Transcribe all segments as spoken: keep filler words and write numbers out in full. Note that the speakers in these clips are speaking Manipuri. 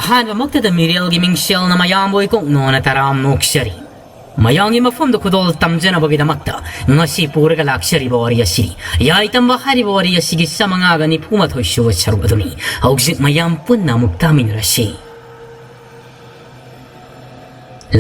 ꯑꯍꯥꯟꯕꯃꯛꯇꯗ ꯃꯤꯔꯦꯜꯒꯤ ꯃꯤꯡꯁꯦꯜꯅ ꯃꯌꯥꯝꯕꯨ ꯏꯀꯣꯛ ꯅꯣꯟꯅ ꯇꯔꯥꯝ ꯑꯣꯛꯆꯔꯤ꯫ ꯃꯌꯥꯝꯒꯤ ꯃꯐꯝꯗ ꯈꯨꯗꯣꯜ ꯇꯝꯖꯅꯕꯒꯤꯗꯃꯛꯇ ꯉꯁꯤ ꯄꯨꯔꯒ ꯂꯥꯛꯆꯔꯤꯕ ꯋꯥꯔꯤ ꯑꯁꯤꯅꯤ꯫ ꯌꯥꯏꯇꯝꯕ ꯍꯥꯏꯔꯤꯕ ꯋꯥꯔꯤ ꯑꯁꯤꯒꯤ ꯆꯥꯃꯉꯥꯒ ꯅꯤꯐꯨ ꯃꯥꯊꯣꯏ ꯁꯨꯕ ꯁꯔꯨꯛ ꯑꯗꯨꯅꯤ꯫ ꯍꯧꯖꯤꯛ ꯃꯌꯥꯝ ꯄꯨꯟꯅ ꯑꯃꯨꯛ ꯇꯥꯃꯤꯟꯅꯔꯁꯤ꯫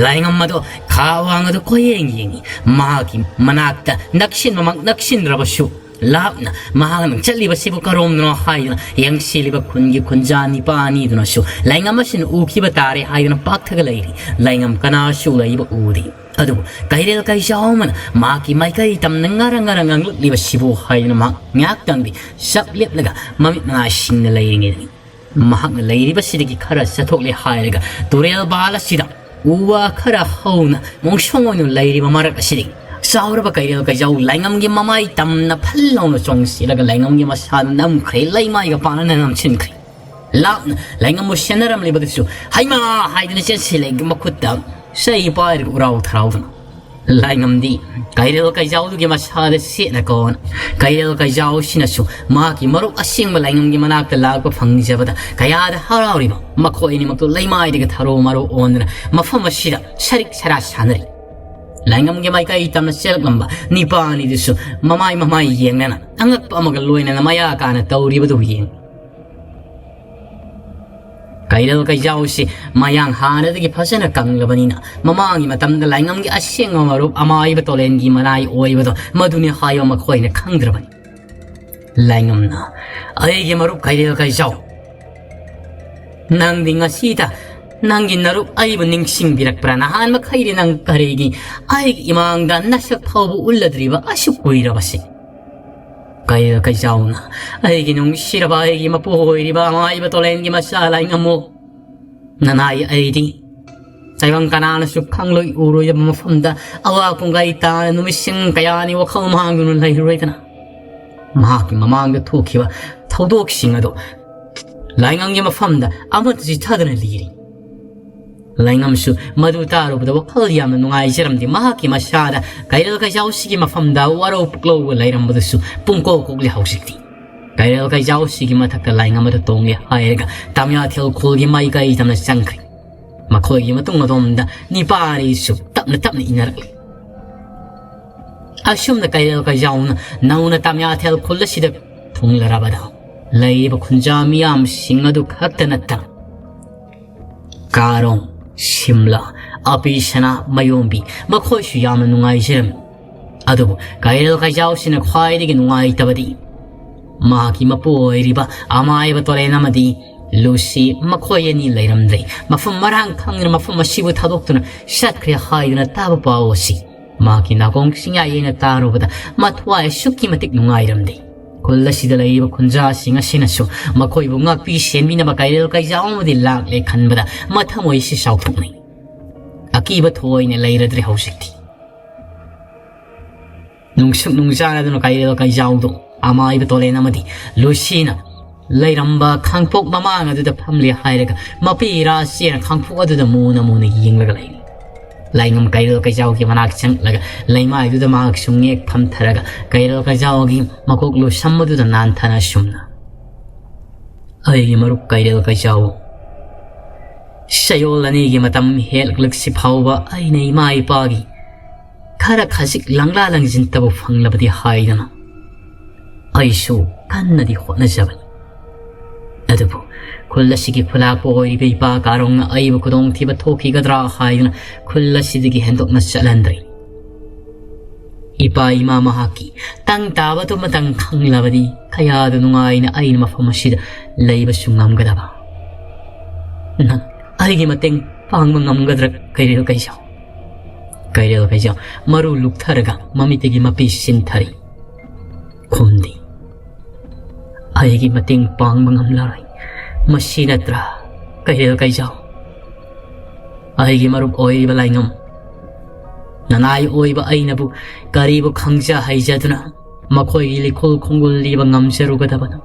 ꯂꯥꯏꯉꯝ ꯑꯗꯣ ꯈꯥ ꯋꯥꯡ ꯑꯗꯨ ꯀꯣꯏꯌꯦꯡ ꯌꯦꯡꯉꯤ꯫ ꯃꯍꯥꯛꯀꯤ ꯃꯅꯥꯛꯇ ꯅꯛꯁꯤꯟꯕꯃꯛ ꯅꯛꯁꯤꯟꯗ꯭ꯔꯕꯁꯨ, ꯂꯥꯞꯅ ꯃꯍꯥꯛꯅ ꯆꯠꯂꯤꯕꯁꯤꯕꯨ ꯀꯔꯣꯝꯗꯅꯣ ꯍꯥꯏꯗꯨꯅ ꯌꯦꯡꯁꯤꯜꯂꯤꯕ ꯈꯨꯟꯒꯤ ꯈꯨꯟꯖꯥ ꯅꯤꯄꯥ ꯑꯅꯤꯗꯨꯅꯁꯨ ꯂꯥꯏꯉꯝ ꯑꯁꯤꯅ ꯎꯈꯤꯕ ꯇꯥꯔꯦ ꯍꯥꯏꯗꯨꯅ ꯄꯥꯛꯊꯒ ꯂꯩꯔꯤ꯫ ꯂꯥꯏꯉꯝ ꯀꯅꯥꯁꯨ ꯂꯩꯕ ꯎꯗꯦ꯫ ꯑꯗꯨꯕꯨ ꯀꯩꯔꯦꯜ ꯀꯩꯖꯥꯎ ꯑꯃꯅ ꯃꯍꯥꯛꯀꯤ ꯃꯥꯏꯀꯩ ꯇꯝꯅ ꯉꯔ ꯉꯔ ꯉꯥꯡꯂꯛꯂꯤꯕꯁꯤꯕꯨ ꯍꯥꯏꯗꯨꯅ ꯃꯍꯥꯛ ꯉꯥꯏꯍꯥꯛꯇꯪꯗꯤ ꯆꯞ ꯂꯦꯞꯂꯒ ꯃꯃꯤꯠ ꯃꯅꯥ ꯁꯤꯡꯅ ꯂꯩꯔꯤꯉꯩꯗꯅꯤ꯫ ꯃꯍꯥꯛꯅ ꯂꯩꯔꯤꯕꯁꯤꯗꯒꯤ ꯈꯔ ꯆꯠꯊꯣꯛꯂꯦ ꯍꯥꯏꯔꯒ ꯇꯨꯔꯦꯜ ꯕꯥꯜ ꯑꯁꯤꯗ ꯎ ꯋꯥ ꯈꯔ ꯍꯧꯅ ꯃꯣꯡꯁꯣꯡ ꯑꯣꯏꯅ ꯂꯩꯔꯤꯕ ꯃꯔꯛ ꯑꯁꯤꯗꯒꯤ ꯆꯥꯎꯔꯕ ꯀꯩꯔꯦꯜ ꯀꯩꯖꯥꯎ ꯂꯥꯏꯉꯝꯒꯤ ꯃꯃꯥꯏ ꯇꯝꯅ ꯐꯜ ꯂꯥꯎꯅ ꯆꯣꯡꯁꯤꯜꯂꯒ ꯂꯥꯏꯉꯝꯒꯤ ꯃꯁꯥꯗ ꯅꯝꯈ꯭ꯔꯦ, ꯂꯩꯃꯥꯏꯒ ꯄꯥꯅꯅ ꯅꯝꯁꯤꯟꯈ꯭ꯔꯦ꯫ ꯂꯥꯞꯅ ꯂꯥꯏꯉꯝꯕꯨ ꯁꯦꯟꯅꯔꯝꯂꯤꯕꯗꯨꯁꯨ ꯍꯩꯃꯥ ꯍꯥꯏꯗꯨꯅ ꯆꯦꯟꯁꯤꯜꯂꯛꯏ, ꯃꯈꯨꯠꯇ ꯆꯩ ꯄꯥꯏꯔꯒ ꯎꯔꯥꯎ ꯊꯔꯥꯎꯗꯨꯅ꯫ ꯂꯥꯏꯉꯝꯗꯤ ꯀꯩꯔꯦꯜ ꯀꯩꯖꯥꯎꯗꯨꯒꯤ ꯃꯁꯥꯗ ꯁꯦꯠꯅ ꯀꯣꯟ ꯀꯩꯔꯦꯜ ꯀꯩꯖꯥꯎꯁꯤꯅꯁꯨ ꯃꯍꯥꯛꯀꯤ ꯃꯔꯨꯞ ꯑꯁꯦꯡꯕ ꯂꯥꯏꯉꯝꯒꯤ ꯃꯅꯥꯛꯇ ꯂꯥꯛꯄ ꯐꯪꯖꯕꯗ ꯀꯌꯥꯗ ꯍꯔꯥꯎꯔꯤꯕ꯫ ꯃꯈꯣꯏ ꯑꯅꯤꯃꯛꯇꯨ ꯂꯩꯃꯥꯏꯗꯒꯤ ꯊꯔꯣ ꯃꯔꯣ ꯑꯣꯟꯗꯨꯅ ꯃꯐꯝ ꯑꯁꯤꯗ ꯁꯔꯤꯛ ꯁꯔꯥ ꯁꯥꯟꯅꯔꯤ꯫ ꯂꯥꯏꯉꯝꯒꯤ ꯃꯥꯏꯀꯩ ꯇꯝꯅ ꯆꯦꯜꯂꯛꯂꯝꯕ ꯅꯤꯄꯥ ꯑꯅꯤꯗꯨꯁꯨ ꯃꯃꯥꯏ ꯃꯃꯥꯏ ꯌꯦꯡꯅꯅ ꯑꯉꯛꯄ ꯑꯃꯒ ꯂꯣꯏꯅꯅ ꯃꯌꯥ ꯀꯥꯅ ꯇꯧꯔꯤꯕꯗꯨ ꯌꯦꯡ꯫ ꯀꯩꯔꯦꯜ ꯀꯩꯖꯥꯎꯁꯤ ꯃꯌꯥꯡ ꯍꯥꯟꯅꯗꯒꯤ ꯐꯖꯅ ꯀꯪꯂꯕꯅꯤꯅ ꯃꯃꯥꯡꯒꯤ ꯃꯇꯝꯗ ꯂꯥꯏꯉꯝꯒꯤ ꯑꯁꯦꯡꯕ ꯃꯔꯨꯞ ꯑꯃꯥꯏꯕ ꯇꯣꯂꯦꯟꯒꯤ ꯃꯅꯥꯏ ꯑꯣꯏꯕꯗꯣ ꯃꯗꯨꯅꯤ ꯍꯥꯏꯕ ꯃꯈꯣꯏꯅ ꯈꯪꯗ꯭ꯔꯕꯅꯤ꯫ ꯂꯥꯏꯉꯝꯅ, "ꯑꯩꯒꯤ ꯃꯔꯨꯞ ꯀꯩꯔꯦꯜ ꯀꯩꯖꯥꯎ, ꯅꯪꯗꯤ ꯉꯁꯤꯗ ꯅꯪꯒꯤ ꯅꯔꯨꯞ ꯑꯩꯕꯨ ꯅꯤꯡꯁꯤꯡꯕꯤꯔꯛꯄ꯭ꯔꯥ? ꯅꯍꯥꯟ ꯃꯈꯩꯗꯤ ꯅꯪ ꯀꯔꯤꯒꯤ ꯑꯩꯒꯤ ꯏꯃꯥꯡꯗ ꯅꯁꯛ ꯐꯥꯎꯕ ꯎꯠꯂꯗ꯭ꯔꯤꯕ ꯑꯁꯨꯛ ꯀꯨꯏꯔꯕꯁꯤ?" ꯀꯩꯔꯦꯜ ꯀꯩꯖꯥꯎꯅ, "ꯑꯩꯒꯤ ꯅꯨꯡꯁꯤꯔꯕ, ꯑꯩꯒꯤ ꯃꯄꯨ ꯑꯣꯏꯔꯤꯕ ꯑꯃꯥꯏꯕ ꯇꯣꯂꯦꯟꯒꯤ ꯃꯆꯥ ꯂꯥꯏꯉꯝꯃꯨ, ꯅꯅꯥꯏ ꯑꯩꯗꯤ ꯇꯥꯏꯕꯪ ꯀꯅꯥꯅꯁꯨ ꯈꯪꯂꯣꯏ ꯎꯔꯣꯏꯗꯕ ꯃꯐꯝꯗ ꯑꯋꯥ ꯄꯨꯡꯒꯥꯏ ꯇꯥꯅ ꯅꯨꯃꯤꯠꯁꯤꯡ ꯀꯌꯥꯅꯤ ꯋꯥꯈꯜ ꯃꯥꯡꯗꯨꯅ ꯂꯩꯔꯨꯔꯣꯏꯗꯅ?" ꯃꯍꯥꯛꯀꯤ ꯃꯃꯥꯡꯗ ꯊꯣꯛꯈꯤꯕ ꯊꯧꯗꯣꯛꯁꯤꯡ ꯑꯗꯨ ꯂꯥꯏꯉꯝꯒꯤ ꯃꯐꯝꯗ ꯑꯃꯠꯇ ꯆꯤꯊꯗꯅ ꯂꯤꯔꯤ꯫ ꯂꯥꯏꯉꯝꯁꯨ ꯃꯗꯨ ꯇꯥꯔꯨꯕꯗ ꯋꯥꯈꯜ ꯌꯥꯝꯅ ꯅꯨꯡꯉꯥꯏꯖꯔꯝꯗꯦ꯫ ꯃꯍꯥꯛꯀꯤ ꯃꯁꯥꯗ ꯀꯩꯔꯦꯜ ꯀꯩꯖꯥꯎꯁꯤꯒꯤ ꯃꯐꯝꯗ ꯋꯥꯔꯧ ꯄꯨꯛꯂꯧꯕ ꯂꯩꯔꯝꯕꯗꯨꯁꯨ ꯄꯨꯡꯀꯣꯛ ꯀꯣꯛꯂꯦ ꯍꯧꯖꯤꯛꯇꯤ꯫ ꯀꯩꯔꯦꯜ ꯀꯩꯖꯥꯎꯁꯤꯒꯤ ꯃꯊꯛꯇ ꯂꯥꯏꯉꯝ ꯑꯗꯨ ꯇꯣꯡꯉꯦ ꯍꯥꯏꯔꯒ ꯇꯥꯃꯤꯌꯥꯊꯦꯜ ꯈꯨꯜꯒꯤ ꯃꯥꯏꯀꯩ ꯇꯝꯅ ꯆꯪꯈ꯭ꯔꯦ꯫ ꯃꯈꯣꯏꯒꯤ ꯃꯇꯨꯡ ꯑꯗꯣꯝꯗ ꯅꯤꯄꯥꯔꯤꯁꯨ ꯇꯞꯅ ꯇꯞꯅ ꯏꯟꯅꯔꯛꯂꯤ꯫ ꯑꯁꯨꯝꯅ ꯀꯩꯔꯦꯜ ꯀꯩꯖꯥꯎꯅ ꯅꯧꯅ ꯇꯥꯃꯤꯌꯥꯊꯦꯜ ꯈꯨꯜ ꯑꯁꯤꯗ ꯊꯨꯡꯂꯔꯕꯗ ꯂꯩꯔꯤꯕ ꯈꯨꯟꯖꯥ ꯃꯤꯌꯥꯝꯁꯤꯡ ꯑꯗꯨ ꯈꯛꯇ ꯅꯠꯇꯅ ꯀꯥꯔꯣꯡ, ꯁꯤꯝꯂꯥ, ꯑꯄꯤꯁꯅꯥ, ꯃꯌꯣꯝꯕꯤ ꯃꯈꯣꯏꯁꯨ ꯌꯥꯝꯅ ꯅꯨꯡꯉꯥꯏꯖꯔꯝꯃꯤ꯫ ꯑꯗꯨꯕꯨ ꯀꯩꯔꯦꯜ ꯀꯩꯖꯥꯎꯁꯤꯅ ꯈ꯭ꯋꯥꯏꯗꯒꯤ ꯅꯨꯡꯉꯥꯏꯇꯕꯗꯤ ꯃꯍꯥꯛꯀꯤ ꯃꯄꯨ ꯑꯣꯏꯔꯤꯕ ꯑꯃꯥꯏꯕ ꯇꯣꯔꯦꯟ ꯑꯃꯗꯤ ꯂꯨꯁꯤ ꯃꯈꯣꯏ ꯑꯅꯤ ꯂꯩꯔꯝꯗ꯭ꯔꯦ꯫ ꯃꯐꯝ ꯃꯔꯥꯡ ꯈꯪꯗꯅ ꯃꯐꯝ ꯑꯁꯤꯕꯨ ꯊꯥꯗꯣꯛꯇꯨꯅ ꯆꯠꯈ꯭ꯔꯦ ꯍꯥꯏꯗꯨꯅ ꯇꯥꯕ ꯄꯥꯎ ꯑꯁꯤ ꯃꯍꯥꯛꯀꯤ ꯅꯥꯀꯣꯡ ꯆꯤꯡꯌꯥ ꯌꯦꯡꯅ ꯇꯥꯔꯨꯕꯗ ꯃꯊ꯭ꯋꯥꯏ ꯑꯁꯨꯛꯀꯤ ꯃꯇꯤꯛ ꯅꯨꯡꯉꯥꯏꯔꯝꯗꯦ꯫ ꯈꯨꯜ ꯑꯁꯤꯗ ꯂꯩꯔꯤꯕ ꯈꯨꯟꯖꯥꯁꯤꯡ ꯑꯁꯤꯅꯁꯨ ꯃꯈꯣꯏꯕꯨ ꯉꯥꯛꯄꯤ ꯁꯦꯟꯕꯤꯅꯕ ꯀꯩꯔꯦꯜ ꯀꯩꯖꯥꯎ ꯑꯃꯗꯤ ꯂꯥꯛꯂꯦ ꯈꯟꯕꯗ ꯃꯊꯃꯣꯏꯁꯤ ꯆꯥꯎꯊꯣꯛꯅꯩ꯫ ꯑꯀꯤꯕ ꯊꯣꯏꯅ ꯂꯩꯔꯗ꯭ꯔꯦ ꯍꯧꯖꯤꯛꯇꯤ꯫ ꯅꯨꯡꯁꯨꯛ ꯅꯨꯡꯖꯥꯅꯗꯨꯅ ꯀꯩꯔꯦꯜ ꯀꯩꯖꯥꯎꯗꯣ ꯑꯃꯥꯏꯕ ꯇꯣꯂꯦꯟ ꯑꯃꯗꯤ ꯂꯨꯁꯤꯅ ꯂꯩꯔꯝꯕ ꯈꯥꯡꯄꯣꯛ ꯃꯃꯥꯡ ꯑꯗꯨꯗ ꯐꯝꯂꯦ ꯍꯥꯏꯔꯒ ꯃꯄꯤ ꯏꯔꯥ ꯆꯦꯅ ꯈꯥꯡꯄꯣꯛ ꯑꯗꯨꯗ ꯃꯨꯅ ꯃꯨꯅ ꯌꯦꯡꯂꯒ ꯂꯩꯔꯤ꯫ ꯂꯥꯏꯉꯝ ꯀꯩꯔꯦꯜ ꯀꯩꯖꯥꯎꯒꯤ ꯃꯅꯥꯛ ꯆꯪꯂꯒ ꯂꯩꯃꯥꯏꯗꯨꯗ ꯃꯍꯥꯛꯁꯨ ꯉꯦꯛ ꯐꯝꯊꯔꯒ ꯀꯩꯔꯦꯜ ꯀꯩꯖꯥꯎꯒꯤ ꯃꯀꯣꯛ ꯂꯨꯁꯝ ꯑꯗꯨꯗ ꯅꯥꯟꯊꯅ ꯑꯁꯨꯝꯅ, "ꯑꯩꯒꯤ ꯃꯔꯨꯞ ꯀꯩꯔꯦꯜ ꯀꯩꯖꯥꯎ, ꯆꯌꯣꯜ ꯑꯅꯤꯒꯤ ꯃꯇꯝ ꯍꯦꯜꯂꯛꯂꯁꯤ ꯐꯥꯎꯕ ꯑꯩꯅ ꯏꯃꯥ ꯏꯄꯥꯒꯤ ꯈꯔ ꯈꯖꯤꯛ ꯂꯪꯂꯥ ꯂꯪꯖꯤꯟꯇꯕꯨ ꯐꯪꯂꯕꯗꯤ ꯍꯥꯏꯗꯨꯅ ꯑꯩꯁꯨ ꯀꯟꯅꯗꯤ ꯍꯣꯠꯅꯖꯕꯅꯤ꯫ ꯑꯗꯨꯕꯨ ꯈꯨꯜ ꯑꯁꯤꯒꯤ ꯈꯨꯂꯥꯛꯄ ꯑꯣꯏꯔꯤꯕ ꯏꯄꯥ ꯀꯥꯔꯣꯡꯅ ꯑꯩꯕꯨ ꯈꯨꯗꯣꯡꯊꯤꯕ ꯊꯣꯛꯈꯤꯒꯗ꯭ꯔꯥ ꯍꯥꯏꯗꯨꯅ ꯈꯨꯜ ꯑꯁꯤꯗꯒꯤ ꯍꯦꯟꯗꯣꯛꯅ ꯆꯠꯍꯟꯗ꯭ꯔꯦ꯫ ꯏꯄꯥ ꯏꯃꯥ ꯃꯍꯥꯛꯀꯤ ꯇꯪ ꯇꯥꯕꯗꯨꯃꯇꯪ ꯈꯪꯂꯕꯗꯤ ꯀꯌꯥꯗ ꯅꯨꯡꯉꯥꯏꯅ ꯑꯩꯅ ꯃꯐꯝ ꯑꯁꯤꯗ ꯂꯩꯕꯁꯨ ꯉꯝꯒꯗꯕ꯫ ꯅꯪ ꯑꯩꯒꯤ ꯃꯇꯦꯡ ꯄꯥꯡꯕ ꯉꯝꯒꯗ꯭ꯔꯥ ꯀꯩꯔꯦꯜ ꯀꯩꯖꯥꯎ?" ꯀꯩꯔꯦꯜ ꯀꯩꯖꯥꯎ ꯃꯔꯨ ꯂꯨꯛꯊꯔꯒ ꯃꯃꯤꯠꯇꯒꯤ ꯃꯄꯤ ꯁꯤꯟꯊꯔꯤ꯫ ꯈꯨꯝꯗꯦ꯫ "ꯑꯩꯒꯤ ꯃꯇꯦꯡ ꯄꯥꯡꯕ ꯉꯝꯂꯔꯣꯏ꯫ ꯃꯁꯤ ꯅꯠꯇ꯭ꯔꯥ ꯀꯩꯔꯦꯜ ꯀꯩꯖꯥꯎ? ꯑꯩꯒꯤ ꯃꯔꯨꯞ ꯑꯣꯏꯔꯤꯕ ꯂꯥꯏꯉꯝ, ꯅꯅꯥꯏ ꯑꯣꯏꯕ ꯑꯩꯅꯕꯨ ꯀꯔꯤꯕꯨ ꯈꯪꯖ ꯍꯩꯖꯗꯨꯅ ꯃꯈꯣꯏꯒꯤ ꯂꯤꯈꯨꯜ ꯈꯣꯡꯒꯨꯜ ꯂꯤꯕ ꯉꯝꯖꯔꯨꯒꯗꯕꯅꯣ?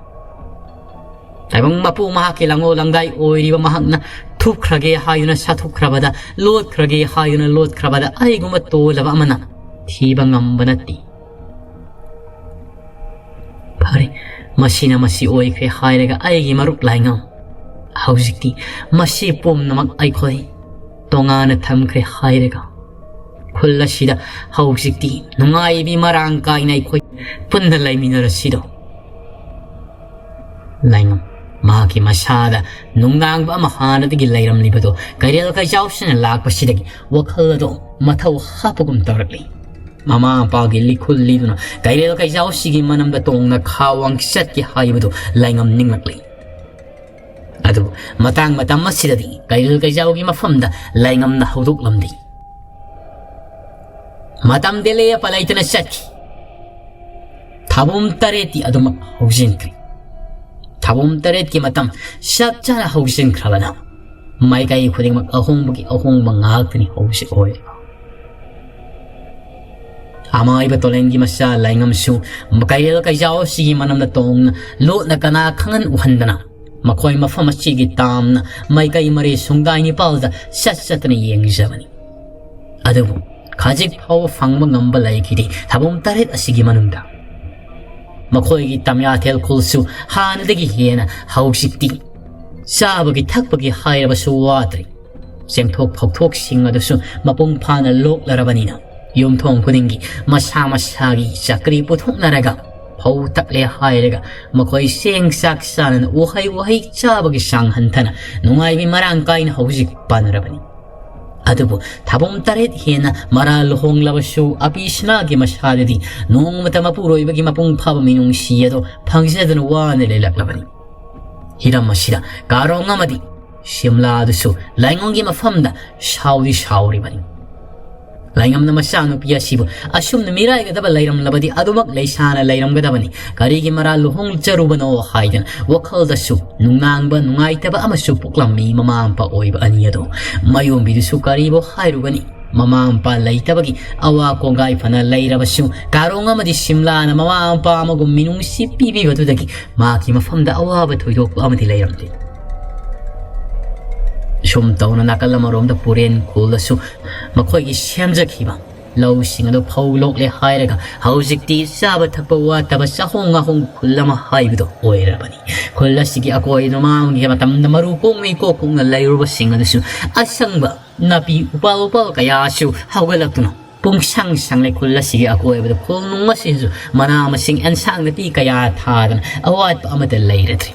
ꯇꯥꯏꯕꯪ ꯃꯄꯨ ꯃꯍꯥꯛꯀꯤ ꯂꯥꯡꯉꯣ ꯂꯪꯗꯥꯏ ꯑꯣꯏꯔꯤꯕ ꯃꯍꯥꯛꯅ ꯊꯨꯞꯈ꯭ꯔꯒꯦ ꯍꯥꯏꯗꯨꯅ ꯁꯥꯊꯨꯞꯈ꯭ꯔꯕꯗ, ꯂꯣꯠꯈ꯭ꯔꯒꯦ ꯍꯥꯏꯗꯨꯅ ꯂꯣꯠꯈ꯭ꯔꯕꯗ ꯑꯩꯒꯨꯝꯕ ꯇꯣꯜꯂꯕ ꯑꯃꯅ ꯊꯤꯕ ꯉꯝꯕ ꯅꯠꯇꯦ꯫ ꯐꯔꯦ, ꯃꯁꯤꯅ ꯃꯁꯤ ꯑꯣꯏꯈ꯭ꯔꯦ ꯍꯥꯏꯔꯒ ꯑꯩꯒꯤ ꯃꯔꯨꯞ ꯂꯥꯏꯉꯝ, ꯍꯧꯖꯤꯛꯇꯤ ꯃꯁꯤ ꯄꯨꯝꯅꯃꯛ ꯑꯩꯈꯣꯏ ꯇꯣꯉꯥꯟꯅ ꯊꯝꯈ꯭ꯔꯦ ꯍꯥꯏꯔꯒ ꯈꯨꯜ ꯑꯁꯤꯗ ꯍꯧꯖꯤꯛꯇꯤ ꯅꯨꯡꯉꯥꯏꯕꯤ ꯃꯔꯥꯡ ꯀꯥꯏꯅ ꯑꯩꯈꯣꯏ ꯄꯨꯟꯅ ꯂꯩꯃꯤꯟꯅꯔꯁꯤꯗꯣ꯫ ꯂꯥꯏꯉꯝ, ꯃꯍꯥꯛꯀꯤ ꯃꯁꯥꯗ ꯅꯨꯡꯅꯥꯡꯕ ꯑꯃ ꯍꯥꯟꯅꯗꯒꯤ ꯂꯩꯔꯝꯂꯤꯕꯗꯣ ꯀꯩꯔꯦꯜ ꯀꯩꯖꯥꯎꯁꯤꯅ ꯂꯥꯛꯄꯁꯤꯗꯒꯤ ꯋꯥꯈꯜ ꯑꯗꯣ ꯃꯊꯧ ꯍꯥꯞꯄꯒꯨꯝ ꯇꯧꯔꯛꯂꯤ꯫ ꯃꯃꯥ ꯃꯄꯥꯒꯤ ꯂꯤꯈꯨꯜ ꯂꯤꯗꯨꯅ ꯀꯩꯔꯦꯜ ꯀꯩꯖꯥꯎꯁꯤꯒꯤ ꯃꯅꯝꯗ ꯇꯣꯡꯅ ꯈꯥ ꯋꯥꯡ ꯆꯠꯀꯦ ꯍꯥꯏꯕꯗꯨ ꯂꯥꯏꯉꯝ ꯅꯤꯡꯂꯛꯂꯤ꯫ ꯑꯗꯨꯕꯨ ꯃꯇꯥꯡ ꯃꯇꯝ ꯑꯁꯤꯗꯗꯤ ꯀꯩꯔꯦꯜ ꯀꯩꯖꯥꯎꯒꯤ ꯃꯐꯝꯗ ꯂꯥꯏꯉꯝꯅ ꯍꯧꯗꯣꯛꯂꯝꯗꯦ꯫ ꯃꯇꯝꯗꯤ ꯂꯦꯞꯄ ꯂꯩꯇꯅ ꯆꯠꯈꯤ꯫ ꯊꯥꯕꯨꯝ ꯇꯔꯦꯠꯇꯤ ꯑꯗꯨꯃꯛ ꯍꯧꯖꯤꯟꯈ꯭ꯔꯦ꯫ ꯊꯥꯕꯨꯝ ꯇꯔꯦꯠꯀꯤ ꯃꯇꯝ ꯆꯞ ꯆꯥꯅ ꯍꯧꯖꯤꯟꯈ꯭ꯔꯕꯅ ꯃꯥꯏꯀꯩ ꯈꯨꯗꯤꯡꯃꯛ ꯑꯍꯣꯡꯕꯒꯤ ꯑꯍꯣꯡꯕ ꯉꯥꯛꯇꯅꯤ ꯍꯧꯖꯤꯛ ꯑꯣꯏꯔꯤꯕ꯫ ꯑꯃꯥꯏꯕ ꯇꯣꯂꯦꯟꯒꯤ ꯃꯆꯥ ꯂꯥꯏꯉꯝꯁꯨ ꯀꯩꯔꯦꯜ ꯀꯩꯖꯥꯎ ꯑꯁꯤꯒꯤ ꯃꯅꯝꯗ ꯇꯣꯡꯅ ꯂꯣꯠꯅ ꯀꯅꯥ ꯈꯪꯍꯟ ꯎꯍꯟꯗꯅ ꯃꯈꯣꯏ ꯃꯐꯝ ꯑꯁꯤꯒꯤ ꯇꯥꯝꯅ ꯃꯥꯏꯀꯩ ꯃꯔꯤ ꯁꯨꯡꯗꯥꯏ ꯅꯤꯄꯥꯜꯗ ꯆꯠ ꯆꯠꯇꯅ ꯌꯦꯡꯖꯕꯅꯤ꯫ ꯑꯗꯨꯕꯨ ꯈꯖꯤꯛ ꯐꯥꯎꯕ ꯐꯪꯕ ꯉꯝꯕ ꯂꯩꯈꯤꯗꯦ ꯊꯥꯕꯨꯝ ꯇꯔꯦꯠ ꯑꯁꯤꯒꯤ ꯃꯅꯨꯡꯗ꯫ ꯃꯈꯣꯏꯒꯤ ꯇꯝꯌꯥꯊꯦꯜ ꯈꯨꯜꯁꯨ ꯍꯥꯟꯅꯗꯒꯤ ꯍꯦꯟꯅ ꯍꯧꯖꯤꯛꯇꯤ ꯆꯥꯕꯒꯤ ꯊꯛꯄꯒꯤ ꯍꯥꯏꯔꯕꯁꯨ ꯋꯥꯗ꯭ꯔꯦ꯫ ꯆꯦꯡꯊꯣꯛ ꯐꯧꯊꯣꯛꯁꯤꯡ ꯑꯗꯨꯁꯨ ꯃꯄꯨꯡ ꯐꯥꯅ ꯂꯣꯛꯂꯔꯕꯅꯤꯅ ꯌꯨꯝꯊꯣꯡ ꯈꯨꯗꯤꯡꯒꯤ ꯃꯁꯥ ꯃꯁꯥꯒꯤ ꯆꯥꯀ꯭ꯔꯤ ꯄꯨꯊꯣꯛꯅꯔꯒ ꯐꯧ ꯇꯛꯂꯦ ꯍꯥꯏꯔꯒ ꯃꯈꯣꯏ ꯆꯦꯡ ꯆꯥꯛ ꯆꯥꯅꯅ ꯎꯍꯩ ꯋꯥꯍꯩ ꯆꯥꯕꯒꯤ ꯆꯥꯡ ꯍꯟꯊꯅ ꯅꯨꯡꯉꯥꯏꯕꯤ ꯃꯔꯥꯡ ꯀꯥꯏꯅ ꯍꯧꯖꯤꯛ ꯄꯥꯟꯅꯔꯕꯅꯤ꯫ ꯑꯗꯨꯕꯨ ꯊꯥꯕꯨꯝ ꯇꯔꯦꯠ ꯍꯦꯟꯅ ꯃꯔꯥ ꯂꯨꯍꯣꯡꯂꯕꯁꯨ ꯑꯄꯤꯁꯅꯥꯒꯤ ꯃꯁꯥꯗꯗꯤ ꯅꯣꯡꯃꯇ ꯃꯄꯨꯔꯣꯏꯕꯒꯤ ꯃꯄꯨꯡ ꯐꯥꯕ ꯃꯤꯅꯨꯡꯁꯤ ꯑꯗꯣ ꯐꯪꯖꯗꯨꯅ ꯋꯥꯅ ꯂꯩꯂꯛꯂꯕꯅꯤ꯫ ꯍꯤꯔꯝ ꯑꯁꯤꯗ ꯀꯥꯔꯣꯡ ꯑꯃꯗꯤ ꯁꯤꯝꯂꯥꯗꯨꯁꯨ ꯂꯥꯏꯉꯝꯒꯤ ꯃꯐꯝꯗ ꯁꯥꯎꯗꯤ ꯁꯥꯎꯔꯤꯕꯅꯤ꯫ ꯂꯥꯏꯉꯝꯅ ꯃꯆꯥꯅꯨꯄꯤ ꯑꯁꯤꯕꯨ ꯑꯁꯨꯝꯅ ꯃꯤꯔꯥꯏꯒꯗꯕ ꯂꯩꯔꯝꯂꯕꯗꯤ ꯑꯗꯨꯃꯛ ꯂꯩꯁꯥꯅ ꯂꯩꯔꯝꯒꯗꯕꯅꯤ꯫ ꯀꯔꯤꯒꯤ ꯃꯔꯥ ꯂꯨꯍꯣꯡꯖꯔꯨꯕꯅꯣ ꯍꯥꯏꯗꯅ ꯋꯥꯈꯜꯗꯁꯨ ꯅꯨꯡꯅꯥꯡꯕ ꯅꯨꯡꯉꯥꯏꯇꯕ ꯑꯃꯁꯨ ꯄꯣꯛꯂꯝꯃꯤ ꯃꯃꯥ ꯃꯄꯥ ꯑꯣꯏꯕ ꯑꯅꯤ ꯑꯗꯣ꯫ ꯃꯌꯣꯝꯕꯤꯗꯨꯁꯨ ꯀꯔꯤꯕꯨ ꯍꯥꯏꯔꯨꯒꯅꯤ? ꯃꯃꯥ ꯃꯄꯥ ꯂꯩꯇꯕꯒꯤ ꯑꯋꯥ ꯀꯣꯡꯒꯥꯏ ꯐꯅ ꯂꯩꯔꯕꯁꯨ ꯀꯥꯔꯣꯡ ꯑꯃꯗꯤ ꯁꯤꯝꯂꯥꯅ ꯃꯃꯥ ꯃꯄꯥ ꯑꯃꯒꯨꯝ ꯃꯤꯅꯨꯡꯁꯤ ꯄꯤꯕꯤꯕꯗꯨꯗꯒꯤ ꯃꯍꯥꯛꯀꯤ ꯃꯐꯝꯗ ꯑꯋꯥꯕ ꯊꯣꯏꯗꯣꯛꯄ ꯑꯃꯗꯤ ꯂꯩꯔꯝꯗꯦ꯫ ꯁꯨꯝ ꯇꯧꯅ ꯅꯥꯀꯜ ꯑꯃꯔꯣꯝꯗ ꯄꯨꯔꯦꯟ ꯈꯨꯜꯗꯁꯨ ꯃꯈꯣꯏꯒꯤ ꯁꯦꯝꯖꯈꯤꯕ ꯂꯧꯁꯤꯡ ꯑꯗꯨ ꯐꯧ ꯂꯣꯛꯂꯦ ꯍꯥꯏꯔꯒ ꯍꯧꯖꯤꯛꯇꯤ ꯆꯥꯕ ꯊꯛꯄ ꯋꯥꯠꯇꯕ ꯆꯥꯍꯣꯡ ꯉꯥꯍꯣꯡ ꯈꯨꯜ ꯑꯃ ꯍꯥꯏꯕꯗꯣ ꯑꯣꯏꯔꯕꯅꯤ꯫ ꯈꯨꯜ ꯑꯁꯤꯒꯤ ꯑꯀꯣꯏꯕꯗ ꯃꯃꯥꯡꯒꯤ ꯃꯇꯝꯗ ꯃꯔꯨ ꯀꯣꯛꯅ ꯏꯀꯣꯛ ꯀꯣꯛꯅ ꯂꯩꯔꯨꯕꯁꯤꯡ ꯑꯗꯨꯁꯨ ꯑꯁꯪꯕ ꯅꯥꯄꯤ ꯎꯄꯥꯜ ꯋꯥꯄꯥꯜ ꯀꯌꯥꯁꯨ ꯍꯧꯒꯠꯂꯛꯇꯨꯅ ꯄꯨꯡꯁꯪ ꯁꯪꯂꯦ꯫ ꯈꯨꯜ ꯑꯁꯤꯒꯤ ꯑꯀꯣꯏꯕꯗ ꯈꯨꯜ ꯅꯨꯡ ꯑꯁꯤꯁꯨ ꯃꯅꯥ ꯃꯁꯤꯡ ꯑꯦꯟꯁꯥꯡ ꯅꯥꯄꯤ ꯀꯌꯥ ꯊꯥꯗꯅ ꯑꯋꯥꯠꯄ ꯑꯃꯠꯇ ꯂꯩꯔꯗ꯭ꯔꯤ꯫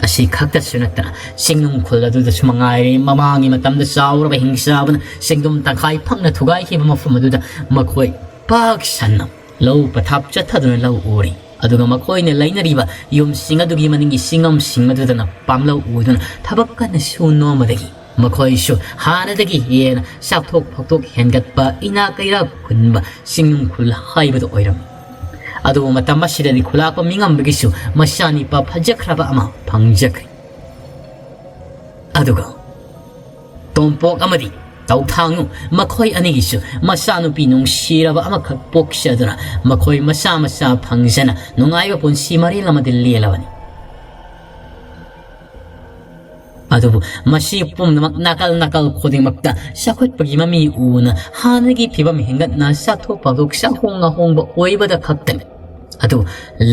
ꯑꯁꯤ ꯈꯛꯇꯁꯨ ꯅꯠꯇꯅ ꯆꯤꯡꯅꯨꯡ ꯈꯨꯜ ꯑꯗꯨꯗꯁꯨ ꯃꯉꯥꯏꯔꯦ, ꯃꯃꯥꯡꯒꯤ ꯃꯇꯝꯗ ꯆꯥꯎꯔꯕ ꯍꯤꯡꯆꯥꯕꯅ ꯆꯤꯡꯗꯨꯝ ꯇꯪꯈꯥꯏ ꯐꯪꯅ ꯊꯨꯒꯥꯏꯈꯤꯕ ꯃꯐꯝ ꯑꯗꯨꯗ ꯃꯈꯣꯏ ꯄꯥꯛ ꯁꯟꯅ ꯂꯧ ꯄꯊꯥꯞ ꯆꯠꯊꯗꯨꯅ ꯂꯧ ꯎꯔꯤ꯫ ꯑꯗꯨꯒ ꯃꯈꯣꯏꯅ ꯂꯩꯅꯔꯤꯕ ꯌꯨꯝꯁꯤꯡ ꯑꯗꯨꯒꯤ ꯃꯅꯤꯡꯒꯤ ꯆꯤꯡꯉꯝꯁꯤꯡ ꯑꯗꯨꯗꯅ ꯄꯥꯝꯂꯧ ꯎꯗꯨꯅ ꯊꯕꯛ ꯀꯟꯅ ꯁꯨ ꯅꯣꯝꯕꯗꯒꯤ ꯃꯈꯣꯏꯁꯨ ꯍꯥꯟꯅꯗꯒꯤ ꯍꯦꯟꯅ ꯆꯥꯎꯊꯣꯛ ꯐꯥꯎꯊꯣꯛ ꯍꯦꯟꯒꯠꯄ, ꯏꯅꯥꯛ ꯀꯩꯔꯥꯛ ꯈꯨꯟꯕ ꯆꯤꯡꯅꯨꯡ ꯈꯨꯜ ꯍꯥꯏꯕꯗꯨ ꯑꯣꯏꯔꯝꯃꯤ꯫ ꯑꯗꯨꯕꯨ ꯃꯇꯝ ꯑꯁꯤꯗꯗꯤ ꯈꯨꯂꯥꯛꯄ ꯃꯤꯉꯝꯕꯒꯤꯁꯨ ꯃꯆꯥꯅꯤꯄꯥ ꯐꯖꯈ꯭ꯔꯕ ꯑꯃ ꯐꯪꯖꯈ꯭ꯔꯦ꯫ ꯑꯗꯨꯒ ꯇꯣꯝꯄꯣꯛ ꯑꯃꯗꯤ ꯇꯧꯊꯥꯡꯅꯨ ꯃꯈꯣꯏ ꯑꯅꯤꯒꯤꯁꯨ ꯃꯆꯥꯅꯨꯄꯤ ꯅꯨꯡꯁꯤꯔꯕ ꯑꯃꯈꯛ ꯄꯣꯛꯆꯗꯨꯅ ꯃꯈꯣꯏ ꯃꯆꯥ ꯃꯆꯥ ꯐꯪꯖꯅ ꯅꯨꯡꯉꯥꯏꯕ ꯄꯨꯟꯁꯤ ꯃꯔꯦꯜ ꯑꯃꯗꯤ ꯂꯦꯜꯂꯕꯅꯤ꯫ ꯑꯗꯨꯕꯨ ꯃꯁꯤ ꯄꯨꯝꯅꯃꯛ ꯅꯥꯀꯜ ꯅꯥꯀꯜ ꯈꯨꯗꯤꯡꯃꯛꯇ ꯆꯥꯎꯈꯠꯄꯒꯤ ꯃꯃꯤ ꯎꯅ ꯍꯥꯟꯅꯒꯤ ꯐꯤꯕꯝ ꯍꯦꯟꯒꯠꯅ ꯆꯥꯊꯣꯛ ꯄꯥꯊꯣꯛ ꯆꯥꯍꯣꯡ ꯉꯥꯍꯣꯡꯕ ꯑꯣꯏꯕꯗ ꯈꯛꯇꯅꯤ꯫ ꯑꯗꯨ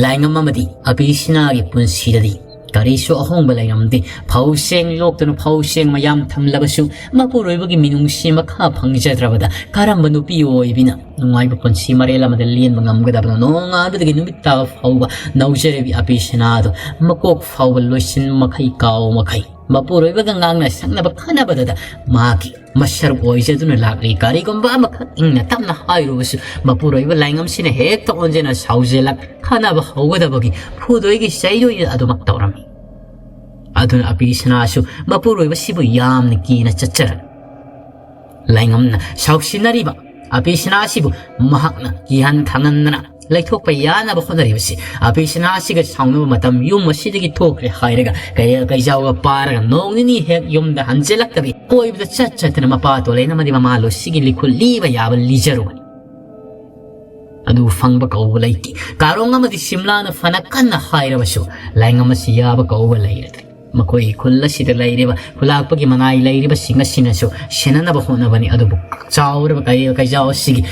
ꯂꯥꯏꯉꯝ ꯑꯃꯗꯤ ꯑꯕꯤꯁꯤꯅꯥꯒꯤ ꯄꯨꯟꯁꯤꯗꯗꯤ ꯀꯔꯤꯁꯨ ꯑꯍꯣꯡꯕ ꯂꯩꯔꯝꯗꯦ꯫ ꯐꯧ ꯆꯦꯡ ꯂꯣꯛꯇꯨꯅ ꯐꯧ ꯆꯦꯡ ꯃꯌꯥꯝ ꯊꯝꯂꯕꯁꯨ ꯃꯄꯨꯔꯣꯏꯕꯒꯤ ꯃꯤꯅꯨꯡꯁꯤ ꯃꯈꯥ ꯐꯪꯖꯗ꯭ꯔꯕꯗ ꯀꯔꯝꯕ ꯅꯨꯄꯤ ꯑꯣꯏꯕꯤꯅ ꯅꯨꯡꯉꯥꯏꯕ ꯄꯨꯟꯁꯤ ꯃꯔꯦꯜ ꯑꯃꯗ ꯂꯦꯟꯕ ꯉꯝꯒꯗꯕꯅꯣ? ꯅꯣꯡꯉꯥꯟꯕꯗꯒꯤ ꯅꯨꯃꯤꯠ ꯇꯥꯕ ꯐꯥꯎꯕ ꯅꯧꯖꯔꯕꯤ ꯑꯕꯤꯁꯤꯅꯥꯗꯨ ꯃꯀꯣꯛ ꯐꯥꯎꯕ ꯂꯣꯏꯁꯤꯟ ꯃꯈꯩ ꯀꯥꯎ ꯃꯈꯩ ꯃꯄꯨꯔꯣꯏꯕꯒ ꯉꯥꯡꯅ ꯁꯛꯅꯕ ꯈꯟꯅꯕꯗꯗ ꯃꯍꯥꯛꯀꯤ ꯃꯁꯔꯨꯛ ꯑꯣꯏꯖꯗꯨꯅ ꯂꯥꯛꯂꯤ꯫ ꯀꯔꯤꯒꯨꯝꯕ ꯑꯃꯈꯛ ꯏꯪꯅ ꯇꯞꯅ ꯍꯥꯏꯔꯨꯕꯁꯨ ꯃꯄꯨꯔꯣꯏꯕ ꯂꯥꯏꯉꯝꯁꯤꯅ ꯍꯦꯛꯇ ꯑꯣꯟꯖꯅ ꯁꯥꯎꯖꯦꯜꯂꯛ ꯈꯟꯅꯕ ꯍꯧꯒꯗꯕꯒꯤ ꯐꯨꯗꯣꯏꯒꯤ ꯆꯩꯗꯣꯏ ꯑꯗꯨꯃꯛ ꯇꯧꯔꯝꯃꯤ꯫ ꯑꯗꯨꯅ ꯑꯕꯤꯁꯅꯥꯁꯨ ꯃꯄꯨꯔꯣꯏꯕꯁꯤꯕꯨ ꯌꯥꯝꯅ ꯀꯤꯅ ꯆꯠꯆꯔꯝꯃꯤ꯫ ꯂꯥꯏꯉꯝꯅ ꯁꯥꯎꯁꯤꯟꯅꯔꯤꯕ ꯑꯕꯤꯁꯅꯥꯁꯤꯕꯨ ꯃꯍꯥꯛꯅ ꯀꯤꯍꯟ ꯈꯪꯍꯟꯗꯅ ꯂꯩꯊꯣꯛꯄ ꯌꯥꯅꯕ ꯍꯣꯠꯅꯔꯤꯕꯁꯤ ꯑꯕꯤꯁꯅꯥꯁꯤꯒ ꯁꯥꯎꯅꯕ ꯃꯇꯝ ꯌꯨꯝ ꯑꯁꯤꯗꯒꯤ ꯊꯣꯛꯈ꯭ꯔꯦ ꯍꯥꯏꯔꯒ ꯀꯩꯔꯦꯜ ꯀꯩꯖꯥꯎꯒ ꯄꯥꯔꯒ ꯅꯣꯡ ꯅꯤꯅꯤ ꯍꯦꯛ ꯌꯨꯝꯗ ꯍꯟꯖꯤꯜꯂꯛꯇꯕꯤ ꯀꯣꯏꯕꯗ ꯆꯠ ꯆꯠꯇꯅ ꯃꯄꯥ ꯇꯣꯂꯦꯟ ꯑꯃꯗꯤ ꯃꯃꯥ ꯂꯣꯏꯁꯤꯒꯤ ꯂꯤꯈꯨꯜ ꯂꯤꯕ ꯌꯥꯕ ꯂꯤꯖꯔꯨꯕꯅꯤ꯫ ꯑꯗꯨ ꯐꯪꯕ ꯀꯧꯕ ꯂꯩꯇꯦ꯫ ꯀꯥꯔꯣꯡ ꯑꯃꯗꯤ ꯁꯤꯝꯂꯥꯅ ꯐꯅ ꯀꯟꯅ ꯍꯥꯏꯔꯕꯁꯨ ꯂꯥꯏꯉꯝ ꯑꯁꯤ ꯌꯥꯕ ꯀꯧꯕ ꯂꯩꯔꯗ꯭ꯔꯦ꯫ ꯃꯈꯣꯏꯒꯤ ꯈꯨꯜ ꯑꯁꯤꯗ ꯂꯩꯔꯤꯕ ꯈꯨꯂꯥꯛꯄꯒꯤ ꯃꯅꯥꯏ ꯂꯩꯔꯤꯕꯁꯤꯡ ꯑꯁꯤꯅꯁꯨ ꯁꯦꯟꯅꯅꯕ ꯍꯣꯠꯅꯕꯅꯤ꯫ ꯑꯗꯨꯕꯨ ꯆꯥꯎꯔꯕ ꯀꯩꯔꯦꯜ ꯀꯩꯖꯥꯎ ꯑꯁꯤꯒꯤ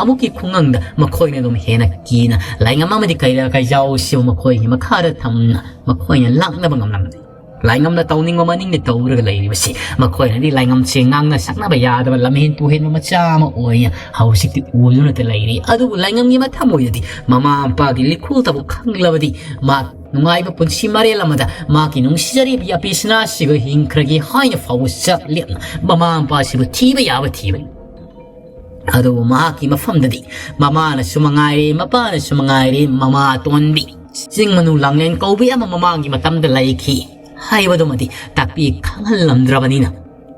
ꯑꯃꯨꯛꯀꯤ ꯈꯨꯡꯒꯪꯗ ꯃꯈꯣꯏꯅ ꯑꯗꯨꯝ ꯍꯦꯟꯅ ꯀꯤꯅ ꯂꯥꯏꯉꯝ ꯑꯃꯗꯤ ꯀꯩꯔꯦꯜ ꯀꯩꯖꯥꯎ ꯑꯁꯤꯕꯨ ꯃꯈꯣꯏꯒꯤ ꯃꯈꯥꯗ ꯊꯝꯅ ꯃꯈꯣꯏꯅ ꯂꯥꯛꯅꯕ ꯉꯝꯂꯝꯗꯦ꯫ ꯂꯥꯏꯉꯝꯅ ꯇꯧꯅꯤꯡꯕ ꯃꯅꯤꯡꯗ ꯇꯧꯔꯒ ꯂꯩꯔꯤꯕꯁꯤ ꯃꯈꯣꯏꯅꯗꯤ ꯂꯥꯏꯉꯝꯁꯦ ꯉꯥꯡꯅ ꯁꯛꯅꯕ ꯌꯥꯗꯕ ꯂꯝꯍꯦꯟ ꯇꯨꯍꯦꯟꯕ ꯃꯆꯥ ꯑꯃ ꯑꯣꯏꯅ ꯍꯧꯖꯤꯛꯇꯤ ꯎꯗꯨꯅꯇ ꯂꯩꯔꯤ꯫ ꯑꯗꯨꯕꯨ ꯂꯥꯏꯉꯝꯒꯤ ꯃꯊꯃꯣꯏꯗꯗꯤ ꯃꯃꯥ ꯃꯄꯥꯒꯤ ꯂꯤꯈꯨꯜꯇꯕꯨ ꯈꯪꯂꯕꯗꯤ ꯃꯥ ꯅꯨꯡꯉꯥꯏꯕ ꯄꯨꯟꯁꯤ ꯃꯔꯦꯜ ꯑꯃꯗ ꯃꯍꯥꯛꯀꯤ ꯅꯨꯡꯁꯤꯖꯔꯤꯕꯤ ꯑꯄꯤꯁꯅꯥꯁꯤꯒ ꯍꯤꯡꯈ꯭ꯔꯒꯦ ꯍꯥꯏꯅ ꯐꯥꯎꯕ ꯆꯥꯛ ꯂꯦꯞꯅ ꯃꯃꯥ ꯃꯄꯥꯁꯤꯕꯨ ꯊꯤꯕ ꯌꯥꯕ ꯊꯤꯕꯅꯤ꯫ ꯑꯗꯨꯕꯨ ꯃꯍꯥꯛꯀꯤ ꯃꯐꯝꯗꯗꯤ ꯃꯃꯥꯅꯁꯨ ꯃꯉꯥꯏꯔꯦ, ꯃꯄꯥꯅꯁꯨ ꯃꯉꯥꯏꯔꯦ, ꯃꯃꯥ ꯑꯇꯣꯟꯕꯤ ꯆꯤꯡ ꯃꯅꯨ ꯂꯥꯡꯂꯦꯟ ꯀꯧꯕꯤ ꯑꯃ ꯃꯃꯥꯡꯒꯤ ꯃꯇꯝꯗ ꯂꯩꯈꯤ ꯍꯥꯏꯕꯗꯨꯃꯗꯤ ꯇꯥꯛꯄꯤ ꯈꯪꯍꯜꯂꯝꯗ꯭ꯔꯕꯅꯤꯅ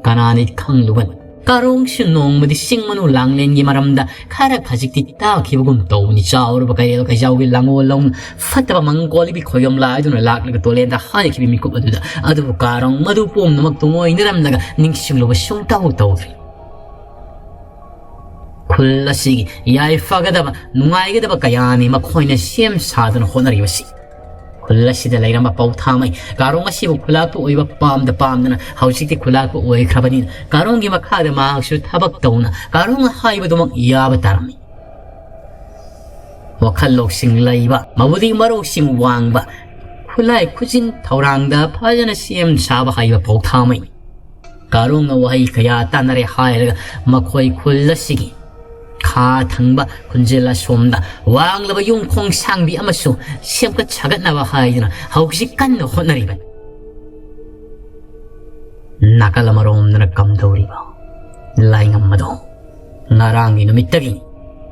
ꯀꯅꯥꯅ ꯈꯪꯂꯨꯒꯅꯤ? ꯀꯥꯔꯣꯡꯁꯨ ꯅꯣꯡꯃꯗꯤ ꯆꯤꯡ ꯃꯅꯨ ꯂꯥꯡꯂꯦꯟꯒꯤ ꯃꯔꯝꯗ ꯈꯔ ꯈꯖꯤꯛꯇꯤ ꯇꯥꯈꯤꯕꯒꯨꯝ ꯇꯧꯕꯅꯤ꯫ ꯆꯥꯎꯔꯕ ꯀꯩꯔꯦꯜ ꯀꯩꯖꯥꯎꯒꯤ ꯂꯥꯡꯑꯣꯜ ꯂꯧꯅ ꯐꯠꯇꯕ ꯃꯪꯒꯣꯜ ꯏꯕꯤ ꯈꯣꯏꯌꯣꯝ ꯂꯥꯏꯗꯨꯅ ꯂꯥꯛꯂꯒ ꯇꯣꯂꯦꯟꯗ ꯍꯥꯏꯈꯤꯕ ꯃꯤꯀꯨꯞ ꯑꯗꯨꯗ꯫ ꯑꯗꯨꯕꯨ ꯀꯥꯔꯣꯡ ꯃꯗꯨ ꯄꯨꯝꯅꯃꯛ ꯇꯨꯡꯑꯣꯏꯅꯔꯝꯂꯒ ꯅꯤꯡꯁꯤꯡꯂꯨꯕ ꯁꯨꯡꯇꯧ ꯇꯧꯗ꯭ꯔꯤ꯫ ꯈꯨꯜ ꯑꯁꯤꯒꯤ ꯌꯥꯏꯐꯒꯗꯕ, ꯅꯨꯡꯉꯥꯏꯒꯗꯕ ꯀꯌꯥꯅꯤ ꯃꯈꯣꯏꯅ ꯁꯦꯝ ꯁꯥꯗꯨꯅ ꯍꯣꯠꯅꯔꯤꯕꯁꯤ꯫ ꯈꯨꯜ ꯑꯁꯤꯗ ꯂꯩꯔꯝꯕ ꯄꯧꯊꯥꯃꯩ ꯀꯥꯔꯣꯡ ꯑꯁꯤꯕꯨ ꯈꯨꯂꯥꯛꯄ ꯑꯣꯏꯕ ꯄꯥꯝꯗ ꯄꯥꯝꯗꯅ ꯍꯧꯖꯤꯛꯇꯤ ꯈꯨꯂꯥꯛꯄ ꯑꯣꯏꯈ꯭ꯔꯕꯅꯤꯅ ꯀꯥꯔꯣꯡꯒꯤ ꯃꯈꯥꯗ ꯃꯍꯥꯛꯁꯨ ꯊꯕꯛ ꯇꯧꯅ ꯀꯥꯔꯣꯡ ꯍꯥꯏꯕꯗꯨꯃꯛ ꯌꯥꯕ ꯇꯥꯔꯝꯃꯤ꯫ ꯋꯥꯈꯜ ꯂꯧꯁꯤꯡ ꯂꯩꯕ, ꯃꯕꯨꯗꯤ ꯃꯔꯧꯁꯤꯡ ꯋꯥꯡꯕ, ꯈꯨꯠꯂꯥꯏ ꯈꯨꯠꯆꯤꯟ ꯊꯧꯔꯥꯡꯗ ꯐꯖꯅ ꯁꯦꯝ ꯁꯥꯕ ꯍꯩꯕ ꯄꯧꯊꯥꯃꯩ ꯀꯥꯔꯣꯡꯅ ꯋꯥꯍꯩ ꯀꯌꯥ ꯇꯥꯟꯅꯔꯦ ꯍꯥꯏꯔꯒ ꯃꯈꯣꯏ ꯈꯨꯜ ꯑꯁꯤꯒꯤ ꯈꯥ ꯊꯪꯕ ꯈꯨꯟꯖꯦꯜ ꯑꯁꯣꯝꯗ ꯋꯥꯡꯂꯕ ꯌꯨꯝ ꯈꯣꯡ ꯁꯥꯡꯕꯤ ꯑꯃꯁꯨ ꯁꯦꯝꯒꯠ ꯁꯥꯒꯠꯅꯕ ꯍꯥꯏꯗꯨꯅ ꯍꯧꯖꯤꯛ ꯀꯟꯅ ꯍꯣꯠꯅꯔꯤꯕꯅꯤ꯫ ꯅꯥꯀꯜ ꯑꯃꯔꯣꯝꯗꯅ ꯀꯝꯗꯧꯔꯤꯕ ꯂꯥꯏꯉꯝ ꯑꯗꯣ? ꯉꯔꯥꯡꯒꯤ ꯅꯨꯃꯤꯠꯇꯒꯤ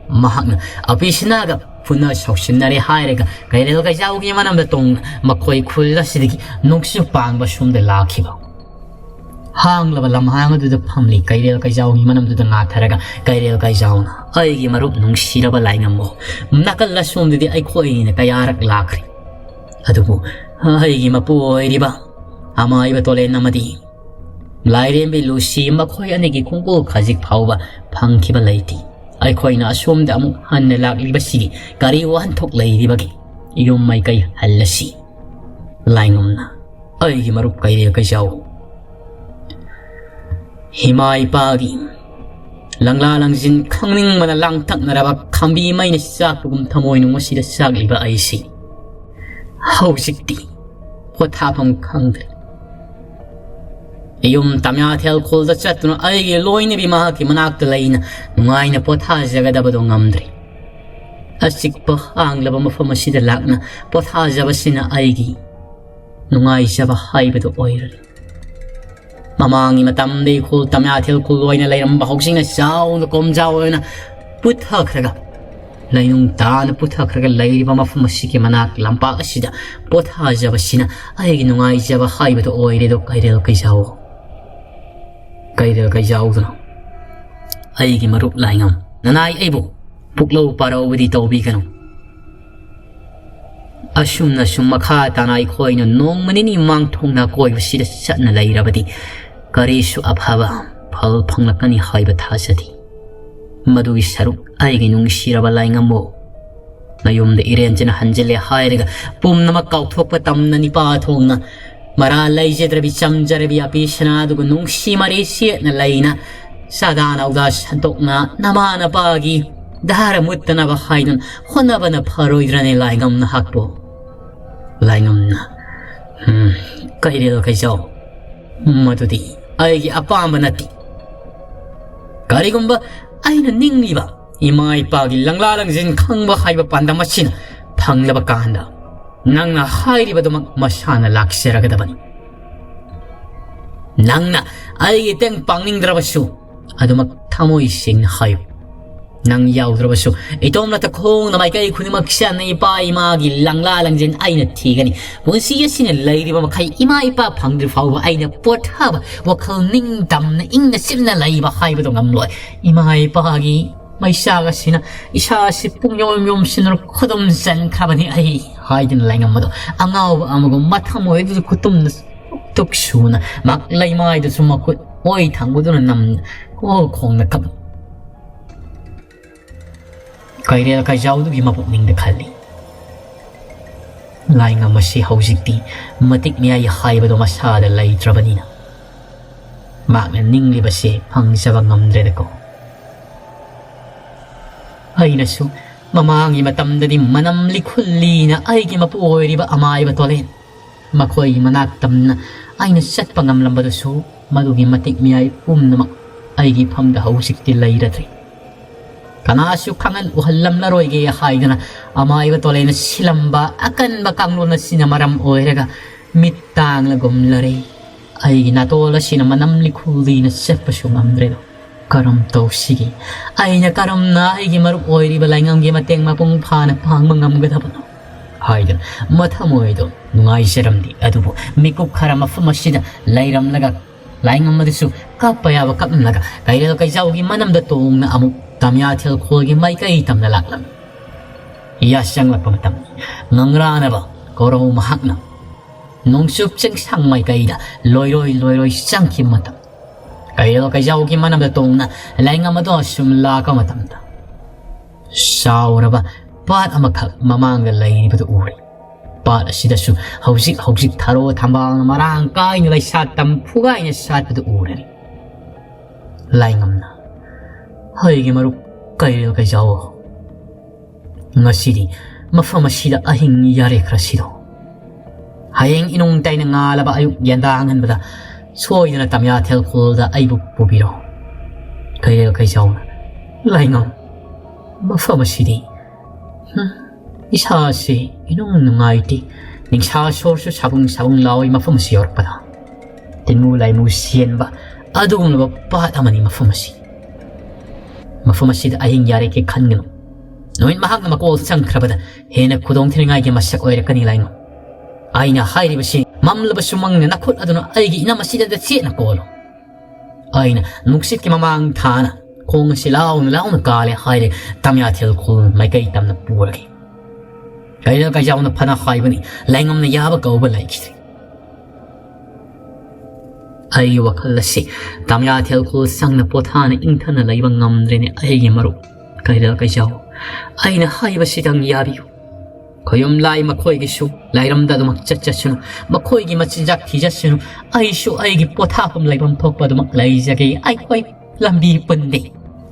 ꯃꯍꯥꯛꯅ ꯑꯄꯤꯁꯤꯅꯥꯒ ꯄꯨꯟꯅ ꯁꯥꯎꯁꯤꯟꯅꯔꯦ ꯍꯥꯏꯔꯒ ꯀꯩꯔꯦꯜ ꯀꯩꯖꯥꯎꯒꯤ ꯃꯅꯝꯗ ꯇꯣꯡꯅ ꯃꯈꯣꯏ ꯈꯨꯜ ꯑꯁꯤꯗꯒꯤ ꯅꯨꯡꯁꯤꯠ ꯄꯥꯡꯕ ꯁꯣꯝꯗ ꯂꯥꯛꯈꯤꯕ꯫ ꯍꯥꯡꯂꯕ ꯂꯝꯍꯥꯡ ꯑꯗꯨꯗ ꯐꯝꯂꯤ ꯀꯩꯔꯦꯜ ꯀꯩꯖꯥꯎꯒꯤ ꯃꯅꯝꯗꯨꯗ ꯉꯥꯊꯔꯒ ꯀꯩꯔꯦꯜ ꯀꯩꯖꯥꯎꯅ, "ꯑꯩꯒꯤ ꯃꯔꯨꯞ ꯅꯨꯡꯁꯤꯔꯕ ꯂꯥꯏꯉꯝꯃꯣ, ꯅꯥꯀꯜ ꯑꯁꯣꯝꯗꯗꯤ ꯑꯩꯈꯣꯏꯅ ꯀꯌꯥꯔꯛ ꯂꯥꯛꯈ꯭ꯔꯦ, ꯑꯗꯨꯕꯨ ꯑꯩꯒꯤ ꯃꯄꯨ ꯑꯣꯏꯔꯤꯕ ꯑꯃꯥꯏꯕ ꯇꯣꯂꯦꯟ ꯑꯃꯗꯤ ꯂꯥꯏꯔꯦꯝꯕꯤ ꯂꯨꯁꯤ ꯃꯈꯣꯏ ꯑꯅꯤꯒꯤ ꯈꯣꯡꯒꯨꯜ ꯈꯖꯤꯛ ꯐꯥꯎꯕ ꯐꯪꯈꯤꯕ ꯂꯩꯇꯦ꯫ ꯑꯩꯈꯣꯏꯅ ꯑꯁꯣꯝꯗ ꯑꯃꯨꯛ ꯍꯟꯅ ꯂꯥꯛꯂꯤꯕꯁꯤꯒꯤ ꯀꯔꯤ ꯋꯥꯍꯟꯊꯣꯛ ꯂꯩꯔꯤꯕꯒꯦ? ꯌꯨꯝ ꯃꯥꯏꯀꯩ ꯍꯜꯂꯁꯤ꯫" ꯂꯥꯏꯉꯝꯅ, ꯑꯩꯒꯤ ꯃꯔꯨꯞ ꯀꯩꯔꯦꯜ ꯀꯩꯖꯥꯎ, ꯏꯃꯥ ꯏꯄꯥꯒꯤ ꯂꯪꯂꯥ ꯂꯪꯖꯤꯟ ꯈꯪꯅꯤꯡꯕꯅ ꯂꯥꯡꯇꯛꯅꯔꯕ ꯈꯥꯝꯕꯤ ꯃꯩꯅ ꯆꯥꯛꯄꯒꯨꯝ ꯊꯃꯣꯏꯅꯨꯡ ꯑꯁꯤꯗ ꯆꯥꯛꯂꯤꯕ ꯑꯩꯁꯤ ꯍꯧꯖꯤꯛꯇꯤ ꯄꯣꯊꯥꯐꯝ ꯈꯪꯗ꯭ꯔꯦ꯫ ꯌꯨꯝ ꯇꯝꯌꯥꯊꯦꯜ ꯈꯨꯜꯗ ꯆꯠꯇꯨꯅ ꯑꯩꯒꯤ ꯂꯣꯏꯅꯕꯤ ꯃꯍꯥꯛꯀꯤ ꯃꯅꯥꯛꯇ ꯂꯩꯅ ꯅꯨꯡꯉꯥꯏꯅ ꯄꯣꯊꯥꯖꯒꯗꯕꯗꯣ ꯉꯝꯗ꯭ꯔꯦ꯫ ꯑꯆꯤꯛꯄ ꯍꯥꯡꯂꯕ ꯃꯐꯝ ꯑꯁꯤꯗ ꯂꯥꯛꯅ ꯄꯣꯊꯥꯖꯕꯁꯤꯅ ꯑꯩꯒꯤ ꯅꯨꯡꯉꯥꯏꯖꯕ ꯍꯥꯏꯕꯗꯨ ꯑꯣꯏꯔꯦ꯫ ꯃꯃꯥꯡꯒꯤ ꯃꯇꯝꯗ ꯏꯈꯨꯜ ꯇꯝꯌꯥꯊꯦꯜ ꯈꯨꯜ ꯑꯣꯏꯅ ꯂꯩꯔꯝꯕ ꯍꯧꯖꯤꯛꯅ ꯆꯥꯎꯅ ꯀꯣꯝꯖꯥꯎ ꯑꯣꯏꯅ ꯄꯨꯊꯈ꯭ꯔꯒ, ꯂꯩꯅꯨꯡ ꯇꯥꯅ ꯄꯨꯊꯈ꯭ꯔꯒ ꯂꯩꯔꯤꯕ ꯃꯐꯝ ꯑꯁꯤꯒꯤ ꯃꯅꯥꯛ ꯂꯝꯄꯥꯛ ꯑꯁꯤꯗ ꯄꯣꯊꯥꯖꯕꯁꯤꯅ ꯑꯩꯒꯤ ꯅꯨꯡꯉꯥꯏꯖꯕ ꯍꯥꯏꯕꯗꯨ ꯑꯣꯏꯔꯦꯗꯣ ꯀꯩꯔꯦꯜ ꯀꯩꯖꯥꯎ꯫ ꯀꯩꯔꯦꯜ ꯀꯩꯖꯥꯎꯗꯨꯅ, "ꯑꯩꯒꯤ ꯃꯔꯨꯞ ꯂꯥꯏꯉꯝ, ꯅꯅꯥꯏ ꯑꯩꯕꯨ ꯄꯨꯛꯂꯧ ꯄꯥꯔꯧꯕꯗꯤ ꯇꯧꯕꯤꯒꯅꯨ꯫ ꯑꯁꯨꯝꯅ ꯁꯨꯝ ꯃꯈꯥ ꯇꯥꯅ ꯑꯩꯈꯣꯏꯅ ꯅꯣꯡꯃ ꯅꯤꯅꯤ ꯃꯥꯡꯊꯣꯛꯅ ꯀꯣꯏꯕꯁꯤꯗ ꯆꯠꯅ ꯂꯩꯔꯕꯗꯤ ꯀꯔꯤꯁꯨ ꯑꯐꯕ ꯐꯜ ꯐꯪꯂꯛꯀꯅꯤ ꯍꯥꯏꯕ ꯊꯥꯖꯗꯦ꯫ ꯃꯗꯨꯒꯤ ꯁꯔꯨꯛ ꯑꯩꯒꯤ ꯅꯨꯡꯁꯤꯔꯕ ꯂꯥꯏꯉꯝꯕꯨ ꯅꯌꯨꯝꯗ ꯏꯔꯦꯟꯖꯅ ꯍꯟꯖꯤꯜꯂꯦ ꯍꯥꯏꯔꯒ ꯄꯨꯝꯅꯃꯛ ꯀꯥꯎꯊꯣꯛꯄ ꯇꯝꯅ ꯅꯤꯄꯥ ꯊꯣꯡꯅ ꯃꯔꯥ ꯂꯩꯖꯗ꯭ꯔꯕꯤ ꯆꯝꯖꯔꯕꯤ ꯑꯄꯤ ꯁꯅꯥꯗꯨꯒ ꯅꯨꯡꯁꯤ ꯃꯔꯤ ꯁꯦꯠꯅ ꯂꯩꯅ ꯆꯥꯗꯥ ꯅꯥꯎꯗꯥ ꯁꯟꯗꯣꯛꯅ ꯅꯃꯥ ꯅꯄꯥꯒꯤ ꯙꯥꯔ ꯃꯨꯠꯇꯅꯕ ꯍꯥꯏꯗꯨꯅ ꯍꯣꯠꯅꯕꯅ ꯐꯔꯣꯏꯗ꯭ꯔꯅꯦ ꯂꯥꯏꯉꯝ ꯅꯍꯥꯛꯄꯨ?" ꯂꯥꯏꯉꯝꯅ, "ꯎꯝ, ꯀꯩꯔꯦꯜ ꯀꯩꯖꯥꯎ, ꯃꯗꯨꯗꯤ ꯑꯩꯒꯤ ꯑꯄꯥꯝꯕ ꯅꯠꯇꯦ꯫ ꯀꯔꯤꯒꯨꯝꯕ ꯑꯩꯅ ꯅꯤꯡꯂꯤꯕ ꯏꯃꯥ ꯏꯄꯥꯒꯤ ꯂꯪꯂꯥ ꯂꯪꯖꯤꯟ ꯈꯪꯕ ꯍꯥꯏꯕ ꯄꯥꯟꯗꯝ ꯑꯁꯤꯅ ꯐꯪꯂꯕ ꯀꯥꯟꯗ, ꯅꯪꯅ ꯍꯥꯏꯔꯤꯕꯗꯨꯃꯛ ꯃꯁꯥꯅ ꯂꯥꯛꯆꯔꯒꯗꯕꯅꯤ꯫ ꯅꯪꯅ ꯑꯩꯒꯤ ꯇꯦꯡ ꯄꯥꯡꯅꯤꯡꯗ꯭ꯔꯕꯁꯨ, ꯑꯗꯨꯃꯛ ꯊꯃꯣꯏ ꯁꯦꯡꯅ ꯍꯥꯏꯌꯨ꯫ ꯅꯪ ꯌꯥꯎꯗ꯭ꯔꯕꯁꯨ, ꯏꯇꯣꯝꯅ ꯇꯈꯣꯡꯅ ꯃꯥꯏꯀꯩ ꯈꯨꯗꯤꯡꯃꯛ ꯆꯠꯅ ꯏꯄꯥ ꯏꯃꯥꯒꯤ ꯂꯪꯂꯥ ꯂꯪꯖꯤꯟ ꯑꯩꯅ ꯊꯤꯒꯅꯤ꯫ ꯄꯨꯟꯁꯤ ꯑꯁꯤꯅ ꯂꯩꯔꯤꯕ ꯃꯈꯩ ꯏꯃꯥ ꯏꯄꯥ ꯐꯪꯗ꯭ꯔꯤ ꯐꯥꯎꯕ ꯑꯩꯅ ꯄꯣꯊꯥꯕ, ꯋꯥꯈꯜ ꯅꯤꯡꯇꯝꯅ ꯏꯪꯅ ꯆꯤꯞꯅ ꯂꯩꯕ ꯍꯥꯏꯕꯗꯨ ꯉꯝꯂꯣꯏ꯫ ꯏꯃꯥ ꯏꯄꯥꯒꯤ ꯃꯩꯆꯥꯛ ꯑꯁꯤꯅ ꯏꯁꯥ ꯑꯁꯤ ꯄꯨꯡꯌꯣꯝ ꯌꯣꯝꯁꯤꯟꯗꯨꯅ ꯈꯨꯗꯨꯝ ꯆꯟꯈ꯭ꯔꯕꯅꯤ ꯑꯩ" ꯍꯥꯏꯗꯨꯅ ꯂꯥꯏꯉꯝꯕꯗꯨ ꯑꯉꯥꯎꯕ ꯑꯃꯒꯨꯝ ꯃꯊꯃꯣꯏꯗꯨꯗ ꯈꯨꯇꯨꯝꯅ ꯇꯨꯛ ꯁꯨꯅ ꯃꯥꯛ ꯂꯩꯃꯥꯏꯗꯨꯁꯨ ꯃꯈꯨꯠ ꯑꯣꯏ ꯊꯥꯡꯕꯗꯨꯅ ꯅꯝꯅ ꯀꯣꯜ ꯈꯣꯡꯅ ꯀꯞ ꯀꯩꯔꯦꯜ ꯀꯩꯖꯥꯎꯗꯨꯒꯤ ꯃꯄꯨꯛꯅꯤꯡꯗ ꯈꯜꯂꯤ꯫ ꯂꯥꯏꯉꯝ ꯑꯁꯤ ꯍꯧꯖꯤꯛꯇꯤ ꯃꯇꯤꯛ ꯃꯌꯥꯏ ꯍꯥꯏꯕꯗꯣ ꯃꯁꯥꯗ ꯂꯩꯇ꯭ꯔꯕꯅꯤꯅ ꯃꯍꯥꯛꯅ ꯅꯤꯡꯂꯤꯕꯁꯦ ꯐꯪꯖꯕ ꯉꯝꯗ꯭ꯔꯦꯗꯀꯣ꯫ ꯑꯩꯅꯁꯨ ꯃꯃꯥꯡꯒꯤ ꯃꯇꯝꯗꯗꯤ ꯃꯅꯝ ꯂꯤꯈꯨꯜꯂꯤꯅ ꯑꯩꯒꯤ ꯃꯄꯨ ꯑꯣꯏꯔꯤꯕ ꯑꯃꯥꯏꯕ ꯇꯣꯂꯦꯟ ꯃꯈꯣꯏꯒꯤ ꯃꯅꯥꯛ ꯇꯝꯅ ꯑꯩꯅ ꯆꯠꯄ ꯉꯝꯂꯝꯕꯗꯨꯁꯨ ꯃꯗꯨꯒꯤ ꯃꯇꯤꯛ ꯃꯌꯥꯏ ꯄꯨꯝꯅꯃꯛ ꯑꯩꯒꯤ ꯏꯐꯝꯗ ꯍꯧꯖꯤꯛꯇꯤ ꯂꯩꯔꯗ꯭ꯔꯦ꯫ ꯀꯅꯥꯁꯨ ꯈꯪꯍꯟ ꯎꯍꯜꯂꯝꯂꯔꯣꯏꯒꯦ ꯍꯥꯏꯗꯨꯅ ꯑꯃꯥꯏꯕ ꯇꯣꯂꯦꯟꯅ ꯁꯤꯜꯂꯝꯕ ꯑꯀꯟꯕ ꯀꯥꯡꯂꯣꯟ ꯑꯁꯤꯅ ꯃꯔꯝ ꯑꯣꯏꯔꯒ ꯃꯤꯠ ꯇꯥꯡꯂꯒꯨꯝꯂꯔꯦ꯫ ꯑꯩꯒꯤ ꯅꯥꯇꯣꯜ ꯑꯁꯤꯅ ꯃꯅꯝ ꯂꯤꯈꯨꯜꯂꯤꯅ ꯆꯠꯄꯁꯨ ꯉꯝꯗ꯭ꯔꯦꯗꯣ꯫ ꯀꯔꯝ ꯇꯧꯁꯤꯒꯦ? ꯑꯩꯅ ꯀꯔꯝꯅ ꯑꯩꯒꯤ ꯃꯔꯨꯞ ꯑꯣꯏꯔꯤꯕ ꯂꯥꯏꯉꯝꯒꯤ ꯃꯇꯦꯡ ꯃꯄꯨꯡ ꯐꯥꯅ ꯄꯥꯡꯕ ꯉꯝꯒꯗꯕꯅꯣ? ꯍꯥꯏꯗꯨꯅ ꯃꯊꯃꯣꯏꯗꯣ ꯅꯨꯡꯉꯥꯏꯖꯔꯝꯗꯦ꯫ ꯑꯗꯨꯕꯨ ꯃꯤꯀꯨꯞ ꯈꯔ ꯃꯐꯝ ꯑꯁꯤꯗ ꯂꯩꯔꯝꯂꯒ ꯂꯥꯏꯉꯝ ꯑꯗꯨꯁꯨ ꯀꯞꯄ ꯌꯥꯕ ꯀꯞꯂꯝꯂꯒ ꯀꯩꯔꯦꯜ ꯀꯩꯖꯥꯎꯒꯤ ꯃꯅꯝꯗ ꯇꯣꯡꯅ ꯑꯃꯨꯛ ꯇꯝꯌꯥꯊꯦꯜ ꯈꯣꯜꯒꯤ ꯃꯥꯏꯀꯩ ꯇꯝꯅ ꯂꯥꯛꯂꯝꯃꯤ꯫ ꯌꯥꯆꯪꯂꯛꯄ ꯃꯇꯝ ꯉꯪꯔꯥꯅꯕ ꯀꯧꯔꯧ ꯃꯍꯥꯛꯅ ꯅꯣꯡꯆꯨꯞ ꯆꯤꯡꯁꯥꯡ ꯃꯥꯏꯀꯩꯗ ꯂꯣꯏꯔꯣꯏ ꯂꯣꯏꯔꯣꯏ ꯆꯪꯈꯤꯕ ꯃꯇꯝ ꯀꯩꯔꯦꯜ ꯀꯩꯖꯥꯎꯒꯤ ꯃꯅꯝꯗ ꯇꯣꯡꯅ ꯂꯥꯏꯉꯝ ꯑꯗꯣ ꯑꯁꯨꯝ ꯂꯥꯛꯄ ꯃꯇꯝꯗ ꯆꯥꯎꯔꯕ ꯄꯥꯠ ꯑꯃꯈꯛ ꯃꯃꯥꯡꯗ ꯂꯩꯔꯤꯕꯗꯨ ꯎꯔꯦ꯫ ꯄꯥꯠ ꯑꯁꯤꯗꯁꯨ ꯍꯧꯖꯤꯛ ꯍꯧꯖꯤꯛ ꯊꯔꯣ ꯊꯝꯕꯥꯜꯅ ꯃꯔꯥꯡ ꯀꯥꯏꯅ ꯂꯩꯁꯥꯠ ꯇꯝ ꯐꯨꯒꯥꯏꯅ ꯁꯥꯠꯄꯗꯨ ꯎꯔꯦ꯫ ꯂꯥꯏꯉꯝꯅ, "ꯑꯩꯒꯤ ꯃꯔꯨꯞ ꯀꯩꯔꯦꯜ ꯀꯩꯖꯥꯎ, ꯉꯁꯤꯗꯤ ꯃꯐꯝ ꯑꯁꯤꯗ ꯑꯍꯤꯡ ꯌꯥꯔꯦ ꯈꯔ ꯁꯤꯗꯣ꯫ ꯍꯌꯦꯡ ꯏꯅꯨꯡ ꯇꯩꯅ ꯉꯥꯜꯂꯕ ꯑꯌꯨꯛ ꯌꯦꯟꯗꯥꯡꯍꯟꯕꯗ ꯁꯣꯏꯗꯅ ꯇꯝꯌꯥꯊꯦꯜ ꯈꯨꯜꯗ ꯑꯩꯕꯨ ꯄꯨꯕꯤꯔꯣ꯫" ꯀꯩꯔꯦꯜ ꯀꯩꯖꯥꯎꯅ, "ꯂꯥꯏꯉꯝ, ꯃꯐꯝ ꯑꯁꯤꯗꯤ, ꯍꯝ, ꯏꯁꯥꯁꯤ ꯏꯅꯨꯡ ꯅꯨꯡꯉꯥꯏꯇꯦ꯫ ꯅꯤꯡꯁꯥ ꯁꯣꯔꯁꯨ ꯁꯥꯕꯨꯡ ꯁꯥꯕꯨꯡ ꯂꯥꯎꯏ ꯃꯐꯝ ꯑꯁꯤ ꯌꯧꯔꯛꯄꯗ꯫ ꯇꯤꯟꯃꯨ ꯂꯥꯏꯃꯨ ꯁꯦꯟꯕ ꯑꯗꯨꯒꯨꯝꯂꯕ ꯄꯥꯠ ꯑꯃꯅꯤ ꯃꯐꯝ ꯑꯁꯤ꯫ ꯃꯐꯝ ꯑꯁꯤꯗ ꯑꯍꯤꯡ ꯌꯥꯔꯦꯀꯦ ꯈꯟꯒꯅꯨ꯫ ꯅꯨꯃꯤꯠ ꯃꯍꯥꯛꯅ ꯃꯀꯣꯜ ꯆꯪꯈ꯭ꯔꯕꯗ ꯍꯦꯟꯅ ꯈꯨꯗꯣꯡ ꯊꯤꯅꯤꯡꯉꯥꯏꯒꯤ ꯃꯁꯛ ꯑꯣꯏꯔꯛꯀꯅꯤ ꯂꯥꯏꯉꯝ꯫ ꯑꯩꯅ ꯍꯥꯏꯔꯤꯕꯁꯤ ꯃꯝꯂꯕꯁꯨ ꯃꯪꯅ ꯅꯈꯨꯠ ꯑꯗꯨꯅ ꯑꯩꯒꯤ ꯏꯅꯝ ꯑꯁꯤꯗ ꯆꯦꯠꯅ ꯀꯣꯜꯂꯨ꯫" ꯑꯩꯅ ꯅꯨꯡꯁꯤꯠꯀꯤ ꯃꯃꯥꯡ ꯊꯥꯅ ꯈꯣꯡ ꯑꯁꯤ ꯂꯥꯎꯅ ꯂꯥꯎꯅ ꯀꯥꯜꯂꯦ ꯍꯥꯏꯔꯦ ꯇꯝꯌꯥꯊꯦꯜ ꯈꯨꯜ ꯃꯥꯏꯀꯩ ꯇꯝꯅ ꯄꯨꯔꯒꯦ꯫ ꯀꯩꯔꯦꯜ ꯀꯩꯖꯥꯎꯅ ꯐꯅ ꯍꯥꯏꯕꯅꯤ, ꯂꯥꯏꯉꯝꯅ ꯌꯥꯕ ꯀꯧꯕ ꯂꯩꯈꯤꯗ꯭ꯔꯦ꯫ ꯑꯩꯒꯤ ꯋꯥꯈꯜ ꯑꯁꯤ ꯇꯝꯌꯥꯊꯦꯜ ꯈꯨꯜ ꯁꯪꯅ ꯄꯣꯊꯥꯅ ꯏꯪꯊꯅ ꯂꯩꯕ ꯉꯝꯗ꯭ꯔꯦꯅꯦ ꯑꯩꯒꯤ ꯃꯔꯨꯞ ꯀꯩꯔꯦꯜ ꯀꯩꯖꯥꯎ꯫ ꯑꯩꯅ ꯍꯥꯏꯕꯁꯤꯗꯪ ꯌꯥꯕꯤꯌꯨ꯫ ꯈꯣꯏꯌꯨꯝ ꯂꯥꯏ ꯃꯈꯣꯏꯒꯤꯁꯨ ꯂꯥꯏꯔꯝꯗ ꯑꯗꯨꯃꯛ ꯆꯠꯆꯁꯅꯨ, ꯃꯈꯣꯏꯒꯤ ꯃꯆꯤꯟꯖꯥꯛ ꯊꯤꯖꯁꯅꯨ꯫ ꯑꯩꯁꯨ ꯑꯩꯒꯤ ꯄꯣꯊꯥꯐꯝ ꯂꯩꯐꯝ ꯊꯣꯛꯄ ꯑꯗꯨꯃꯛ ꯂꯩꯖꯒꯦ꯫ ꯑꯩꯈꯣꯏ ꯂꯝꯕꯤ ꯄꯨꯟꯗꯦ꯫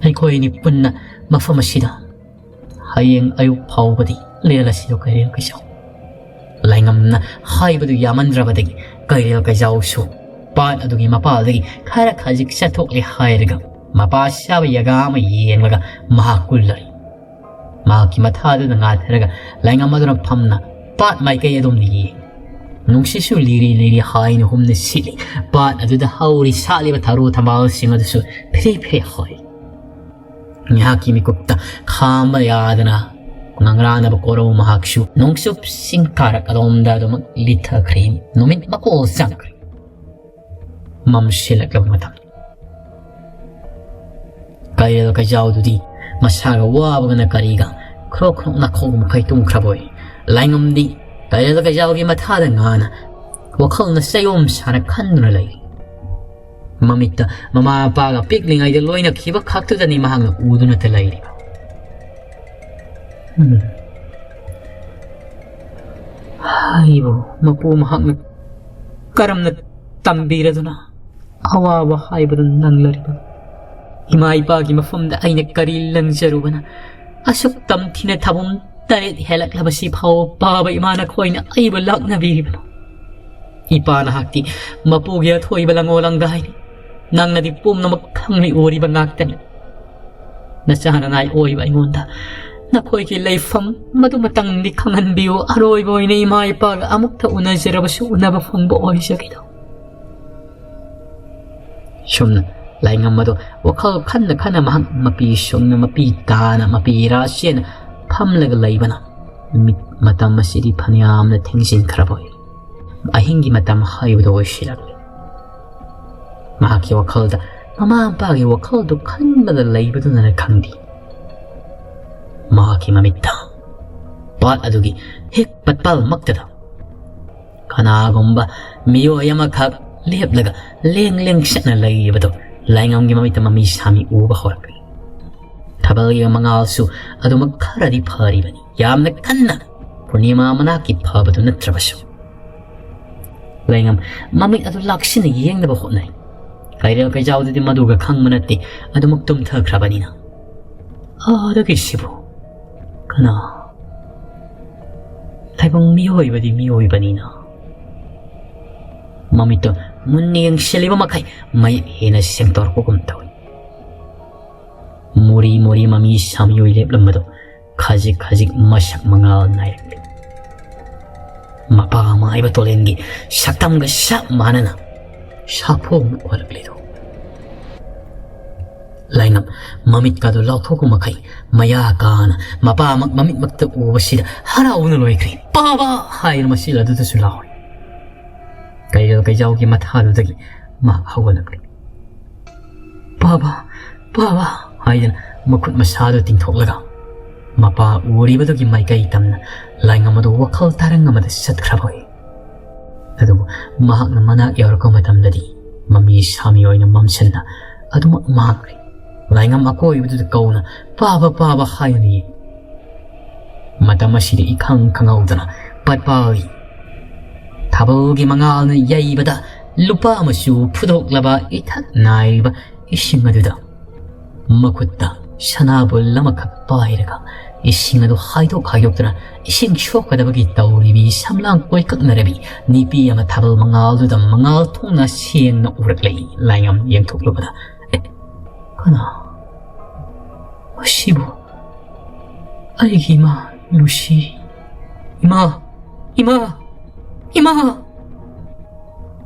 ꯑꯩꯈꯣꯏꯅꯤ ꯄꯨꯟꯅ ꯃꯐꯝ ꯑꯁꯤꯗ ꯍꯌꯦꯡ ꯑꯌꯨꯛ ꯐꯥꯎꯕꯗꯤ ꯂꯦꯜꯂꯁꯤꯔꯣ ꯀꯩꯔꯦꯜ ꯀꯩꯖꯥꯎ?" ꯂꯥꯏꯉꯝꯅ ꯍꯥꯏꯕꯗꯨ ꯌꯥꯃꯟꯗ꯭ꯔꯕꯗꯒꯤ ꯀꯩꯔꯦꯜ ꯀꯩꯖꯥꯎꯁꯨ ꯄꯥꯠ ꯑꯗꯨꯒꯤ ꯃꯄꯥꯜꯗꯒꯤ ꯈꯔ ꯈꯖꯤꯛ ꯆꯠꯊꯣꯛꯂꯦ ꯍꯥꯏꯔꯒ ꯃꯄꯥ ꯁꯥꯕ ꯌꯥꯒꯥ ꯑꯃ ꯌꯦꯡꯂꯒ ꯃꯍꯥꯛ ꯀꯨꯜꯂꯔꯤ꯫ ꯃꯍꯥꯛꯀꯤ ꯃꯊꯥꯗꯨꯗ ꯉꯥꯊꯔꯒ ꯂꯥꯏꯉꯝ ꯑꯗꯨꯅ ꯐꯝꯅ ꯄꯥꯠ ꯃꯥꯏꯀꯩ ꯑꯗꯣꯝꯗ ꯌꯦꯡꯂꯤ꯫ ꯅꯨꯡꯁꯤꯠꯁꯨ ꯂꯤꯔꯤ ꯂꯤꯔꯤ ꯍꯥꯏꯅ ꯍꯨꯝꯅ ꯁꯤꯠꯂꯤ꯫ ꯄꯥꯠ ꯑꯗꯨꯗ ꯍꯧꯔꯤ ꯁꯥꯠꯂꯤꯕ ꯊꯔꯣ ꯊꯝꯕꯥꯜꯁꯤꯡ ꯑꯗꯨꯁꯨ ꯐꯤꯔꯤ ꯐꯤꯔꯤ ꯍꯣꯏ꯫ ꯉꯥꯏꯍꯥꯛꯀꯤ ꯃꯤꯀꯨꯞꯇ ꯈꯥꯝꯕ ꯌꯥꯗꯅ ꯉꯪꯔꯥꯅꯕ ꯀꯣꯔꯧ ꯃꯍꯥꯛꯁꯨ ꯅꯣꯡꯆꯨꯞ ꯆꯤꯡ ꯀꯥꯔꯛ ꯑꯗꯣꯝꯗ ꯑꯗꯨꯃꯛ ꯂꯤꯊꯈ꯭ꯔꯦ꯫ ꯅꯨꯃꯤꯠ ꯃꯀꯣꯜ ꯆꯪꯈ꯭ꯔꯦ꯫ ꯃꯝꯁꯤꯜꯂꯛꯂꯕ ꯃꯇꯝ꯫ ꯀꯩꯔꯦꯜ ꯀꯩꯖꯥꯎꯗꯨꯗꯤ ꯃꯁꯥꯒ ꯋꯥꯕꯒꯅ ꯀꯔꯤꯒ ꯈ꯭ꯔꯣꯛ ꯈ꯭ꯔꯣꯛ ꯅꯥꯈꯣꯛ ꯃꯈꯩ ꯇꯨꯝꯈ꯭ꯔꯕꯣꯏ꯫ ꯂꯥꯏꯉꯝꯗꯤ ꯀꯩꯔꯦꯜ ꯀꯩꯖꯥꯎꯒꯤ ꯃꯊꯥꯗ ꯉꯥꯅ ꯋꯥꯈꯜꯅ ꯆꯌꯣꯝ ꯁꯥꯅ ꯈꯟꯗꯨꯅ ꯂꯩ꯫ ꯃꯃꯤꯠꯇ ꯃꯃꯥ ꯃꯄꯥꯒ ꯄꯤꯛꯂꯤꯉꯩꯗ ꯂꯣꯏꯅꯈꯤꯕ ꯈꯛꯇꯨꯗꯅꯤ ꯃꯍꯥꯛꯅ ꯎꯗꯨꯅꯇ ꯂꯩꯔꯤꯕ꯫ ꯎꯝ꯫ ꯍꯥꯏꯕꯨ ꯃꯄꯨ ꯃꯍꯥꯛꯅ ꯀꯔꯝꯅ ꯇꯝꯕꯤꯔꯗꯨꯅ ꯑꯋꯥꯕ ꯍꯥꯏꯕꯗꯨ ꯅꯪꯂꯔꯤꯕ? ꯏꯃꯥ ꯏꯄꯥꯒꯤ ꯃꯐꯝꯗ ꯑꯩꯅ ꯀꯔꯤ ꯂꯪꯖꯔꯨꯕꯅ ꯑꯁꯨꯛ ꯇꯝꯊꯤꯅ ꯊꯥꯕꯨꯝ ꯇꯔꯦꯠ ꯍꯦꯜꯂꯛꯂꯕꯁꯤ ꯐꯥꯎꯕ ꯄꯥꯕ ꯏꯃꯥ ꯅꯈꯣꯏꯅ ꯑꯩꯕꯨ ꯂꯥꯛꯅꯕꯤꯔꯤꯕꯅꯣ? ꯏꯄꯥ ꯅꯍꯥꯛꯇꯤ ꯃꯄꯨꯒꯤ ꯑꯊꯣꯏꯕ ꯂꯪꯉꯣ ꯂꯪꯗ ꯍꯥꯏꯅꯤ꯫ ꯅꯪꯅꯗꯤ ꯄꯨꯝꯅꯃꯛ ꯈꯪꯂꯤ ꯎꯔꯤꯕ ꯉꯥꯛꯇꯅꯤ꯫ ꯅꯆꯥ ꯅꯅꯥꯏ ꯑꯣꯏꯕ ꯑꯩꯉꯣꯟꯗ ꯅꯈꯣꯏꯒꯤ ꯂꯩꯐꯝ ꯃꯗꯨꯃꯇꯪꯗꯤ ꯈꯪꯍꯟꯕꯤꯌꯨ꯫ ꯑꯔꯣꯏꯕ ꯑꯣꯏꯅ ꯏꯃꯥ ꯏꯄꯥꯒ ꯑꯃꯨꯛꯇ ꯎꯅꯖꯔꯕꯁꯨ ꯎꯅꯕ ꯐꯪꯕ ꯑꯣꯏꯖꯒꯦꯗꯣ꯫ ꯁꯨꯝꯅ ꯂꯥꯏꯉꯝ ꯑꯗꯣ ꯋꯥꯈꯜ ꯈꯟꯅ ꯈꯟꯅ ꯃꯍꯥꯛ ꯃꯄꯤ ꯁꯨꯡꯅ ꯃꯄꯤ ꯇꯥꯅ ꯃꯄꯤ ꯔꯥꯁꯤꯅ ꯐꯝꯂꯒ ꯂꯩꯕꯅ ꯅꯨꯃꯤꯠ ꯃꯇꯝ ꯑꯁꯤꯗꯤ ꯐꯅꯌꯥꯝꯅ ꯊꯦꯡꯖꯤꯟꯈ꯭ꯔꯕ ꯑꯣꯏ꯫ ꯑꯍꯤꯡꯒꯤ ꯃꯇꯝ ꯍꯥꯏꯕꯗꯨ ꯑꯣꯏꯁꯤꯜꯂꯛꯂꯦ꯫ ꯃꯍꯥꯛꯀꯤ ꯋꯥꯈꯜꯗ ꯃꯃꯥ ꯃꯄꯥꯒꯤ ꯋꯥꯈꯜꯗꯨ ꯈꯟꯕꯗ ꯂꯩꯕꯗꯨꯅꯔ ꯈꯪꯗꯦ, ꯃꯍꯥꯛꯀꯤ ꯃꯃꯤꯠꯇ ꯄꯥꯠ ꯑꯗꯨꯒꯤ ꯍꯦꯛ ꯄꯠꯄꯜꯃꯛꯇꯗ ꯀꯅꯥꯒꯨꯝꯕ ꯃꯤꯑꯣꯏ ꯑꯃꯈꯛ ꯂꯦꯞꯂꯒ ꯂꯦꯡ ꯂꯦꯡ ꯆꯠꯅ ꯂꯩꯔꯤꯕꯗꯨ ꯂꯥꯏꯉꯝꯒꯤ ꯃꯃꯤꯠꯇ ꯃꯃꯤ ꯁꯥꯃꯤ ꯎꯕ ꯍꯧꯔꯛꯂꯤ꯫ ꯊꯥꯕꯜꯒꯤ ꯃꯉꯥꯜꯁꯨ ꯑꯗꯨꯃꯛ ꯈꯔꯗꯤ ꯐꯔꯤꯕꯅꯤ꯫ ꯌꯥꯝꯅ ꯀꯟꯅ ꯄꯨꯔꯅꯤꯃꯥ ꯃꯅꯥꯛꯀꯤ ꯐꯕꯗꯨ ꯅꯠꯇ꯭ꯔꯕꯁꯨ꯫ ꯂꯩꯉꯝ ꯃꯃꯤꯠ ꯑꯗꯨ ꯂꯥꯛꯁꯤꯟꯅ ꯌꯦꯡꯅꯕ ꯍꯣꯠꯅꯩ꯫ ꯀꯩꯔꯦꯜ ꯀꯩꯖꯥꯎꯗꯨꯗꯤ ꯃꯗꯨꯒ ꯈꯪꯕ ꯅꯠꯇꯦ, ꯑꯗꯨꯃꯛ ꯇꯨꯝꯊꯈ꯭ꯔꯕꯅꯤꯅ꯫ ꯑꯥꯗꯒꯤꯁꯤꯕꯨ ꯀꯅꯥ? ꯇꯥꯏꯕꯪ ꯃꯤꯑꯣꯏꯕꯗꯤ ꯃꯤꯑꯣꯏꯕꯅꯤꯅ꯫ ꯃꯃꯤꯠꯇꯣ ꯃꯨꯟꯅ ꯌꯦꯡꯁꯤꯜꯂꯤꯕ ꯃꯈꯩ ꯃꯌꯦꯛ ꯍꯦꯟꯅ ꯁꯦꯡꯗꯣꯔꯛꯄꯒꯨꯝ ꯇꯧꯏ꯫ ꯃꯣꯔꯤ ꯃꯣꯔꯤ ꯃꯃꯤ ꯁꯥꯃꯤꯑꯣꯏ ꯂꯦꯞꯂꯝꯕꯗꯣ ꯈꯖꯤꯛ ꯈꯖꯤꯛ ꯃꯁꯛ ꯃꯉꯥꯜ ꯅꯥꯏꯔꯛꯂꯤ꯫ ꯃꯄꯥ ꯃꯥꯏꯕ ꯇꯣꯂꯦꯟꯒꯤ ꯁꯛꯇꯝꯒ ꯆꯞ ꯃꯥꯟꯅꯅ ꯁꯥꯐꯣꯡꯅ ꯑꯣꯜꯂꯛꯂꯤꯗꯣ꯫ ꯂꯥꯏꯉꯝ ꯃꯃꯤꯠꯀꯗꯨ ꯂꯥꯎꯊꯣꯛꯄ ꯃꯈꯩ ꯃꯌꯥ ꯀꯥꯅ ꯃꯄꯥꯃꯛ ꯃꯃꯤꯠꯃꯛꯇ ꯎꯕꯁꯤꯗ ꯍꯔꯥꯎꯅ ꯂꯣꯏꯈ꯭ꯔꯦ꯫ "ꯄꯥꯕ!" ꯍꯥꯏꯅ ꯃꯆꯤꯜ ꯑꯗꯨꯗꯁꯨ ꯂꯥꯎꯔꯦ꯫ ꯀꯩꯔꯦꯜ ꯀꯩꯖꯥꯎꯒꯤ ꯃꯊꯥꯗꯨꯗꯒꯤ ꯃꯍꯥꯛ ꯍꯧꯒꯠꯂꯛꯂꯤ꯫ "ꯄꯥꯕ, ꯄꯥꯕ!" ꯍꯥꯏꯗꯅ ꯃꯈꯨꯠ ꯃꯁꯥꯗꯨ ꯇꯤꯡꯊꯣꯛꯂꯒ ꯃꯄꯥ ꯎꯔꯤꯕꯗꯨꯒꯤ ꯃꯥꯏꯀꯩ ꯇꯝꯅ ꯂꯥꯏꯉꯝ ꯑꯗꯨ ꯋꯥꯈꯜ ꯇꯥꯔꯪ ꯑꯃꯗ ꯆꯠꯈ꯭ꯔꯕ ꯑꯣꯏ꯫ ꯑꯗꯨꯕꯨ ꯃꯍꯥꯛꯅ ꯃꯅꯥꯛ ꯌꯧꯔꯛꯄ ꯃꯇꯝꯗꯗꯤ ꯃꯃꯤ ꯁꯥꯃꯤ ꯑꯣꯏꯅ ꯃꯝꯁꯤꯟꯅ ꯑꯗꯨꯃꯛ ꯃꯥꯡꯈ꯭ꯔꯦ꯫ ꯂꯥꯏꯉꯝ ꯑꯀꯣꯏꯕꯗꯨꯗ ꯀꯧꯅ "ꯄꯥꯕ, ꯄꯥꯕ" ꯍꯥꯏꯗꯨꯅ ꯌꯦꯡ꯫ ꯃꯇꯝ ꯑꯁꯤꯗ ꯏꯈꯪ ꯈꯪꯍꯧꯗꯅ ꯄꯠꯄꯥꯜꯒꯤ ꯊꯥꯕꯜꯒꯤ ꯃꯉꯥꯜꯅ ꯌꯩꯕꯗ ꯂꯨꯄꯥ ꯃꯆꯨ ꯐꯨꯗꯣꯛꯂꯕ ꯏꯊꯛ ꯅꯥꯏꯔꯤꯕ ꯏꯁꯤꯡ ꯑꯗꯨꯗ ꯃꯈꯨꯠꯇ ꯁꯅꯥꯕꯨꯜ ꯑꯃꯈꯛ ꯄꯥꯏꯔꯒ ꯏꯁꯤꯡ ꯑꯗꯨ ꯍꯥꯏꯗꯣꯛ ꯍꯥꯏꯗꯣꯛꯇꯨꯅ ꯏꯁꯤꯡ ꯁꯣꯛꯀꯗꯕꯒꯤ ꯇꯧꯔꯤꯕꯤ ꯁꯝꯂꯥꯡ ꯀꯣꯏꯀꯛꯅꯔꯕꯤ ꯅꯨꯄꯤ ꯑꯃ ꯊꯥꯕꯜ ꯃꯉꯥꯜꯗꯨꯗ ꯃꯉꯥꯜ ꯊꯣꯛꯅ ꯁꯦꯡꯅ ꯎꯔꯛꯂꯦ꯫ ꯂꯥꯏꯉꯝ ꯌꯦꯡꯊꯣꯛꯂꯨꯕꯗ, "ꯑꯦ, ꯀꯅꯥ? ꯃꯁꯤꯕꯨ ꯑꯩꯒꯤ ꯏꯃꯥ ꯂꯨꯁꯤ, ꯏꯃꯥ, ꯏꯃꯥ, ꯏꯃꯥ!"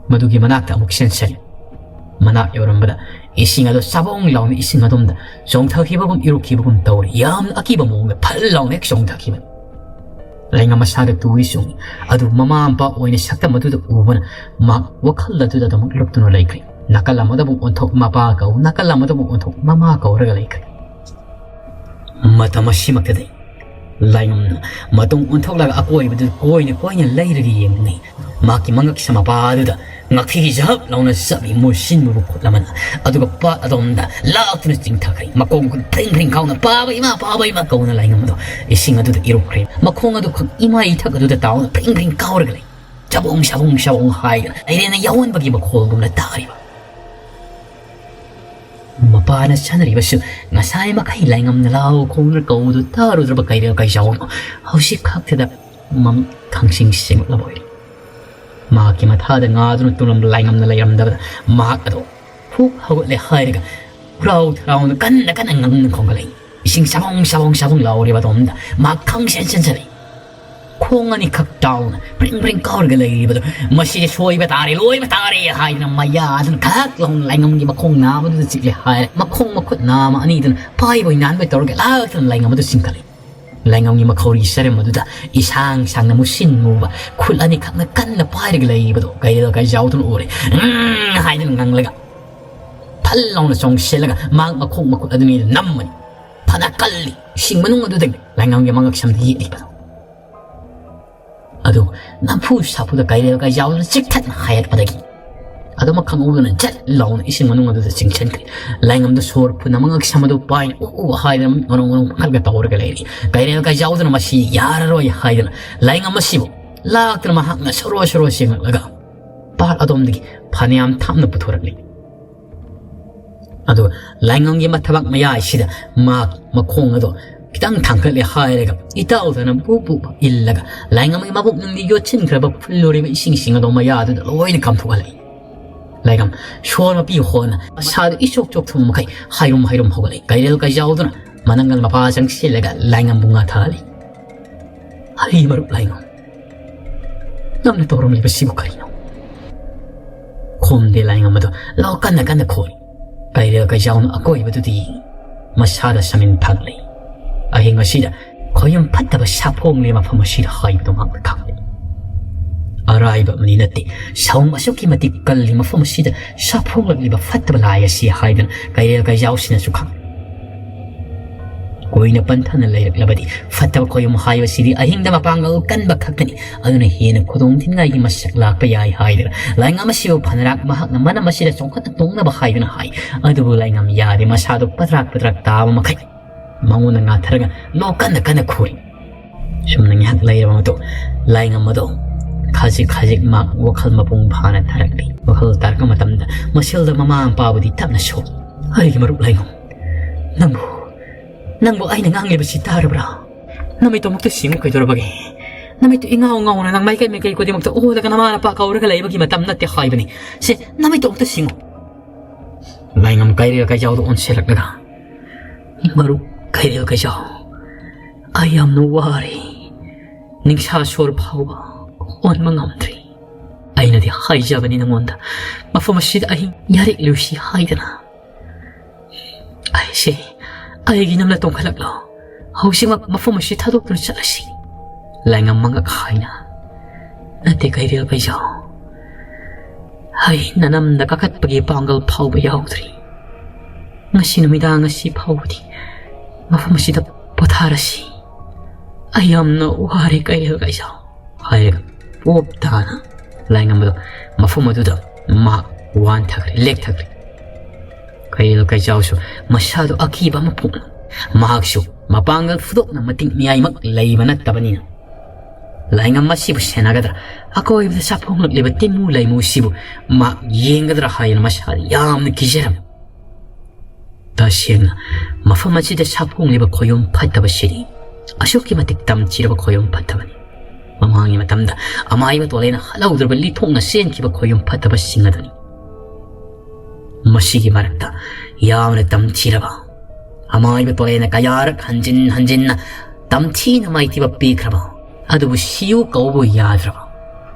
ꯃꯗꯨꯒꯤ ꯃꯅꯥꯛꯇ ꯑꯃꯨꯛ ꯆꯦꯟꯁꯤꯜꯂꯤ꯫ ꯃꯅꯥꯛ ꯌꯧꯔꯝꯕꯗ ꯏꯁꯤꯡ ꯑꯗꯨ ꯆꯥꯕꯣꯡ ꯂꯥꯎꯅ ꯏꯁꯤꯡ ꯑꯗꯣꯝꯗ ꯆꯣꯡꯊꯈꯤꯕꯒꯨꯝ ꯏꯔꯨꯞꯈꯤꯕꯒꯨꯝ ꯇꯧꯔꯤ꯫ ꯌꯥꯝꯅ ꯑꯀꯤꯕ ꯃꯑꯣꯡꯗ ꯐꯜ ꯂꯥꯎꯅ ꯍꯦꯛ ꯆꯣꯡꯊꯈꯤꯕꯅꯤ꯫ ꯂꯩꯉꯝ ꯃꯁꯥꯗ ꯇꯨꯔꯤ ꯆꯨꯡꯏ꯫ ꯑꯗꯨ ꯃꯃꯥ ꯃꯄꯥ ꯑꯣꯏꯅ ꯁꯛꯇꯝ ꯑꯗꯨꯗ ꯎꯕꯅ ꯃꯍꯥꯛ ꯋꯥꯈꯜ ꯑꯗꯨꯗ ꯑꯗꯨꯃꯛ ꯂꯨꯞꯇꯨꯅ ꯂꯩꯈ꯭ꯔꯦ꯫ ꯅꯥꯀꯜ ꯑꯃꯗ ꯑꯃꯨꯛ ꯑꯣꯟꯊꯣꯛ ꯃꯄꯥ ꯀꯧ, ꯅꯥꯀꯜ ꯑꯃꯗ ꯑꯃꯨꯛ ꯑꯣꯟꯊꯣꯛ ꯃꯃꯥ ꯀꯧꯔꯒ ꯂꯩꯈ꯭ꯔꯦ꯫ ꯃꯇꯝ ꯑꯁꯤꯃꯛꯇꯗ ꯂꯥꯏꯉꯝꯅ ꯃꯇꯨꯡ ꯑꯣꯟꯊꯣꯛꯂꯒ ꯑꯀꯣꯏꯕꯗꯨ ꯀꯣꯏꯅ ꯀꯣꯏꯅ ꯂꯩꯔꯒ ꯌꯦꯡꯂꯤ꯫ ꯃꯍꯥꯛꯀꯤ ꯃꯉꯛ ꯁꯝ ꯃꯄꯥ ꯑꯗꯨꯗ ꯉꯛꯈꯤ ꯖꯞ ꯂꯥꯎꯅ ꯆꯞꯏ ꯃꯨꯁꯤꯟ ꯃꯨꯕ ꯈꯨꯠ ꯑꯃꯅ꯫ ꯑꯗꯨꯒ ꯄꯥꯠ ꯑꯗꯣꯝꯗ ꯂꯥꯛꯇꯨꯅ ꯆꯤꯡꯊꯈ꯭ꯔꯦ꯫ ꯃꯈꯣꯡ ꯃꯈꯨꯠ ꯐ꯭ꯔꯤꯡ ꯐ꯭ꯔꯤꯡ ꯀꯥꯎꯅ "ꯄꯥꯕ ꯏꯃꯥ, ꯄꯥꯕ ꯏꯃꯥ" ꯀꯧꯅ ꯂꯥꯏꯉꯝ ꯑꯗꯣ ꯏꯁꯤꯡ ꯑꯗꯨꯗ ꯏꯔꯨꯞꯈ꯭ꯔꯦ꯫ ꯃꯈꯣꯡ ꯑꯗꯨ ꯈꯛ ꯏꯃꯥ ꯏꯊꯛ ꯑꯗꯨꯗ ꯇꯥꯎꯅ ꯐ꯭ꯔꯤꯡ ꯐ꯭ꯔꯤꯡ ꯀꯥꯎꯔꯒ ꯂꯩ꯫ ꯆꯕꯣꯡ ꯆꯕꯣꯡ ꯆꯕꯣꯡ ꯍꯥꯏꯗꯅ ꯂꯩꯔꯦꯅ ꯌꯥꯎꯍꯟꯕꯒꯤ ꯃꯈꯣꯜꯒꯨꯝꯅ ꯇꯥꯔꯤꯕ꯫ ꯃꯄꯥꯅ ꯆꯥꯅꯔꯤꯕꯁꯨ ꯉꯁꯥꯏ ꯃꯈꯩ ꯂꯥꯏꯉꯝꯅ ꯂꯥꯎ ꯈꯣꯡꯅ ꯀꯧꯕꯗꯨ ꯇꯥꯔꯨꯗ꯭ꯔꯕ ꯀꯩꯔꯦꯜ ꯀꯩꯖꯥꯎꯅꯣ ꯍꯧꯖꯤꯛ ꯈꯛꯇꯗ ꯃꯃꯤꯠ ꯈꯪꯁꯤꯡ ꯁꯦꯡꯂꯛꯂꯕ ꯑꯣꯏꯔꯦ꯫ ꯃꯍꯥꯛꯀꯤ ꯃꯊꯥꯗ ꯉꯥꯗꯨꯅ ꯇꯨꯡꯂꯝꯕ ꯂꯥꯏꯉꯝꯅ ꯂꯩꯔꯝꯗꯕꯗ ꯃꯍꯥꯛ ꯑꯗꯣ ꯍꯨꯛ ꯍꯧꯒꯠꯂꯦ ꯍꯥꯏꯔꯒ ꯍꯨꯔꯥꯎ ꯊꯔꯥꯎꯅ ꯀꯟꯅ ꯀꯟꯅ ꯉꯪꯅ ꯈꯣꯡꯒꯠꯂꯛꯏ꯫ ꯏꯁꯤꯡ ꯁꯕꯣꯡ ꯁꯕꯣꯡ ꯁꯕꯣꯡ ꯂꯥꯎꯔꯤꯕ ꯑꯗꯣꯝꯗ ꯃꯍꯥꯛ ꯈꯪꯁꯦꯟ ꯁꯦꯟꯁꯜꯂꯛꯏ꯫ ꯈꯣꯡ ꯑꯅꯤꯈꯛ ꯇꯥꯎꯅ ꯄ꯭ꯔꯤꯡ ꯄ꯭ꯔꯤꯡ ꯀꯥꯎꯔꯒ ꯂꯩꯔꯤꯕꯗꯣ, "ꯃꯁꯤꯗꯤ ꯁꯣꯏꯕ ꯇꯥꯔꯦ, ꯂꯣꯏꯕ ꯇꯥꯔꯦ" ꯍꯥꯏꯗꯅ ꯃꯌꯥꯗꯨꯅ ꯈꯛ ꯂꯥꯎꯅ ꯂꯥꯏꯉꯝꯒꯤ ꯃꯈꯣꯡ ꯅꯥꯝꯃꯗꯨꯗ ꯆꯤꯛꯂꯦ ꯍꯥꯏꯔꯦ꯫ ꯃꯈꯣꯡ ꯃꯈꯨꯠ ꯅꯥꯝꯃ ꯑꯅꯤꯗꯨꯅ ꯄꯥꯏꯕꯣꯏ ꯅꯥꯟꯕꯣꯏ ꯇꯧꯔꯒ ꯂꯥꯛꯇꯅ ꯂꯥꯏꯉꯝ ꯑꯗꯨ ꯆꯤꯡꯈꯠꯂꯤ꯫ ꯂꯥꯏꯉꯝꯒꯤ ꯃꯈꯧꯔꯤ ꯆꯔꯝ ꯑꯗꯨꯗ ꯏꯁꯥꯡ ꯁꯥꯡꯅ ꯃꯨꯁꯤꯟ ꯃꯨꯕ ꯈꯨꯠ ꯑꯅꯤꯈꯛꯅ ꯀꯟꯅ ꯄꯥꯏꯔꯒ ꯂꯩꯔꯤꯕꯗꯣ ꯀꯩꯔꯦꯜ ꯀꯩꯖꯥꯎꯗꯨꯅ ꯎꯔꯦ꯫ "ꯎꯝ" ꯍꯥꯏꯗꯨꯅ ꯉꯪꯂꯒ ꯐꯜ ꯂꯥꯎꯅ ꯆꯣꯡꯁꯤꯜꯂꯒ ꯃꯍꯥꯛ ꯃꯈꯣꯡ ꯃꯈꯨꯠ ꯑꯗꯨꯅꯤꯗ ꯅꯝꯃꯅꯤ꯫ ꯐꯅ ꯀꯜꯂꯤ꯫ ꯏꯁꯤꯡ ꯃꯅꯨꯡ ꯑꯗꯨꯗꯒꯤ ꯂꯥꯏꯉꯝꯒꯤ ꯃꯉꯛꯁꯝꯗ ꯌꯦꯛꯂꯤꯕꯗꯣ꯫ ꯑꯗꯨ ꯅꯝꯐꯨ ꯁꯥꯐꯨꯗ ꯀꯩꯔꯦꯜ ꯀꯩꯖꯥꯎꯗꯨꯅ ꯆꯤꯛꯊꯠꯅ ꯍꯥꯏꯒꯠꯄꯗꯒꯤ ꯑꯗꯨꯃꯛ ꯈꯪꯍꯧꯗꯅ ꯖꯠ ꯂꯥꯎꯅ ꯏꯁꯤꯡ ꯃꯅꯨꯡ ꯑꯗꯨꯗ ꯆꯤꯡꯁꯤꯟꯈ꯭ꯔꯦ꯫ ꯂꯥꯏꯉꯝꯗꯨ ꯁꯣꯔ ꯐꯨꯟꯅ ꯃꯉꯛꯁꯝ ꯑꯗꯨ ꯄꯥꯏꯅ ꯎ ꯎ ꯍꯥꯏꯗꯅ ꯃꯔꯣꯡ ꯃꯔꯣꯡ ꯄꯥꯡꯈꯠꯂꯒ ꯇꯧꯔꯒ ꯂꯩꯔꯤ꯫ ꯀꯩꯔꯦꯜ ꯀꯩꯖꯥꯎꯗꯨꯅ ꯃꯁꯤ ꯌꯥꯔꯔꯣꯏ ꯍꯥꯏꯗꯅ ꯂꯥꯏꯉꯝ ꯑꯁꯤꯕꯨ ꯂꯥꯛꯇꯅ ꯃꯍꯥꯛꯅ ꯁꯣꯔꯣ ꯁꯣꯔꯣ ꯆꯦꯡꯂꯛꯂꯒ ꯄꯥꯠ ꯑꯗꯣꯝꯗꯒꯤ ꯐꯅꯌꯥꯝ ꯊꯥꯞꯅ ꯄꯨꯊꯣꯔꯛꯂꯤ꯫ ꯑꯗꯨꯒ ꯂꯥꯏꯉꯝꯒꯤ ꯃꯊꯕꯥꯛ ꯃꯌꯥꯏꯁꯤꯗ ꯃꯍꯥꯛ ꯃꯈꯣꯡ ꯑꯗꯣ ꯈꯤꯇꯪ ꯊꯥꯡꯒꯠꯂꯦ ꯍꯥꯏꯔꯒ ꯏꯇꯥꯎꯗꯅ ꯕꯨ ꯕꯨ ꯏꯜꯂꯒ ꯂꯥꯏꯉꯝꯒꯤ ꯃꯕꯨꯛ ꯅꯨꯡꯗꯤ ꯌꯣꯠꯁꯤꯟꯈ꯭ꯔꯕ ꯐꯨꯜꯂꯨꯔꯤꯕ ꯏꯁꯤꯡꯁꯤꯡ ꯑꯗꯣ ꯃꯌꯥꯗꯨꯗ ꯂꯣꯏꯅ ꯀꯥꯝꯊꯣꯛꯍꯜꯂꯤ꯫ ꯂꯥꯏꯉꯝ ꯁꯣꯔ ꯃꯄꯤ ꯍꯣꯟꯅ ꯃꯁꯥꯗꯨ ꯏꯆꯣꯛ ꯆꯣꯛꯊꯕ ꯃꯈꯩ ꯍꯥꯏꯔꯨꯝ ꯍꯥꯏꯔꯨꯝ ꯍꯧꯒꯠꯂꯛꯏ꯫ ꯀꯩꯔꯦꯜ ꯀꯩꯖꯥꯎꯗꯨꯅ ꯃꯅꯪꯒꯜ ꯃꯄꯥ ꯆꯪꯁꯤꯜꯂꯒ ꯂꯥꯏꯉꯝꯕꯨ ꯉꯥꯊꯍꯜꯂꯤ꯫ "ꯍꯩ ꯃꯔꯨꯞ ꯂꯥꯏꯉꯝ, ꯅꯪꯅ ꯇꯧꯔꯝꯂꯤꯕꯁꯤꯕꯨ ꯀꯔꯤꯅꯣ?" ꯈꯣꯝꯗꯦ ꯂꯥꯏꯉꯝ ꯑꯗꯨ ꯂꯧ ꯀꯟꯅ ꯀꯟꯅ ꯈꯣꯔꯤ꯫ ꯀꯩꯔꯦꯜ ꯀꯩꯖꯥꯎꯅ ꯑꯀꯣꯏꯕꯗꯨꯗ ꯌꯦꯡꯉꯤ꯫ ꯃꯁꯥꯗ ꯁꯃꯤꯟ ꯐꯒꯠꯂꯛꯏ꯫ ꯑꯍꯤꯡ ꯑꯁꯤꯗ ꯈꯣꯌꯨꯝ ꯐꯠꯇꯕ ꯁꯥꯐꯣꯡꯂꯦ ꯃꯐꯝ ꯑꯁꯤꯗ ꯍꯥꯏꯕꯗꯨ ꯃꯍꯥꯛꯅ ꯈꯪꯂꯦ꯫ ꯑꯔꯥꯏꯕ ꯑꯃꯗꯤ ꯅꯠꯇꯦ꯫ ꯁꯥꯎꯝ ꯑꯁꯨꯛꯀꯤ ꯃꯇꯤꯛ ꯀꯜꯂꯤ ꯃꯐꯝ ꯑꯁꯤꯗ ꯁꯥꯐꯣꯡꯂꯛꯂꯤꯕ ꯐꯠꯇꯕ ꯂꯥꯏ ꯑꯁꯤ ꯍꯥꯏꯗꯅ ꯀꯩꯔꯦꯜ ꯀꯩꯖꯥꯎꯁꯤꯅꯁꯨ ꯈꯪꯂꯦ꯫ ꯀꯨꯏꯅ ꯄꯟꯊꯅ ꯂꯩꯔꯛꯂꯕꯗꯤ ꯐꯠꯇꯕ ꯈꯣꯌꯨꯝ ꯍꯥꯏꯕꯁꯤꯗꯤ ꯑꯍꯤꯡꯗ ꯃꯄꯥꯡꯒꯜ ꯀꯟꯕ ꯈꯛꯇꯅꯤ꯫ ꯑꯗꯨꯅ ꯍꯦꯟꯅ ꯈꯨꯗꯣꯡ ꯊꯤꯅꯤꯡꯉꯥꯏꯒꯤ ꯃꯁꯛ ꯂꯥꯛꯄ ꯌꯥꯏ ꯍꯥꯏꯗꯅ ꯂꯥꯏꯉꯝ ꯑꯁꯤꯕꯨ ꯐꯅꯔꯥꯛ ꯃꯍꯥꯛꯅ ꯃꯅꯝ ꯑꯁꯤꯗ ꯆꯣꯡꯈꯠꯅ ꯇꯣꯡꯅꯕ ꯍꯥꯏꯗꯨꯅ ꯍꯥꯏ꯫ ꯑꯗꯨꯕꯨ ꯂꯥꯏꯉꯝ ꯌꯥꯗꯦ, ꯃꯁꯥꯗꯨ ꯄꯗ꯭ꯔꯥꯛ ꯄꯗ꯭ꯔꯥꯛ ꯇꯥꯕ ꯃꯈꯩ ꯃꯉꯣꯟꯗ ꯉꯥꯊꯔꯒ ꯂꯣꯛ ꯀꯟꯅ ꯀꯟꯅ ꯈꯨꯔꯤ꯫ ꯁꯨꯝꯅ ꯉꯥꯏꯍꯥꯛ ꯂꯩꯔꯕ ꯃꯇꯨꯡ ꯂꯥꯏꯉꯝ ꯑꯗꯣ ꯈꯖꯤꯛ ꯈꯖꯤꯛ ꯃꯥ ꯋꯥꯈꯜ ꯃꯄꯨꯡ ꯐꯥꯅ ꯇꯥꯔꯛꯂꯤ꯫ ꯋꯥꯈꯜ ꯇꯥꯔꯛꯄ ꯃꯇꯝꯗ ꯃꯁꯦꯜꯗ ꯃꯃꯥ ꯃꯄꯥꯕꯨꯗꯤ ꯇꯞꯅ ꯁꯣꯛ, "ꯑꯩꯒꯤ ꯃꯔꯨꯞ ꯂꯥꯏꯉꯝ, ꯅꯪꯕꯨ, ꯅꯪꯕꯨ ꯑꯩꯅ ꯉꯥꯡꯂꯤꯕꯁꯤ ꯇꯥꯔꯕ꯭ꯔꯥ? ꯅꯃꯤꯠꯇꯣ ꯑꯃꯨꯛꯇ ꯁꯤꯡꯉꯨ ꯀꯩꯗꯧꯔꯕꯒꯦ? ꯅꯃꯤꯠꯇꯣ ꯏꯉꯥꯎ ꯉꯥꯎꯅ ꯅꯪ ꯃꯥꯏꯀꯩ ꯃꯥꯏꯀꯩ ꯈꯨꯗꯤꯡꯃꯛꯇ ꯑꯣꯜꯂꯒ ꯅꯃꯥ ꯅꯄꯥ ꯀꯧꯔꯒ ꯂꯩꯕꯒꯤ ꯃꯇꯝ ꯅꯠꯇꯦ ꯍꯥꯏꯕꯅꯤ꯫ ꯁꯦ, ꯅꯃꯤꯠꯇꯣ ꯑꯃꯨꯛꯇ ꯁꯤꯡꯉꯨ"꯫ ꯂꯥꯏꯉꯝ ꯀꯩꯔꯦꯜ ꯀꯩꯖꯥꯎꯗ ꯑꯣꯟꯁꯤꯜꯂꯛꯂꯒ, "ꯃꯔꯨꯞ ꯀꯩꯔꯦꯜ ꯀꯩꯖꯥꯎ, ꯑꯩ ꯌꯥꯝꯅ ꯋꯥꯔꯦ꯫ ꯅꯤꯡꯁꯥ ꯁꯣꯔ ꯐꯥꯎꯕ ꯍꯣꯟꯕ ꯉꯝꯗ꯭ꯔꯦ꯫ ꯑꯩꯅꯗꯤ ꯍꯥꯏꯖꯕꯅꯤ ꯅꯉꯣꯟꯗ, ꯃꯐꯝ ꯑꯁꯤꯗ ꯑꯍꯤꯡ ꯌꯥꯔꯦꯛꯂꯨꯁꯤ ꯍꯥꯏꯗꯅ꯫ ꯑꯩꯁꯦ, ꯑꯩꯒꯤ ꯅꯝꯅ ꯇꯣꯡꯈꯠꯂꯛꯂꯣ꯫ ꯍꯧꯖꯤꯛꯃꯛ ꯃꯐꯝ ꯑꯁꯤ ꯊꯥꯗꯣꯛꯇꯨꯅ ꯆꯠꯂꯁꯤ"꯫ ꯂꯥꯏꯉꯝ ꯃꯉꯛ ꯍꯥꯏꯅ, "ꯅꯠꯇꯦ ꯀꯩꯔꯦꯜ ꯀꯩꯖꯥꯎ, ꯑꯩ ꯅꯅꯝꯗ ꯀꯥꯈꯠꯄꯒꯤ ꯄꯥꯡꯒꯜ ꯐꯥꯎꯕ ꯌꯥꯎꯗ꯭ꯔꯤ꯫ ꯉꯁꯤ ꯅꯨꯃꯤꯗꯥꯡ ꯑꯁꯤ ꯐꯥꯎꯕꯗꯤ ꯃꯐꯝ ꯑꯁꯤꯗ ꯄꯣꯊꯥꯔꯁꯤ꯫ ꯑꯩ ꯌꯥꯝꯅ ꯋꯥꯔꯦ ꯀꯩꯔꯦꯜ ꯀꯩꯖꯥꯎ"꯫ ꯍꯥꯏꯔꯒ ꯄꯣꯞ ꯇꯥꯅ ꯂꯥꯏꯉꯝꯕꯗꯣ ꯃꯐꯝ ꯑꯗꯨꯗ ꯃꯍꯥꯛ ꯋꯥꯟꯊꯈ꯭ꯔꯦ, ꯂꯦꯛꯊꯈ꯭ꯔꯦ꯫ ꯀꯩꯔꯦꯜ ꯀꯩꯆꯥꯎꯁꯨ ꯃꯁꯥꯗꯣ ꯑꯀꯤꯕ ꯑꯃ ꯄꯣꯛꯅ ꯃꯍꯥꯛꯁꯨ ꯃꯄꯥꯡꯒꯜ ꯐꯨꯗꯣꯛꯅ ꯃꯇꯤꯛ ꯃꯤꯌꯥꯏꯃꯛ ꯂꯩꯕ ꯅꯠꯇꯕꯅꯤꯅ ꯂꯥꯏꯉꯝ ꯑꯁꯤꯕꯨ ꯁꯦꯟꯅꯒꯗ꯭ꯔꯥ, ꯑꯀꯣꯏꯕꯗ ꯆꯥꯐꯣꯡꯂꯛꯂꯤꯕ ꯇꯤꯃꯨ ꯂꯩꯃꯨꯁꯤꯕꯨ ꯃꯍꯥꯛ ꯌꯦꯡꯒꯗ꯭ꯔꯥ ꯍꯥꯏꯗꯅ ꯃꯁꯥꯗ ꯌꯥꯝꯅ ꯀꯤꯖꯔꯝꯃꯤ꯫ ꯇꯁꯦꯡꯅ ꯃꯐꯝ ꯑꯁꯤꯗ ꯁꯥꯐꯣꯡꯂꯤꯕ ꯈꯣꯌꯨꯝ ꯐꯠꯇꯕꯁꯤꯗꯤ ꯑꯁꯨꯛꯀꯤ ꯃꯇꯤꯛ ꯇꯝꯊꯤꯔꯕ ꯈꯣꯌꯨꯝ ꯐꯠꯇꯕꯅꯤ꯫ ꯃꯃꯥꯡꯒꯤ ꯃꯇꯝꯗ ꯑꯃꯥꯏꯕ ꯇꯣꯂꯦꯅ ꯍꯜꯍꯧꯗ꯭ꯔꯕ ꯂꯤꯊꯣꯛꯅ ꯆꯦꯟꯈꯤꯕ ꯈꯣꯌꯨꯝ ꯐꯠꯇꯕꯁꯤꯡ ꯑꯗꯨꯅꯤ꯫ ꯃꯁꯤꯒꯤ ꯃꯔꯛꯇ ꯌꯥꯝꯅ ꯇꯝꯊꯤꯔꯕ ꯑꯃꯥꯏꯕ ꯇꯣꯂꯦꯅ ꯀꯌꯥꯔꯛ ꯍꯟꯖꯤꯟ ꯍꯟꯖꯤꯟꯅ ꯇꯝꯊꯤꯅ ꯃꯥꯏꯊꯤꯕ ꯄꯤꯈ꯭ꯔꯕ, ꯑꯗꯨꯕꯨ ꯁꯤꯌꯨ ꯀꯧꯕ ꯌꯥꯗ꯭ꯔꯕ,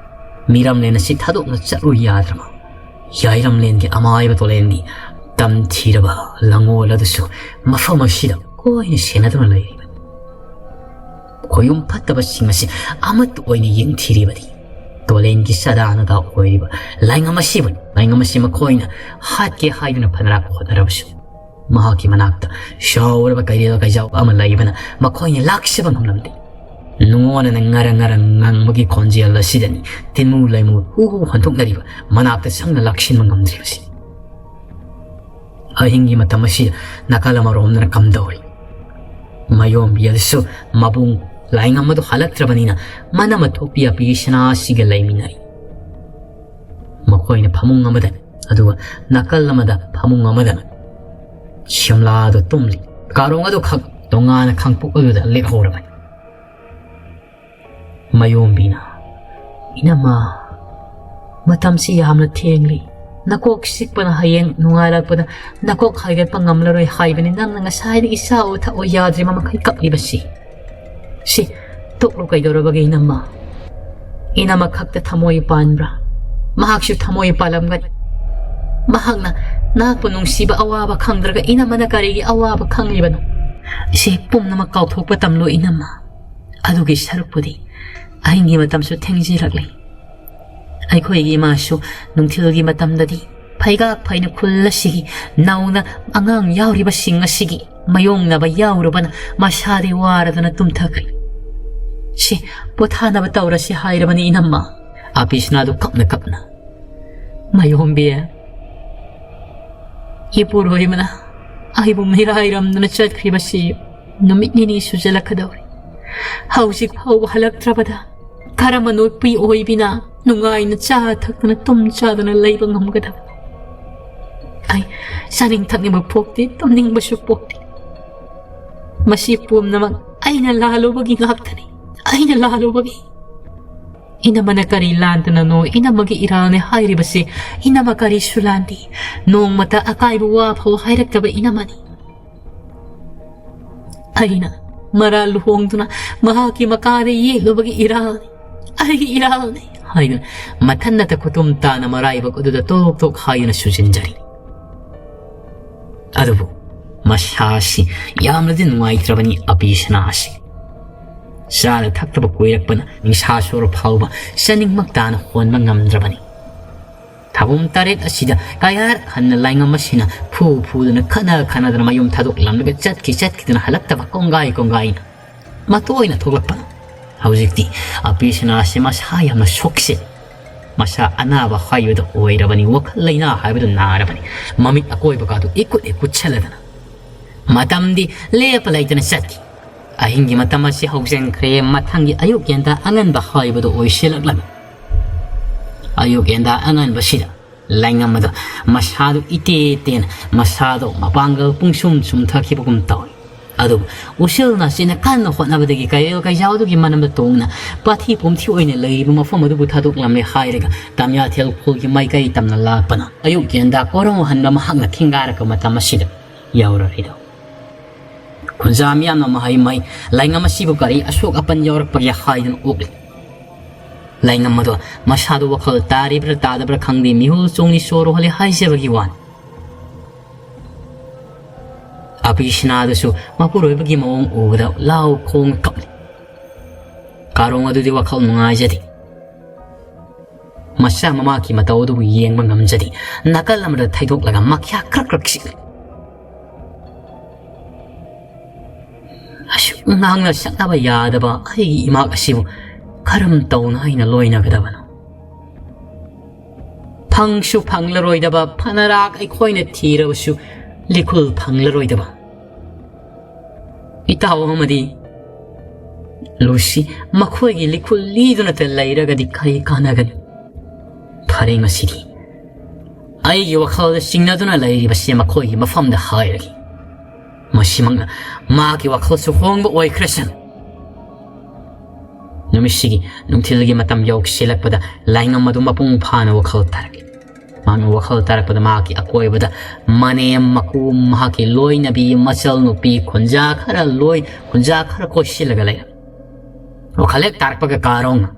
ꯃꯤꯔꯝꯂꯦꯟ ꯑꯁꯤ ꯊꯥꯗꯣꯛꯅ ꯆꯠꯂꯨ ꯌꯥꯗ꯭ꯔꯕ ꯌꯥꯏꯔꯝꯂꯦꯟꯒꯤ ꯑꯃꯥꯏꯕ ꯇꯣꯂꯦꯟꯒꯤ ꯇꯝꯊꯤꯔꯕ ꯂꯉꯣꯜ ꯑꯗꯨꯁꯨ ꯃꯐꯝ ꯑꯁꯤꯗ ꯀꯣꯏꯅ ꯁꯦꯟꯅꯗꯨꯅ ꯂꯩꯔꯤꯕꯅꯤ꯫ ꯈꯣꯌꯨꯝ ꯐꯠꯇꯕꯁꯤꯡ ꯑꯁꯤ ꯑꯃꯠꯇ ꯑꯣꯏꯅ ꯌꯦꯡꯊꯤꯔꯤꯕꯗꯤ ꯇꯣꯂꯦꯟꯒꯤ ꯆꯥꯗꯥ ꯅꯗꯥ ꯑꯣꯏꯔꯤꯕ ꯂꯥꯏꯉꯝ ꯑꯁꯤꯕꯨꯅꯤ꯫ ꯂꯥꯏꯉꯝ ꯑꯁꯤ ꯃꯈꯣꯏꯅ ꯍꯥꯠꯀꯦ ꯍꯥꯏꯗꯨꯅ ꯐꯅꯔꯥꯛ ꯍꯣꯠꯅꯔꯕꯁꯨ ꯃꯍꯥꯛꯀꯤ ꯃꯅꯥꯛꯇ ꯆꯥꯎꯔꯕ ꯀꯩꯔꯦꯜ ꯀꯩꯖꯥꯎ ꯑꯃ ꯂꯩꯕꯅ ꯃꯈꯣꯏꯅ ꯂꯥꯛꯆꯕ ꯉꯝꯂꯝꯗꯦ꯫ ꯅꯨꯡꯉꯣꯟꯅꯅ ꯉꯔ ꯉꯔ ꯉꯪꯕꯒꯤ ꯈꯣꯟꯖꯦꯜ ꯑꯁꯤꯗꯅꯤ ꯇꯤꯟꯃꯨ ꯂꯩꯃꯨ ꯍꯨ ꯍꯨ ꯍꯟꯗꯣꯛꯅꯔꯤꯕ ꯃꯅꯥꯛꯇ ꯆꯪꯅ ꯂꯥꯛꯁꯤꯟꯕ ꯉꯝꯗ꯭ꯔꯤꯕꯁꯤ꯫ ꯑꯍꯤꯡꯒꯤ ꯃꯇꯝ ꯑꯁꯤꯗ ꯅꯥꯀꯜ ꯑꯃꯔꯣꯝꯗꯅ ꯀꯝꯗꯧꯔꯤ? ꯃꯌꯣꯝꯕꯤ ꯑꯗꯨꯁꯨ ꯃꯕꯨꯡ ꯂꯥꯏꯉꯝꯕꯗꯨ ꯍꯜꯂꯛꯇ꯭ꯔꯕꯅꯤꯅ ꯃꯅꯥꯃ ꯊꯣꯛꯄꯤ ꯑꯄꯤ ꯁꯅꯥꯁꯤꯒ ꯂꯩꯃꯤꯟꯅꯔꯤ꯫ ꯃꯈꯣꯏꯅ ꯐꯃꯨꯡ ꯑꯃꯗ, ꯑꯗꯨꯒ ꯅꯥꯀꯜ ꯑꯃꯗ ꯐꯃꯨꯡ ꯑꯃꯗꯅ ꯁꯤꯝꯂꯥꯗꯨ ꯇꯨꯝꯂꯤ꯫ ꯀꯥꯔꯣꯡ ꯑꯗꯨ ꯈꯛ ꯇꯣꯉꯥꯟꯅ ꯈꯥꯡꯄꯣꯛ ꯑꯗꯨꯗ ꯂꯦꯛꯍꯧꯔꯕꯅꯤ꯫ ꯃꯌꯣꯝꯕꯤꯅ, "ꯏꯅꯝꯃ, ꯃꯇꯝꯁꯤ ꯌꯥꯝꯅ ꯊꯦꯡꯂꯤ꯫ ꯅꯀꯣꯛ ꯆꯤꯛꯄꯅ ꯍꯌꯦꯡ ꯅꯣꯡꯉꯥꯜꯂꯛꯄꯗ ꯅꯀꯣꯛ ꯍꯥꯏꯒꯠꯄ ꯉꯝꯂꯔꯣꯏ ꯍꯥꯏꯕꯅꯤ꯫ ꯅꯪꯅ ꯉꯁꯥꯏꯗꯒꯤ ꯆꯥꯑꯣ ꯊꯛꯑꯣ ꯌꯥꯗ꯭ꯔꯤꯕ ꯃꯈꯩ ꯀꯞꯂꯤꯕꯁꯤ꯫ ꯁꯤ ꯇꯣꯛꯂꯣ, ꯀꯩꯗꯧꯔꯕꯒꯦ ꯏꯅꯝꯃ? ꯏꯅꯝꯃ ꯈꯛꯇ ꯊꯃꯣꯏ ꯄꯥꯟꯕ꯭ꯔꯥ? ꯃꯍꯥꯛꯁꯨ ꯊꯃꯣꯏ ꯄꯥꯜꯂꯝꯒꯅꯤ꯫ ꯃꯍꯥꯛꯅ ꯅꯍꯥꯛꯄꯨ ꯅꯨꯡꯁꯤꯕ ꯑꯋꯥꯕ ꯈꯪꯗ꯭ꯔꯒ ꯏꯅꯝꯃꯅ ꯀꯔꯤꯒꯤ ꯑꯋꯥꯕ ꯈꯪꯂꯤꯕꯅꯣ? ꯁꯤ ꯄꯨꯝꯅꯃꯛ ꯀꯥꯎꯊꯣꯛꯄ ꯇꯝꯂꯣ ꯏꯅꯝꯃ꯫ ꯑꯗꯨꯒꯤ ꯁꯔꯨꯛꯄꯨꯗꯤ ꯑꯍꯤꯡꯒꯤ ꯃꯇꯝꯁꯨ ꯊꯦꯡꯖꯤꯜꯂꯛꯂꯤ꯫ ꯑꯩꯈꯣꯏꯒꯤ ꯏꯃꯥꯁꯨ ꯅꯨꯡꯊꯤꯜꯒꯤ ꯃꯇꯝꯗꯗꯤ ꯐꯩꯒꯥꯛ ꯐꯩꯅ ꯈꯨꯜ ꯑꯁꯤꯒꯤ ꯅꯧꯅ ꯑꯉꯥꯡ ꯌꯥꯎꯔꯤꯕꯁꯤꯡ ꯑꯁꯤꯒꯤ ꯃꯥꯌꯣꯛꯅꯕ ꯌꯥꯎꯔꯨꯕꯅ ꯃꯁꯥꯗꯤ ꯋꯥꯔꯗꯨꯅ ꯇꯨꯝꯊꯈ꯭ꯔꯦ꯫ ꯁꯤ ꯄꯣꯊꯥꯅꯕ ꯇꯧꯔꯁꯤ ꯍꯥꯏꯔꯕꯅꯤ ꯏꯅꯝꯃ꯫" ꯑꯕꯤꯁꯅꯥꯗꯨ ꯀꯞꯅ ꯀꯞꯅ, "ꯃꯥꯌꯣꯝꯕꯤ, ꯏꯄꯨꯔꯣꯏꯕꯅ ꯑꯩꯕꯨ ꯃꯤꯔꯥꯏꯔꯝꯗꯅ ꯆꯠꯈ꯭ꯔꯤꯕꯁꯤ ꯅꯨꯃꯤꯠ ꯅꯤꯅꯤ ꯁꯨꯖꯜꯂꯛꯀꯗꯧꯔꯦ꯫ ꯍꯧꯖꯤꯛ ꯐꯥꯎꯕ ꯍꯜꯂꯛꯇ꯭ꯔꯕꯗ ꯀꯔꯝꯕ ꯅꯨꯄꯤ ꯑꯣꯏꯕꯤꯅ ꯅꯨꯡꯉꯥꯏꯅ ꯆꯥ ꯊꯛꯇꯅ ꯇꯨꯝ ꯆꯥꯗꯅ ꯂꯩꯕ ꯉꯝꯒꯗꯕꯅꯣ? ꯑꯩ ꯆꯥꯅꯤꯡ ꯊꯛꯅꯤꯡꯕ ꯄꯣꯛꯇꯦ, ꯇꯨꯝꯅꯤꯡꯕꯁꯨ ꯄꯣꯛꯇꯦ꯫ ꯃꯁꯤ ꯄꯨꯝꯅꯃꯛ ꯑꯩꯅ ꯂꯥꯜꯂꯨꯕꯒꯤ ꯉꯥꯛꯇꯅꯤ, ꯑꯩꯅ ꯂꯥꯜꯂꯨꯕꯒꯤ꯫ ꯏꯅꯝꯃꯅ ꯀꯔꯤ ꯂꯥꯟꯗꯅꯅꯣ ꯏꯅꯝꯃꯒꯤ ꯏꯔꯥꯜꯅꯦ ꯍꯥꯏꯔꯤꯕꯁꯦ? ꯏꯅꯝꯃ ꯀꯔꯤꯁꯨ ꯂꯥꯟꯗꯦ꯫ ꯅꯣꯡꯃꯇ ꯑꯀꯥꯏꯕ ꯋꯥ ꯐꯥꯎ ꯍꯥꯏꯔꯛꯇꯕ ꯏꯅꯝꯃꯅꯤ꯫ ꯑꯩꯅ ꯃꯔꯥ ꯂꯨꯍꯣꯡꯗꯨꯅ ꯃꯍꯥꯛꯀꯤ ꯃꯀꯥꯗ ꯌꯦꯠꯂꯨꯕꯒꯤ ꯏꯔꯥꯜꯅꯤ, ꯑꯩꯒꯤ ꯏꯔꯥꯜꯅꯤ" ꯍꯥꯏꯗꯨꯅ ꯃꯊꯟꯅꯇ ꯈꯨꯇꯨꯝ ꯇꯥꯅ ꯃꯔꯥꯏꯕꯛ ꯑꯗꯨꯗ ꯇꯣꯛ ꯇꯣꯛ ꯍꯥꯏꯗꯨꯅ ꯁꯨꯖꯤꯟꯖꯔꯤ꯫ ꯑꯗꯨꯕꯨ ꯃꯁꯥꯁꯤ ꯌꯥꯝꯅꯗꯤ ꯅꯨꯡꯉꯥꯏꯇ꯭ꯔꯕꯅꯤ ꯑꯕꯤꯁꯅꯥꯁꯤ꯫ ꯆꯥꯅ ꯊꯛꯇꯕ ꯀꯨꯏꯔꯛꯄꯅ ꯅꯤꯡꯁꯥ ꯁꯣꯔ ꯐꯥꯎꯕ ꯆꯥꯅꯤꯡꯃꯛ ꯇꯥꯅ ꯍꯣꯟꯕ ꯉꯝꯗ꯭ꯔꯕꯅꯤ꯫ ꯊꯥꯕꯨꯝ ꯇꯔꯦꯠ ꯑꯁꯤꯗ ꯀꯌꯥꯔꯛ ꯍꯟꯅ ꯂꯥꯏꯉꯝ ꯑꯁꯤꯅ ꯐꯨ ꯐꯨꯗꯨꯅ, ꯈꯠꯅ ꯈꯠꯅꯗꯨꯅ ꯃꯌꯨꯝ ꯊꯥꯗꯣꯛꯂꯝꯂꯒ ꯆꯠꯈꯤ ꯆꯠꯈꯤꯗꯨꯅ ꯍꯜꯂꯛꯇꯕ ꯀꯣꯡꯒꯥꯏ ꯀꯣꯡꯒꯥꯏꯅ ꯃꯇꯣꯏꯅ ꯊꯣꯛꯂꯛꯄꯅ ꯍꯧꯖꯤꯛꯇꯤ ꯑꯄꯤꯁꯅꯥꯁꯤ ꯃꯁꯥ ꯌꯥꯝꯅ ꯁꯣꯛꯆꯤꯜꯂꯤ꯫ ꯃꯁꯥ ꯑꯅꯥꯕ ꯍꯥꯏꯕꯗꯨ ꯑꯣꯏꯔꯕꯅꯤ, ꯋꯥꯈꯜ ꯂꯩꯅꯥ ꯍꯥꯏꯕꯗꯨ ꯅꯥꯔꯕꯅꯤ꯫ ꯃꯃꯤꯠ ꯑꯀꯣꯏꯕꯒꯗꯨ ꯏꯀꯨꯠ ꯏꯀꯨꯠꯁꯜꯂꯗꯅ ꯃꯇꯝꯗꯤ ꯂꯦꯞꯄ ꯂꯩꯇꯅ ꯆꯠꯈꯤ꯫ ꯑꯍꯤꯡꯒꯤ ꯃꯇꯝ ꯑꯁꯤ ꯍꯧꯖꯤꯟꯈ꯭ꯔꯦ꯫ ꯃꯊꯪꯒꯤ ꯑꯌꯨꯛ ꯌꯦꯟꯗꯥ ꯑꯉꯟꯕ ꯍꯥꯏꯕꯗꯨ ꯑꯣꯏꯁꯤꯜꯂꯛꯂꯝꯃꯤ꯫ ꯑꯌꯨꯛ ꯌꯦꯟꯗꯥ ꯑꯉꯟꯕꯁꯤꯗ ꯂꯥꯏꯉꯝ ꯑꯗꯣ ꯃꯁꯥꯗꯨ ꯏꯇꯦ ꯇꯦꯅ, ꯃꯁꯥꯗꯣ ꯃꯄꯥꯡꯒꯜ ꯄꯨꯡꯁꯨꯝ ꯁꯨꯝꯊꯈꯤꯕꯒꯨꯝ ꯇꯧꯏ꯫ ꯑꯗꯨꯕꯨ ꯎꯁꯤꯜ ꯅꯥꯆꯤꯟꯅ ꯀꯟꯅ ꯍꯣꯠꯅꯕꯗꯒꯤ ꯀꯩꯔꯦꯜ ꯀꯩꯖꯥꯎꯗꯨꯒꯤ ꯃꯅꯝꯗ ꯇꯣꯡꯗꯨꯅ ꯄꯥꯊꯤ ꯄꯨꯝꯊꯤ ꯑꯣꯏꯅ ꯂꯩꯔꯤꯕ ꯃꯐꯝ ꯑꯗꯨꯕꯨ ꯊꯥꯗꯣꯛꯂꯝꯃꯦ ꯍꯥꯏꯔꯒ ꯇꯝꯌꯥꯊꯦꯜ ꯈꯨꯜꯒꯤ ꯃꯥꯏꯀꯩ ꯇꯝꯅ ꯂꯥꯛꯄꯅ ꯑꯌꯨꯛ ꯌꯦꯟꯗꯥ ꯀꯣꯔꯧꯍꯟꯕ ꯃꯍꯥꯛꯅ ꯈꯤꯡꯒꯥꯔꯛꯄ ꯃꯇꯝ ꯑꯁꯤꯗ ꯌꯧꯔꯛꯏꯗꯣ꯫ ꯈꯨꯟꯖꯥ ꯃꯤꯌꯥꯝꯅ ꯃꯍꯩ ꯃꯍꯩ ꯂꯥꯏꯉꯝ ꯑꯁꯤꯕꯨ ꯀꯔꯤ ꯑꯁꯣꯛ ꯑꯄꯟ ꯌꯥꯎꯔꯛꯄꯒꯦ ꯍꯥꯏꯗꯨꯅ ꯑꯣꯛꯂꯤ꯫ ꯂꯥꯏꯉꯝ ꯑꯗꯣ ꯃꯁꯥꯗꯨ ꯋꯥꯈꯜ ꯇꯥꯔꯤꯕ꯭ꯔꯥ ꯇꯥꯗꯕ꯭ꯔꯥ ꯈꯪꯗꯦ, ꯃꯤꯍꯨꯜ ꯆꯣꯡꯂꯤ ꯁꯣꯔ ꯍꯣꯜꯂꯤ ꯍꯥꯏꯖꯕꯒꯤ ꯋꯥꯅꯤ꯫ ꯑꯄꯤꯁꯅꯥꯗꯨꯁꯨ ꯃꯄꯨꯔꯣꯏꯕꯒꯤ ꯃꯑꯣꯡ ꯎꯕꯗ ꯂꯥꯎ ꯈꯣꯡ ꯀꯞꯂꯤ꯫ ꯀꯥꯔꯣꯡ ꯑꯗꯨꯗꯤ ꯋꯥꯈꯜ ꯅꯨꯡꯉꯥꯏꯖꯗꯦ꯫ ꯃꯆꯥ ꯃꯃꯥꯒꯤ ꯃꯇꯧ ꯑꯗꯨꯕꯨ ꯌꯦꯡꯕ ꯉꯝꯖꯗꯦ꯫ ꯅꯥꯀꯜ ꯑꯃꯗ ꯊꯩꯗꯣꯛꯂꯒ ꯃꯈ꯭ꯌꯥ ꯈ꯭ꯔꯛ ꯈ꯭ꯔꯛ ꯁꯤꯛꯂꯤ꯫ ꯑꯁꯨꯛ ꯉꯥꯡꯅ ꯁꯛꯅꯕ ꯌꯥꯗꯕ ꯑꯩꯒꯤ ꯏꯃꯥꯛ ꯑꯁꯤꯕꯨ ꯀꯔꯝ ꯇꯧꯅ ꯑꯩꯅ ꯂꯣꯏꯅꯒꯗꯕꯅꯣ? ꯐꯪꯁꯨ ꯐꯪꯂꯔꯣꯏꯗꯕ, ꯐꯅꯔꯥꯛ ꯑꯩꯈꯣꯏꯅ ꯊꯤꯔꯕꯁꯨ ꯂꯤꯈꯨꯜ ꯐꯪꯂꯔꯣꯏꯗꯕ ꯏꯇꯥꯎ ꯑꯃꯗꯤ ꯂꯨꯁꯤ, ꯃꯈꯣꯏꯒꯤ ꯂꯤꯈꯨꯜ ꯂꯤꯗꯨꯅꯇ ꯂꯩꯔꯒꯗꯤ ꯀꯔꯤ ꯀꯥꯟꯅꯒꯅꯤ? ꯐꯔꯦ, ꯉꯁꯤꯗꯤ ꯑꯩꯒꯤ ꯋꯥꯈꯜꯗ ꯆꯤꯡꯅꯗꯨꯅ ꯂꯩꯔꯤꯕꯁꯦ ꯃꯈꯣꯏꯒꯤ ꯃꯐꯝꯗ ꯍꯥꯏꯔꯒꯦ꯫ ꯃꯁꯤꯃꯛꯅ ꯃꯥꯒꯤ ꯋꯥꯈꯜꯁꯨ ꯍꯣꯡꯕ ꯑꯣꯏꯈ꯭ꯔꯁꯅꯨ꯫ ꯅꯨꯃꯤꯠꯁꯤꯒꯤ ꯅꯨꯡꯊꯤꯜꯒꯤ ꯃꯇꯝ ꯌꯧꯁꯤꯜꯂꯛꯄꯗ ꯂꯥꯏꯉꯝ ꯑꯗꯨ ꯃꯄꯨꯡ ꯐꯥꯅ ꯋꯥꯈꯜ ꯇꯥꯔꯛꯏ꯫ ꯃꯍꯥꯛꯅ ꯋꯥꯈꯜ ꯇꯥꯔꯛꯄꯗ ꯃꯍꯥꯛꯀꯤ ꯑꯀꯣꯏꯕꯗ ꯃꯅꯦꯝ ꯃꯀꯨ, ꯃꯍꯥꯛꯀꯤ ꯂꯣꯏꯅꯕꯤ, ꯃꯆꯜ ꯅꯨꯄꯤ, ꯈꯨꯟꯖꯥ ꯈꯔ ꯂꯣꯏ, ꯈꯨꯟꯖꯥ ꯈꯔ ꯀꯣꯏꯁꯤꯜꯂꯒ ꯂꯩꯔꯝꯃꯤ꯫ ꯋꯥꯈꯜ ꯍꯦꯛ ꯇꯥꯔꯛꯄꯒ ꯀꯥꯔꯣꯡꯅ,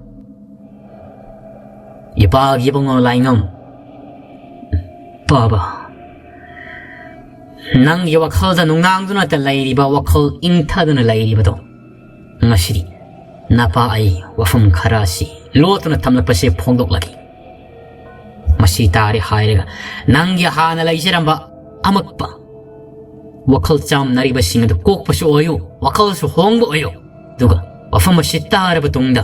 "ꯏꯄꯥꯒꯤ ꯏꯕꯨꯡꯉꯣ ꯂꯥꯏꯉꯝ, ꯄꯥꯕ, ꯅꯪꯒꯤ ꯋꯥꯈꯜꯗ ꯅꯨꯡꯅꯥꯡꯗꯨꯅꯇ ꯂꯩꯔꯤꯕ, ꯋꯥꯈꯜ ꯏꯪꯊꯗꯨꯅ ꯂꯩꯔꯤꯕꯗꯣ, ꯉꯁꯤꯗꯤ ꯅꯄꯥ ꯑꯩ ꯋꯥꯐꯝ ꯈꯔ ꯑꯁꯤ ꯂꯣꯠꯇꯨꯅ ꯊꯝꯂꯛꯄꯁꯦ ꯐꯣꯡꯗꯣꯛꯂꯒꯦ꯫ ꯃꯁꯤ ꯇꯥꯔꯦ ꯍꯥꯏꯔꯒ ꯅꯪꯒꯤ ꯍꯥꯟꯅ ꯂꯩꯖꯔꯝꯕ ꯑꯃꯛꯄ ꯋꯥꯈꯜ ꯆꯥꯝꯅꯔꯤꯕꯁꯤꯡ ꯑꯗꯨ ꯀꯣꯛꯄꯁꯨ ꯑꯣꯏꯌꯨ, ꯋꯥꯈꯜꯁꯨ ꯍꯣꯡꯕ ꯑꯣꯏꯌꯨ꯫ ꯑꯗꯨꯒ ꯋꯥꯐꯝ ꯑꯁꯤ ꯇꯥꯔꯕ ꯇꯨꯡꯗ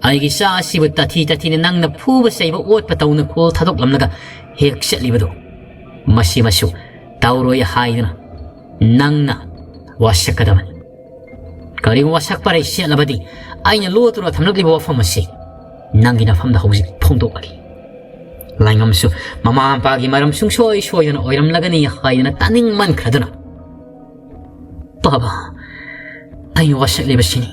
ꯑꯩꯒꯤ ꯏꯆꯥ ꯑꯁꯤꯕꯨ ꯇꯥꯊꯤ ꯇꯥꯊꯤꯅ ꯅꯪꯅ ꯐꯨꯕ ꯆꯩꯕ ꯑꯣꯠꯄ ꯇꯧꯅ ꯈꯣꯜ ꯊꯥꯗꯣꯛꯂꯝꯂꯒ ꯍꯦꯛ ꯆꯠꯂꯤꯕꯗꯨ, ꯃꯁꯤꯃꯁꯨ ꯇꯧꯔꯣꯏ ꯍꯥꯏꯗꯨꯅ ꯅꯪꯅ ꯋꯥꯁꯛꯀꯗꯕꯅꯤ꯫ ꯀꯔꯤꯒꯨꯝꯕ ꯋꯥꯁꯛ ꯄꯔꯩ ꯆꯦꯠꯂꯕꯗꯤ ꯑꯩꯅ ꯂꯣꯠꯇꯨꯅ ꯊꯝꯂꯛꯂꯤꯕ ꯋꯥꯐꯝ ꯑꯁꯤ ꯅꯪꯒꯤ ꯅꯐꯝꯗ ꯍꯧꯖꯤꯛ ꯐꯣꯡꯗꯣꯛꯂꯒꯦ꯫ ꯂꯥꯏꯉꯝꯁꯨ ꯃꯃꯥ ꯃꯄꯥꯒꯤ ꯃꯔꯝ ꯁꯨꯡꯁꯣꯏ ꯁꯣꯏꯗꯅ ꯑꯣꯏꯔꯝꯂꯒꯅꯤ ꯍꯥꯏꯗꯅ ꯇꯥꯅꯤꯡꯃꯟꯈ꯭ꯔꯗꯨꯅ, "ꯄꯥꯕ, ꯑꯩ ꯋꯥꯁꯛꯂꯤꯕꯁꯤꯅꯤ꯫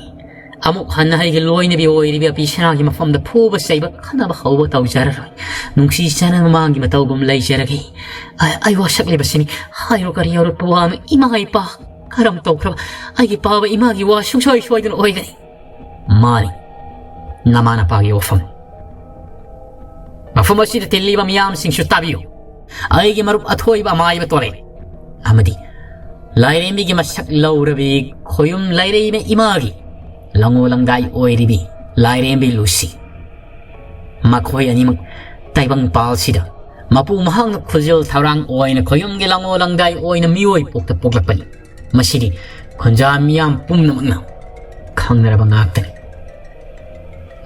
ꯑꯃꯨꯛ ꯍꯟꯅ ꯑꯩꯒꯤ ꯂꯣꯏꯅꯕꯤ ꯑꯣꯏꯔꯤꯕꯤ ꯑꯄꯤ ꯁꯅꯥꯒꯤ ꯃꯐꯝꯗ ꯐꯨꯕ ꯆꯩꯕ ꯈꯠꯅꯕ ꯍꯧꯕ ꯇꯧꯖꯔꯔꯣꯏ꯫ ꯅꯨꯡꯁꯤ ꯆꯥꯟꯅꯕ ꯃꯃꯥꯡꯒꯤ ꯃꯇꯧꯒꯨꯝ ꯂꯩꯖꯔꯒꯦ꯫ ꯑꯩ, ꯑꯩ ꯋꯥꯁꯛꯂꯤꯕꯁꯤꯅꯤ꯫ ꯍꯥꯏꯔꯣ ꯀꯔꯤ ꯌꯧꯔꯛꯄ ꯋꯥꯅꯣ? ꯏꯃꯥ ꯏꯄꯥ ꯀꯔꯝ ꯇꯧꯈ꯭ꯔꯕ? ꯑꯩꯒꯤ ꯄꯥꯕ ꯏꯃꯥꯒꯤ ꯋꯥ ꯁꯨꯡꯁꯣꯏ ꯁꯣꯏꯗꯅ ꯑꯣꯏꯒꯅꯤ꯫" ꯃꯥꯅꯤ, ꯅꯃꯥ ꯅꯄꯥꯒꯤ ꯋꯥꯐꯝ꯫ ꯃꯐꯝ ꯑꯁꯤꯗ ꯇꯤꯜꯂꯤꯕ ꯃꯤꯌꯥꯝꯁꯤꯡꯁꯨ ꯇꯥꯕꯤꯌꯨ꯫ ꯑꯩꯒꯤ ꯃꯔꯨꯞ ꯑꯊꯣꯏꯕ ꯑꯃꯥꯏꯕ ꯇꯣꯂꯦ ꯑꯃꯗꯤ ꯂꯥꯏꯔꯦꯝꯕꯤꯒꯤ ꯃꯁꯛ ꯂꯧꯔꯕꯤ ꯈꯣꯌꯨꯝ ꯂꯩꯔꯩꯃ ꯏꯃꯥꯒꯤ ꯂꯪꯉꯣ ꯂꯪꯗꯥꯏ ꯑꯣꯏꯔꯤꯕꯤ ꯂꯥꯏꯔꯦꯝꯕꯤ ꯂꯨꯁꯤ, ꯃꯈꯣꯏ ꯑꯅꯤꯃꯛ ꯇꯥꯏꯕꯪ ꯄꯥꯜꯁꯤꯗ ꯃꯄꯨ ꯃꯍꯥꯛꯅ ꯈꯨꯖꯤꯜ ꯊꯧꯔꯥꯡ ꯑꯣꯏꯅ ꯈꯣꯌꯨꯝꯒꯤ ꯂꯪꯉꯣ ꯂꯪꯗꯥꯏ ꯑꯣꯏꯅ ꯃꯤꯑꯣꯏ ꯄꯣꯛꯇ ꯄꯣꯛꯂꯛꯄꯅꯤ꯫ ꯃꯁꯤꯗꯤ ꯈꯨꯟꯖꯥ ꯃꯤꯌꯥꯝ ꯄꯨꯝꯅꯃꯛꯅ ꯈꯪꯅꯔꯕ ꯉꯥꯛꯇꯅꯤ꯫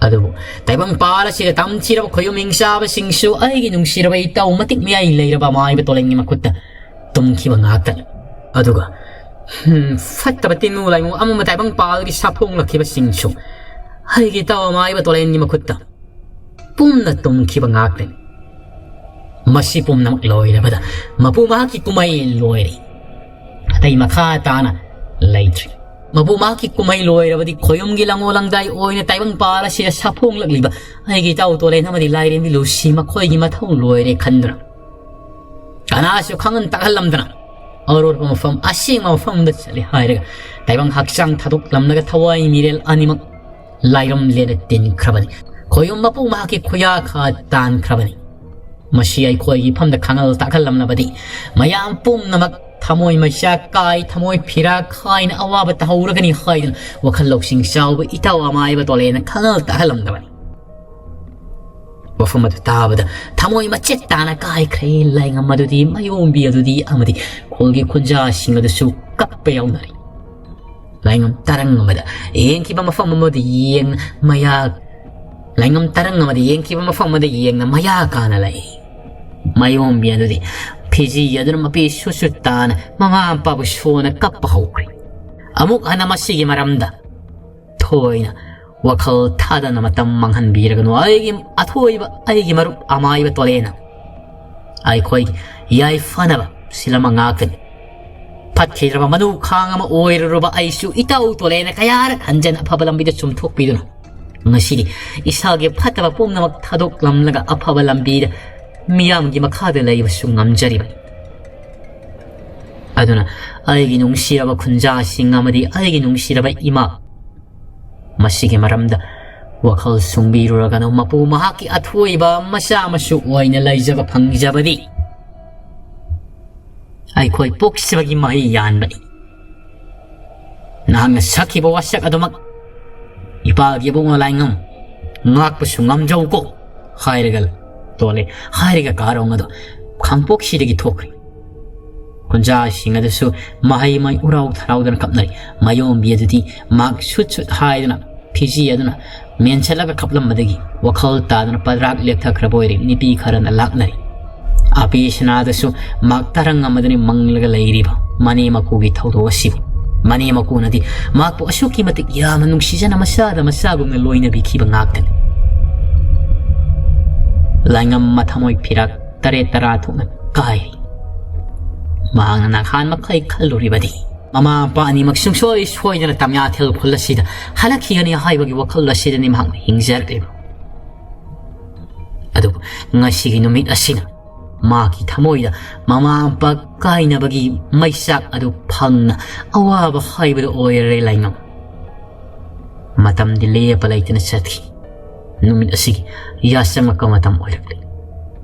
ꯑꯗꯨꯕꯨ ꯇꯥꯏꯕꯪ ꯄꯥꯜ ꯑꯁꯤꯗ ꯇꯝꯊꯤꯔꯕ ꯈꯣꯌꯨꯝ ꯍꯤꯡꯆꯥꯕꯁꯤꯡꯁꯨ ꯑꯩꯒꯤ ꯅꯨꯡꯁꯤꯔꯕ ꯏꯇꯧ ꯃꯇꯤꯛ ꯃꯌꯥꯏ ꯂꯩꯔꯕ ꯑꯃꯥꯏꯕ ꯇꯣꯂꯦꯟꯒꯤ ꯃꯈꯨꯠꯇ ꯇꯨꯝꯈꯤꯕ ꯉꯥꯛꯇꯅꯤ꯫ ꯑꯗꯨꯒ, ꯍꯝ, ꯐꯠꯇꯕ ꯇꯤꯟꯅꯨ ꯂꯥꯏꯃꯨ ꯑꯃ ꯇꯥꯏꯕꯪ ꯄꯥꯜꯒꯤ ꯁꯥꯐꯣꯡꯂꯛꯈꯤꯕꯁꯤꯡꯁꯨ ꯑꯩꯒꯤ ꯏꯇꯧ ꯑꯃꯥꯏꯕ ꯇꯣꯂꯦꯟꯒꯤ ꯃꯈꯨꯠꯇ ꯄꯨꯝꯅ ꯇꯨꯝꯈꯤꯕ ꯉꯥꯛꯇꯅꯤ꯫ ꯃꯁꯤ ꯄꯨꯝꯅꯃꯛ ꯂꯣꯏꯔꯕꯗ ꯃꯄꯨ ꯃꯍꯥꯛꯀꯤ ꯀꯨꯝꯍꯩ ꯂꯣꯏꯔꯦ꯫ ꯑꯇꯩ ꯃꯈꯥ ꯇꯥꯅ ꯂꯩꯇ꯭ꯔꯤ꯫ ꯃꯄꯨ ꯃꯍꯥꯛꯀꯤ ꯀꯨꯝꯍꯩ ꯂꯣꯏꯔꯕꯗꯤ ꯈꯣꯌꯨꯝꯒꯤ ꯂꯪꯉꯣ ꯂꯪꯗꯥꯏ ꯑꯣꯏꯅ ꯇꯥꯏꯕꯪ ꯄꯥꯜ ꯑꯁꯤꯗ ꯁꯥꯐꯣꯡꯂꯛꯂꯤꯕ ꯑꯩꯒꯤ ꯏꯇꯥꯎ ꯇꯣꯂꯦꯟ ꯑꯃꯗꯤ ꯂꯥꯏꯔꯦꯝꯕꯤ ꯂꯨꯁꯤ ꯃꯈꯣꯏꯒꯤ ꯃꯊꯧ ꯂꯣꯏꯔꯦ ꯈꯟꯗꯨꯅ ꯀꯅꯥꯁꯨ ꯈꯪꯍꯟ ꯇꯥꯛꯍꯜꯂꯝꯗꯅ ꯑꯔꯣꯠꯄ ꯃꯐꯝ ꯑꯁꯦꯡꯕ ꯃꯐꯝꯗ ꯆꯠꯂꯦ ꯍꯥꯏꯔꯒ ꯇꯥꯏꯕꯪ ꯍꯛꯆꯥꯡ ꯊꯥꯗꯣꯛꯂꯝꯂꯒ ꯊꯋꯥꯏ ꯃꯤꯔꯦꯜ ꯑꯅꯤꯃꯛ ꯂꯥꯏꯔꯝꯂꯦꯅ ꯇꯤꯟꯈ꯭ꯔꯕꯅꯤ꯫ ꯈꯣꯌꯨꯝ ꯃꯄꯨ ꯃꯍꯥꯛꯀꯤ ꯈꯨꯌꯥꯈꯥ ꯇꯥꯟꯈ꯭ꯔꯕꯅꯤ꯫ ꯃꯁꯤ ꯑꯩꯈꯣꯏꯒꯤ ꯏꯐꯝꯗ ꯈꯪꯍꯜ ꯇꯥꯛꯍꯜꯂꯝꯂꯕꯗꯤ ꯃꯌꯥꯝ ꯄꯨꯝꯅꯃꯛ ꯊꯃꯣꯏ ꯃꯩꯆꯥꯛ ꯀꯥꯏ, ꯊꯃꯣꯏ ꯐꯤꯔꯥ ꯈꯥꯏꯅ ꯑꯋꯥꯕ ꯇꯥꯍꯧꯔꯒꯅꯤ ꯍꯥꯏꯗꯨꯅ ꯋꯥꯈꯜ ꯂꯧꯁꯤꯡ ꯆꯥꯎꯕ ꯏꯇꯥꯎ ꯑꯃꯥꯏꯕ ꯇꯣꯂꯦꯅ ꯈꯪꯍꯜ ꯇꯥꯛꯍꯜꯂꯝꯗꯕꯅꯤ꯫ ꯋꯥꯐꯝ ꯑꯗꯨ ꯇꯥꯕꯗ ꯊꯃꯣꯏ ꯃꯆꯦꯠ ꯇꯥꯅ ꯀꯥꯏꯈ꯭ꯔꯦ꯫ ꯂꯥꯏꯉꯝ ꯑꯗꯨꯗꯤ, ꯃꯥꯌꯣꯝꯕꯤ ꯑꯗꯨꯗꯤ ꯑꯃꯗꯤ ꯈꯨꯜꯒꯤ ꯈꯨꯟꯖꯥꯁꯤꯡ ꯑꯗꯨꯁꯨ ꯀꯞꯄ ꯌꯥꯎꯅꯔꯦ꯫ ꯂꯥꯏꯉꯝ ꯇꯔꯪ ꯑꯃꯗ ꯌꯦꯡꯈꯤꯕ ꯃꯐꯝ ꯑꯃꯗ ꯌꯦꯡ ꯃꯌꯥ ꯂꯥꯏꯉꯝ ꯇꯔꯪ ꯑꯃꯗ ꯌꯦꯡꯈꯤꯕ ꯃꯐꯝ ꯑꯃꯗ ꯌꯦꯡꯅ ꯃꯌꯥ ꯀꯥꯅ ꯂꯩ꯫ ꯃꯥꯌꯣꯝꯕꯤ ꯑꯗꯨꯗꯤ ꯐꯤꯖꯤ ꯑꯗꯨꯅ ꯃꯄꯤ ꯁꯨꯠ ꯁꯨꯠ ꯇꯥꯅ ꯃꯃꯥ ꯃꯄꯥꯕꯨ ꯁꯣꯟꯅ ꯀꯞꯄ ꯍꯧꯈ꯭ꯔꯦ꯫ ꯑꯃꯨꯛ ꯍꯟꯅ ꯃꯁꯤꯒꯤ ꯃꯔꯝꯗ ꯊꯣꯏꯅ ꯋꯥꯈꯜ ꯊꯥꯗꯅ ꯃꯇꯝ ꯃꯥꯡꯍꯟꯕꯤꯔꯒꯅꯨ꯫ ꯑꯩꯒꯤ ꯑꯊꯣꯏꯕ, ꯑꯩꯒꯤ ꯃꯔꯨꯞ ꯑꯃꯥꯏꯕ ꯇꯣꯂꯦꯅ ꯑꯩꯈꯣꯏꯒꯤ ꯌꯥꯏꯐꯅꯕ ꯁꯤꯜ ꯑꯃ ꯉꯥꯛꯀꯅꯤ꯫ ꯐꯠꯈꯤꯗ꯭ꯔꯕ ꯃꯅꯨ ꯈꯥꯡ ꯑꯃ ꯑꯣꯏꯔꯨꯔꯕ ꯑꯩꯁꯨ ꯏꯇꯧ ꯇꯣꯂꯦꯅ ꯀꯌꯥꯔꯛ ꯍꯟꯖꯟ ꯑꯐꯕ ꯂꯝꯕꯤꯗ ꯆꯨꯝꯊꯣꯛꯄꯤꯗꯨꯅ ꯉꯁꯤꯗꯤ ꯏꯁꯥꯒꯤ ꯐꯠꯇꯕ ꯄꯨꯝꯅꯃꯛ ꯊꯥꯗꯣꯛꯂꯝꯂꯒ ꯑꯐꯕ ꯂꯝꯕꯤꯗ ꯃꯤꯌꯥꯝꯒꯤ ꯃꯈꯥꯗ ꯂꯩꯕꯁꯨ ꯉꯝꯖꯔꯤꯕꯅꯤ꯫ ꯑꯗꯨꯅ ꯑꯩꯒꯤ ꯅꯨꯡꯁꯤꯔꯕ ꯈꯨꯟꯖꯥꯁꯤꯡ ꯑꯃꯗꯤ ꯑꯩꯒꯤ ꯅꯨꯡꯁꯤꯔꯕ ꯏꯃꯥ, ꯃꯁꯤꯒꯤ ꯃꯔꯝꯗ ꯋꯥꯈꯜ ꯁꯨꯡꯕꯤꯔꯨꯔꯒꯅꯨ꯫ ꯃꯄꯨ ꯃꯍꯥꯛꯀꯤ ꯑꯊꯣꯏꯕ ꯃꯆꯥ ꯃꯁꯨ ꯑꯣꯏꯅ ꯂꯩꯖꯕ ꯐꯪꯖꯕꯗꯤ ꯑꯩꯈꯣꯏ ꯄꯣꯛꯆꯕꯒꯤ ꯃꯍꯩ ꯌꯥꯟꯕꯅꯤ꯫ ꯅꯍꯥꯛꯅ ꯁꯛꯈꯤꯕ ꯋꯥꯁꯛ ꯑꯗꯨꯃꯛ ꯏꯄꯥꯒꯤ ꯏꯕꯨꯡꯉꯣ ꯂꯥꯏꯉꯝ ꯉꯥꯛꯄꯁꯨ ꯉꯝꯖꯧꯀꯣ ꯍꯥꯏꯔꯒ ꯇꯣꯜꯂꯦ꯫ ꯍꯥꯏꯔꯒ ꯀꯥꯔꯣꯡ ꯑꯗꯨ ꯈꯥꯡꯄꯣꯛꯁꯤꯗꯒꯤ ꯊꯣꯛꯈ꯭ꯔꯦ꯫ ꯈꯨꯟꯖꯥꯁꯤꯡ ꯑꯗꯨꯁꯨ ꯃꯍꯩ ꯃꯩ ꯎꯔꯥꯎ ꯊꯔꯥꯎꯗꯅ ꯀꯞꯅꯔꯤ꯫ ꯃꯥꯌꯣꯝꯕꯤ ꯑꯗꯨꯗꯤ ꯃꯍꯥꯛ ꯁꯨꯠ ꯁꯨꯠ ꯍꯥꯏꯗꯨꯅ ꯐꯤꯖꯤ ꯑꯗꯨꯅ ꯃꯦꯟꯁꯤꯜꯂꯒ ꯀꯞꯂꯝꯕꯗꯒꯤ ꯋꯥꯈꯜ ꯇꯥꯗꯨꯅ ꯄꯗ꯭ꯔꯥꯛ ꯂꯦꯛꯊꯈ꯭ꯔꯕ ꯑꯣꯏꯔꯦ꯫ ꯅꯨꯄꯤ ꯈꯔꯅ ꯂꯥꯛꯅꯔꯤ꯫ ꯑꯄꯤ ꯁꯅꯥꯗꯁꯨ ꯃꯍꯥꯛ ꯇꯔꯪ ꯑꯃꯗꯅꯤ ꯃꯪꯂꯒ ꯂꯩꯔꯤꯕ ꯃꯅꯦ ꯃꯀꯨꯒꯤ ꯊꯧꯗꯣꯛ ꯑꯁꯤꯕꯨ꯫ ꯃꯅꯦ ꯃꯀꯨꯅꯗꯤ ꯃꯍꯥꯛꯄꯨ ꯑꯁꯨꯛꯀꯤ ꯃꯇꯤꯛ ꯌꯥꯝꯅ ꯅꯨꯡꯁꯤꯖꯅ ꯃꯆꯥꯗ ꯃꯆꯥꯒꯨꯝꯅ ꯂꯣꯏꯅꯕꯤꯈꯤꯕ ꯉꯥꯛꯇꯅꯤ꯫ ꯂꯥꯏꯉꯝ ꯃꯊꯃꯣꯏ ꯐꯤꯔꯥꯛ ꯇꯔꯦꯠ ꯇꯔꯥ ꯊꯣꯛꯅ ꯀꯥꯏꯔꯤ꯫ ꯃꯍꯥꯛꯅ ꯅꯍꯥꯟ ꯃꯈꯩ ꯈꯜꯂꯨꯔꯤꯕꯗꯤ ꯃꯃꯥ ꯃꯄꯥ ꯑꯅꯤꯃꯛ ꯁꯨꯡꯁꯣꯏ ꯁꯣꯏꯗꯅ ꯇꯝꯌꯥꯊꯦꯜ ꯈꯨꯜ ꯑꯁꯤꯗ ꯍꯜꯂꯛꯈꯤꯒꯅꯤ ꯍꯥꯏꯕꯒꯤ ꯋꯥꯈꯜ ꯑꯁꯤꯗꯅꯤ ꯃꯍꯥꯛꯅ ꯍꯤꯡꯖꯔꯛꯂꯤꯕ꯫ ꯑꯗꯨꯕꯨ ꯉꯁꯤꯒꯤ ꯅꯨꯃꯤꯠ ꯑꯁꯤꯅ ꯃꯍꯥꯛꯀꯤ ꯊꯃꯣꯏꯗ ꯃꯃꯥ ꯃꯄꯥ ꯀꯥꯏꯅꯕꯒꯤ ꯃꯩꯆꯥꯛ ꯑꯗꯨ ꯐꯪꯅ ꯑꯋꯥꯕ ꯍꯥꯏꯕꯗꯨ ꯑꯣꯏꯔꯔꯦ ꯂꯥꯏꯉꯝ꯫ ꯃꯇꯝꯗꯤ ꯂꯦꯞꯄ ꯂꯩꯇꯅ ꯆꯠꯈꯤ꯫ ꯅꯨꯃꯤꯠ ꯑꯁꯤꯒꯤ ꯌꯥꯆꯪꯉꯛꯄ ꯃꯇꯝ ꯑꯣꯏꯔꯛꯂꯤ꯫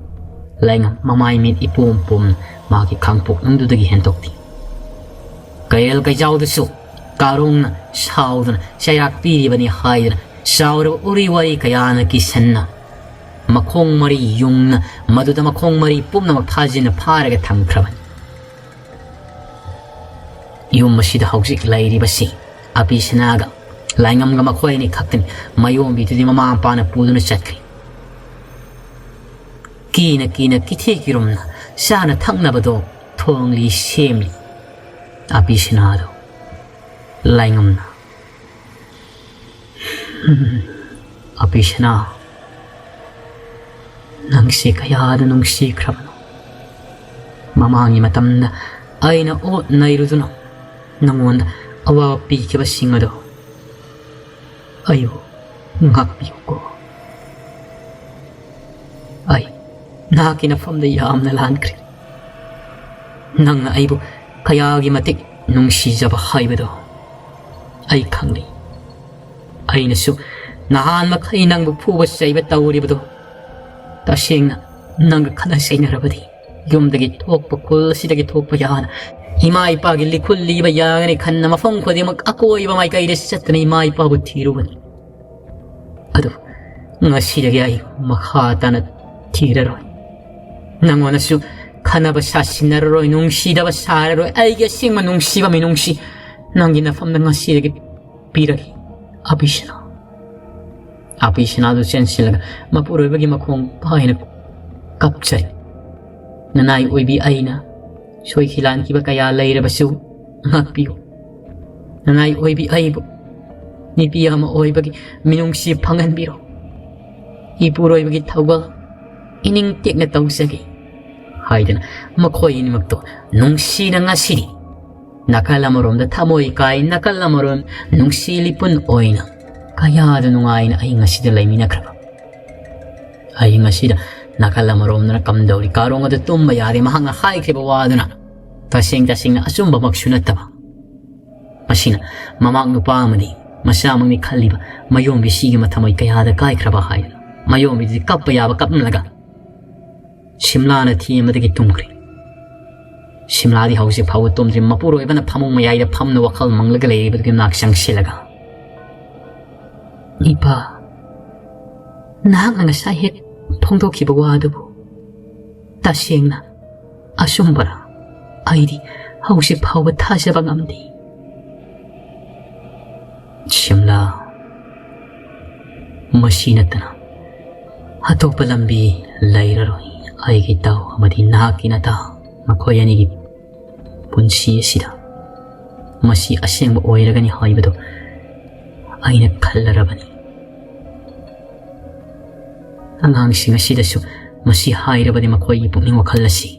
ꯂꯥꯏꯉꯝ ꯃꯃꯥꯏ ꯃꯤꯠ ꯏꯄꯣꯝ ꯄꯣꯝꯅ ꯃꯍꯥꯛꯀꯤ ꯈꯥꯡꯄꯣꯛꯅꯨꯡꯗꯨꯗꯒꯤ ꯍꯦꯟꯗꯣꯛꯇꯦ꯫ ꯀꯩꯔꯦꯜ ꯀꯩꯖꯥꯎꯗꯁꯨ ꯀꯥꯔꯣꯡꯅ ꯁꯥꯎꯗꯨꯅ ꯆꯩꯔꯥꯛ ꯄꯤꯔꯤꯕꯅꯤ ꯍꯥꯏꯗꯨꯅ ꯆꯥꯎꯔꯕ ꯎꯔꯤ ꯋꯥꯔꯤ ꯀꯌꯥꯅ ꯀꯤꯁꯟꯅ ꯃꯈꯣꯡ ꯃꯔꯤ ꯌꯨꯡꯅ, ꯃꯗꯨꯗ ꯃꯈꯣꯡ ꯃꯔꯤ ꯄꯨꯝꯅꯃꯛ ꯐꯥꯖꯤꯟꯅ ꯐꯥꯔꯒ ꯊꯝꯈ꯭ꯔꯕꯅꯤ꯫ ꯌꯨꯝ ꯑꯁꯤꯗ ꯍꯧꯖꯤꯛ ꯂꯩꯔꯤꯕꯁꯤ ꯑꯕꯤꯁꯅꯥꯒ ꯂꯥꯏꯉꯝꯒ ꯃꯈꯣꯏ ꯑꯅꯤ ꯈꯛꯇꯅꯤ꯫ ꯃꯌꯣꯝꯕꯤꯗꯨꯗꯤ ꯃꯃꯥ ꯃꯄꯥꯅ ꯄꯨꯗꯨꯅ ꯆꯠꯈ꯭ꯔꯦ꯫ ꯀꯤꯅ ꯀꯤꯅ ꯀꯤꯊꯤ ꯀꯤꯔꯨꯝꯅ ꯆꯥꯅ ꯊꯛꯅꯕꯗꯣ ꯊꯣꯡꯂꯤ ꯁꯦꯝꯂꯤ꯫ ꯑꯕꯤꯁꯅꯥꯗꯣ ꯂꯥꯏꯉꯝꯅ, "ꯑꯕꯤꯁꯅꯥ, ꯅꯪꯁꯦ ꯀꯌꯥꯗ ꯅꯨꯡꯁꯤꯈ꯭ꯔꯕꯅꯣ꯫ ꯃꯃꯥꯡꯒꯤ ꯃꯇꯝꯗ ꯑꯩꯅ ꯑꯣꯠ ꯅꯩꯔꯨꯗꯨꯅ ꯅꯪꯉꯣꯟꯗ ꯑꯋꯥꯕ ꯄꯤꯈꯤꯕꯁꯤꯡ ꯑꯗꯣ ꯑꯩꯕꯨ ꯉꯥꯛꯄꯤꯌꯨꯀꯣ꯫ ꯑꯩ ꯅꯍꯥꯛꯀꯤ ꯅꯐꯝꯗ ꯌꯥꯝꯅ ꯂꯥꯟꯈ꯭ꯔꯦ꯫ ꯅꯪꯅ ꯑꯩꯕꯨ ꯀꯌꯥꯒꯤ ꯃꯇꯤꯛ ꯅꯨꯡꯁꯤꯖꯕ ꯍꯥꯏꯕꯗꯣ ꯑꯩ ꯈꯪꯂꯤ꯫ ꯑꯩꯅꯁꯨ ꯅꯍꯥꯟ ꯃꯈꯩ ꯅꯪꯕꯨ ꯐꯨꯕ ꯆꯩꯕ ꯇꯧꯔꯤꯕꯗꯣ ꯇꯁꯦꯡꯅ ꯅꯪꯒ ꯈꯠꯅ ꯆꯩꯅꯔꯕꯗꯤ ꯌꯨꯝꯗꯒꯤ ꯊꯣꯛꯄ, ꯈꯨꯜ ꯑꯁꯤꯗꯒꯤ ꯊꯣꯛꯄ ꯌꯥꯅ ꯏꯃꯥ ꯏꯄꯥꯒꯤ ꯂꯤꯈꯨꯜ ꯂꯤꯕ ꯌꯥꯒꯅꯤ ꯈꯟꯅ ꯃꯐꯝ ꯈꯨꯗꯤꯡꯃꯛ ꯑꯀꯣꯏꯕ ꯃꯥꯏꯀꯩꯗ ꯆꯠꯇꯨꯅ ꯏꯃꯥ ꯏꯄꯥꯕꯨ ꯊꯤꯔꯨꯕꯅꯤ꯫ ꯑꯗꯨ ꯉꯁꯤꯗꯒꯤ ꯑꯩ ꯃꯈꯥ ꯇꯥꯅ ꯊꯤꯔꯔꯣꯏ꯫ ꯅꯪꯉꯣꯟꯗꯁꯨ ꯈꯟꯅꯕ ꯁꯥꯁꯤꯟꯅꯔꯔꯣꯏ, ꯅꯨꯡꯁꯤꯗꯕ ꯁꯥꯔꯔꯣꯏ꯫ ꯑꯩꯒꯤ ꯑꯁꯦꯡꯕ ꯅꯨꯡꯁꯤꯕ ꯃꯤꯅꯨꯡꯁꯤ ꯅꯪꯒꯤ ꯅꯐꯝꯗ ꯉꯁꯤꯗꯒꯤ ꯄꯤꯔꯒꯦ, ꯑꯕꯤꯁꯅꯥ꯫" ꯑꯕꯤꯁꯅꯥꯗꯨ ꯆꯦꯟꯁꯤꯜꯂꯒ ꯃꯄꯨꯔꯣꯏꯕꯒꯤ ꯃꯈꯣꯡ ꯄꯥꯏꯅ ꯀꯞꯆꯩ꯫ "ꯅꯅꯥꯏ ꯑꯣꯏꯕꯤ ꯑꯩꯅ ꯁꯣꯏꯈꯤ ꯂꯥꯟꯈꯤꯕ ꯀꯌꯥ ꯂꯩꯔꯕꯁꯨ ꯉꯥꯛꯄꯤꯌꯨ꯫ ꯅꯅꯥꯏ ꯑꯣꯏꯕꯤ ꯑꯩꯕꯨ ꯅꯨꯄꯤ ꯑꯃ ꯑꯣꯏꯕꯒꯤ ꯃꯤꯅꯨꯡꯁꯤ ꯐꯪꯍꯟꯕꯤꯔꯣ꯫ ꯏꯄꯨꯔꯣꯏꯕꯒꯤ ꯊꯧꯒꯜ ꯏꯅꯤꯡ ꯇꯦꯛꯅ ꯇꯧꯖꯒꯦ" ꯍꯥꯏꯗꯅ ꯃꯈꯣꯏ ꯑꯅꯤꯃꯛꯇꯣ ꯅꯨꯡꯁꯤꯅ ꯉꯁꯤꯗꯤ ꯅꯥꯀꯜ ꯑꯃꯔꯣꯝꯗ ꯊꯃꯣꯏ ꯀꯥꯏ, ꯅꯥꯀꯜ ꯑꯃꯔꯣꯝ ꯅꯨꯡꯁꯤ ꯂꯤꯄꯨꯟ ꯑꯣꯏꯅ ꯀꯌꯥꯗ ꯅꯨꯡꯉꯥꯏꯅ ꯑꯍꯤꯡ ꯑꯁꯤꯗ ꯂꯩꯃꯤꯟꯅꯈ꯭ꯔꯕ꯫ ꯑꯍꯤꯡ ꯑꯁꯤꯗ ꯅꯥꯀꯜ ꯑꯃꯔꯣꯝꯗꯅ ꯀꯝꯗꯧꯔꯤ ꯀꯥꯔꯣꯡ ꯑꯗꯨ ꯇꯨꯝꯕ ꯌꯥꯗꯦ꯫ ꯃꯍꯥꯛꯅ ꯍꯥꯏꯈ꯭ꯔꯤꯕ ꯋꯥꯗꯨꯅ ꯇꯁꯦꯡ ꯇꯁꯦꯡꯅ ꯑꯆꯨꯝꯕꯃꯛꯁꯨ ꯅꯠꯇꯕ꯫ ꯃꯁꯤꯅ ꯃꯃꯥ ꯅꯨꯄꯥ ꯑꯃꯗꯤ ꯃꯆꯥꯃꯛꯅꯤ ꯈꯜꯂꯤꯕ ꯃꯌꯣꯝꯕꯤꯁꯤꯒꯤ ꯃꯊꯃꯣꯏ ꯀꯌꯥꯗ ꯀꯥꯏꯈ꯭ꯔꯕ ꯍꯥꯏꯗꯅ ꯃꯌꯣꯝꯕꯤꯗꯨꯗꯤ ꯀꯞꯄ ꯌꯥꯕ ꯀꯞꯂꯒ ꯁꯤꯝꯂꯥꯅ ꯊꯦꯝꯕꯗꯒꯤ ꯇꯨꯝꯈ꯭ꯔꯦ꯫ ꯁꯤꯝꯂꯥꯗꯤ ꯍꯧꯖꯤꯛ ꯐꯥꯎꯕ ꯇꯨꯝꯗ꯭ꯔꯤ꯫ ꯃꯄꯨꯔꯣꯏꯕꯅ ꯐꯃꯨꯡ ꯃꯌꯥꯏꯗ ꯐꯝꯅ ꯋꯥꯈꯜ ꯃꯪꯂꯒ ꯂꯩꯔꯤꯕꯗꯨꯒꯤ ꯃꯅꯥꯛ ꯆꯪꯁꯤꯜꯂꯒ, "ꯏꯄꯥ, ꯅꯍꯥꯛꯅ ꯉꯁꯥꯏ ꯍꯦꯛ ꯐꯣꯡꯗꯣꯛꯈꯤꯕ ꯋꯥ ꯑꯗꯨꯕꯨ ꯇꯁꯦꯡꯅ ꯑꯆꯨꯝꯕꯔꯥ? ꯑꯩꯗꯤ ꯍꯧꯖꯤꯛ ꯐꯥꯎꯕ ꯊꯥꯖꯕ ꯉꯝꯗꯦ꯫ ꯁꯤꯝꯂꯥ, ꯃꯁꯤ ꯅꯠꯇꯅ ꯑꯇꯣꯞꯄ ꯂꯝꯕꯤ ꯂꯩꯔꯔꯣꯏ꯫ ꯑꯩꯒꯤ ꯏꯇꯥꯎ ꯑꯃꯗꯤ ꯅꯍꯥꯛꯀꯤ ꯅꯇꯥ, ꯃꯈꯣꯏ ꯑꯅꯤꯒꯤ ꯄꯨꯟꯁꯤ ꯑꯁꯤꯗ ꯃꯁꯤ ꯑꯁꯦꯡꯕ ꯑꯣꯏꯔꯒꯅꯤ ꯍꯥꯏꯕꯗꯨ ꯑꯩꯅ ꯈꯜꯂꯔꯕꯅꯤ꯫ ꯑꯉꯥꯡꯁꯤꯡ ꯑꯁꯤꯗꯁꯨ ꯃꯁꯤ ꯍꯥꯏꯔꯕꯗꯤ ꯃꯈꯣꯏꯒꯤ ꯄꯨꯛꯅꯤꯡ ꯋꯥꯈꯜ ꯑꯁꯤ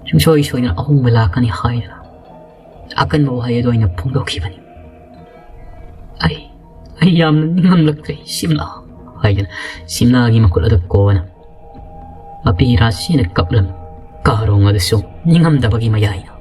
ꯁꯨꯡꯁꯣꯏ ꯁꯣꯏꯗꯅ ꯑꯍꯣꯡꯕ ꯂꯥꯛꯀꯅꯤ ꯍꯥꯏꯗꯅ ꯑꯀꯟꯕ ꯋꯥꯍꯩ ꯑꯗꯨ ꯑꯩꯅ ꯐꯣꯡꯗꯣꯛꯈꯤꯕꯅꯤ꯫ "ꯑꯩ, ꯑꯩ ꯌꯥꯝꯅ ꯅꯤꯡꯉꯝꯂꯛꯇ꯭ꯔꯦ, ꯁꯤꯝꯂꯥ," ꯍꯥꯏꯗꯅ ꯁꯤꯝꯂꯥꯒꯤ ꯃꯈꯨꯠ ꯑꯗꯨ ꯀꯣꯟꯅ ꯃꯄꯤ ꯔꯥꯁꯤꯅ ꯀꯞꯂꯝꯃꯤ꯫ ꯀꯥꯔꯣꯡ ꯑꯗꯨꯁꯨ ꯅꯤꯡꯉꯝꯗꯕꯒꯤ ꯃꯌꯥꯏꯅ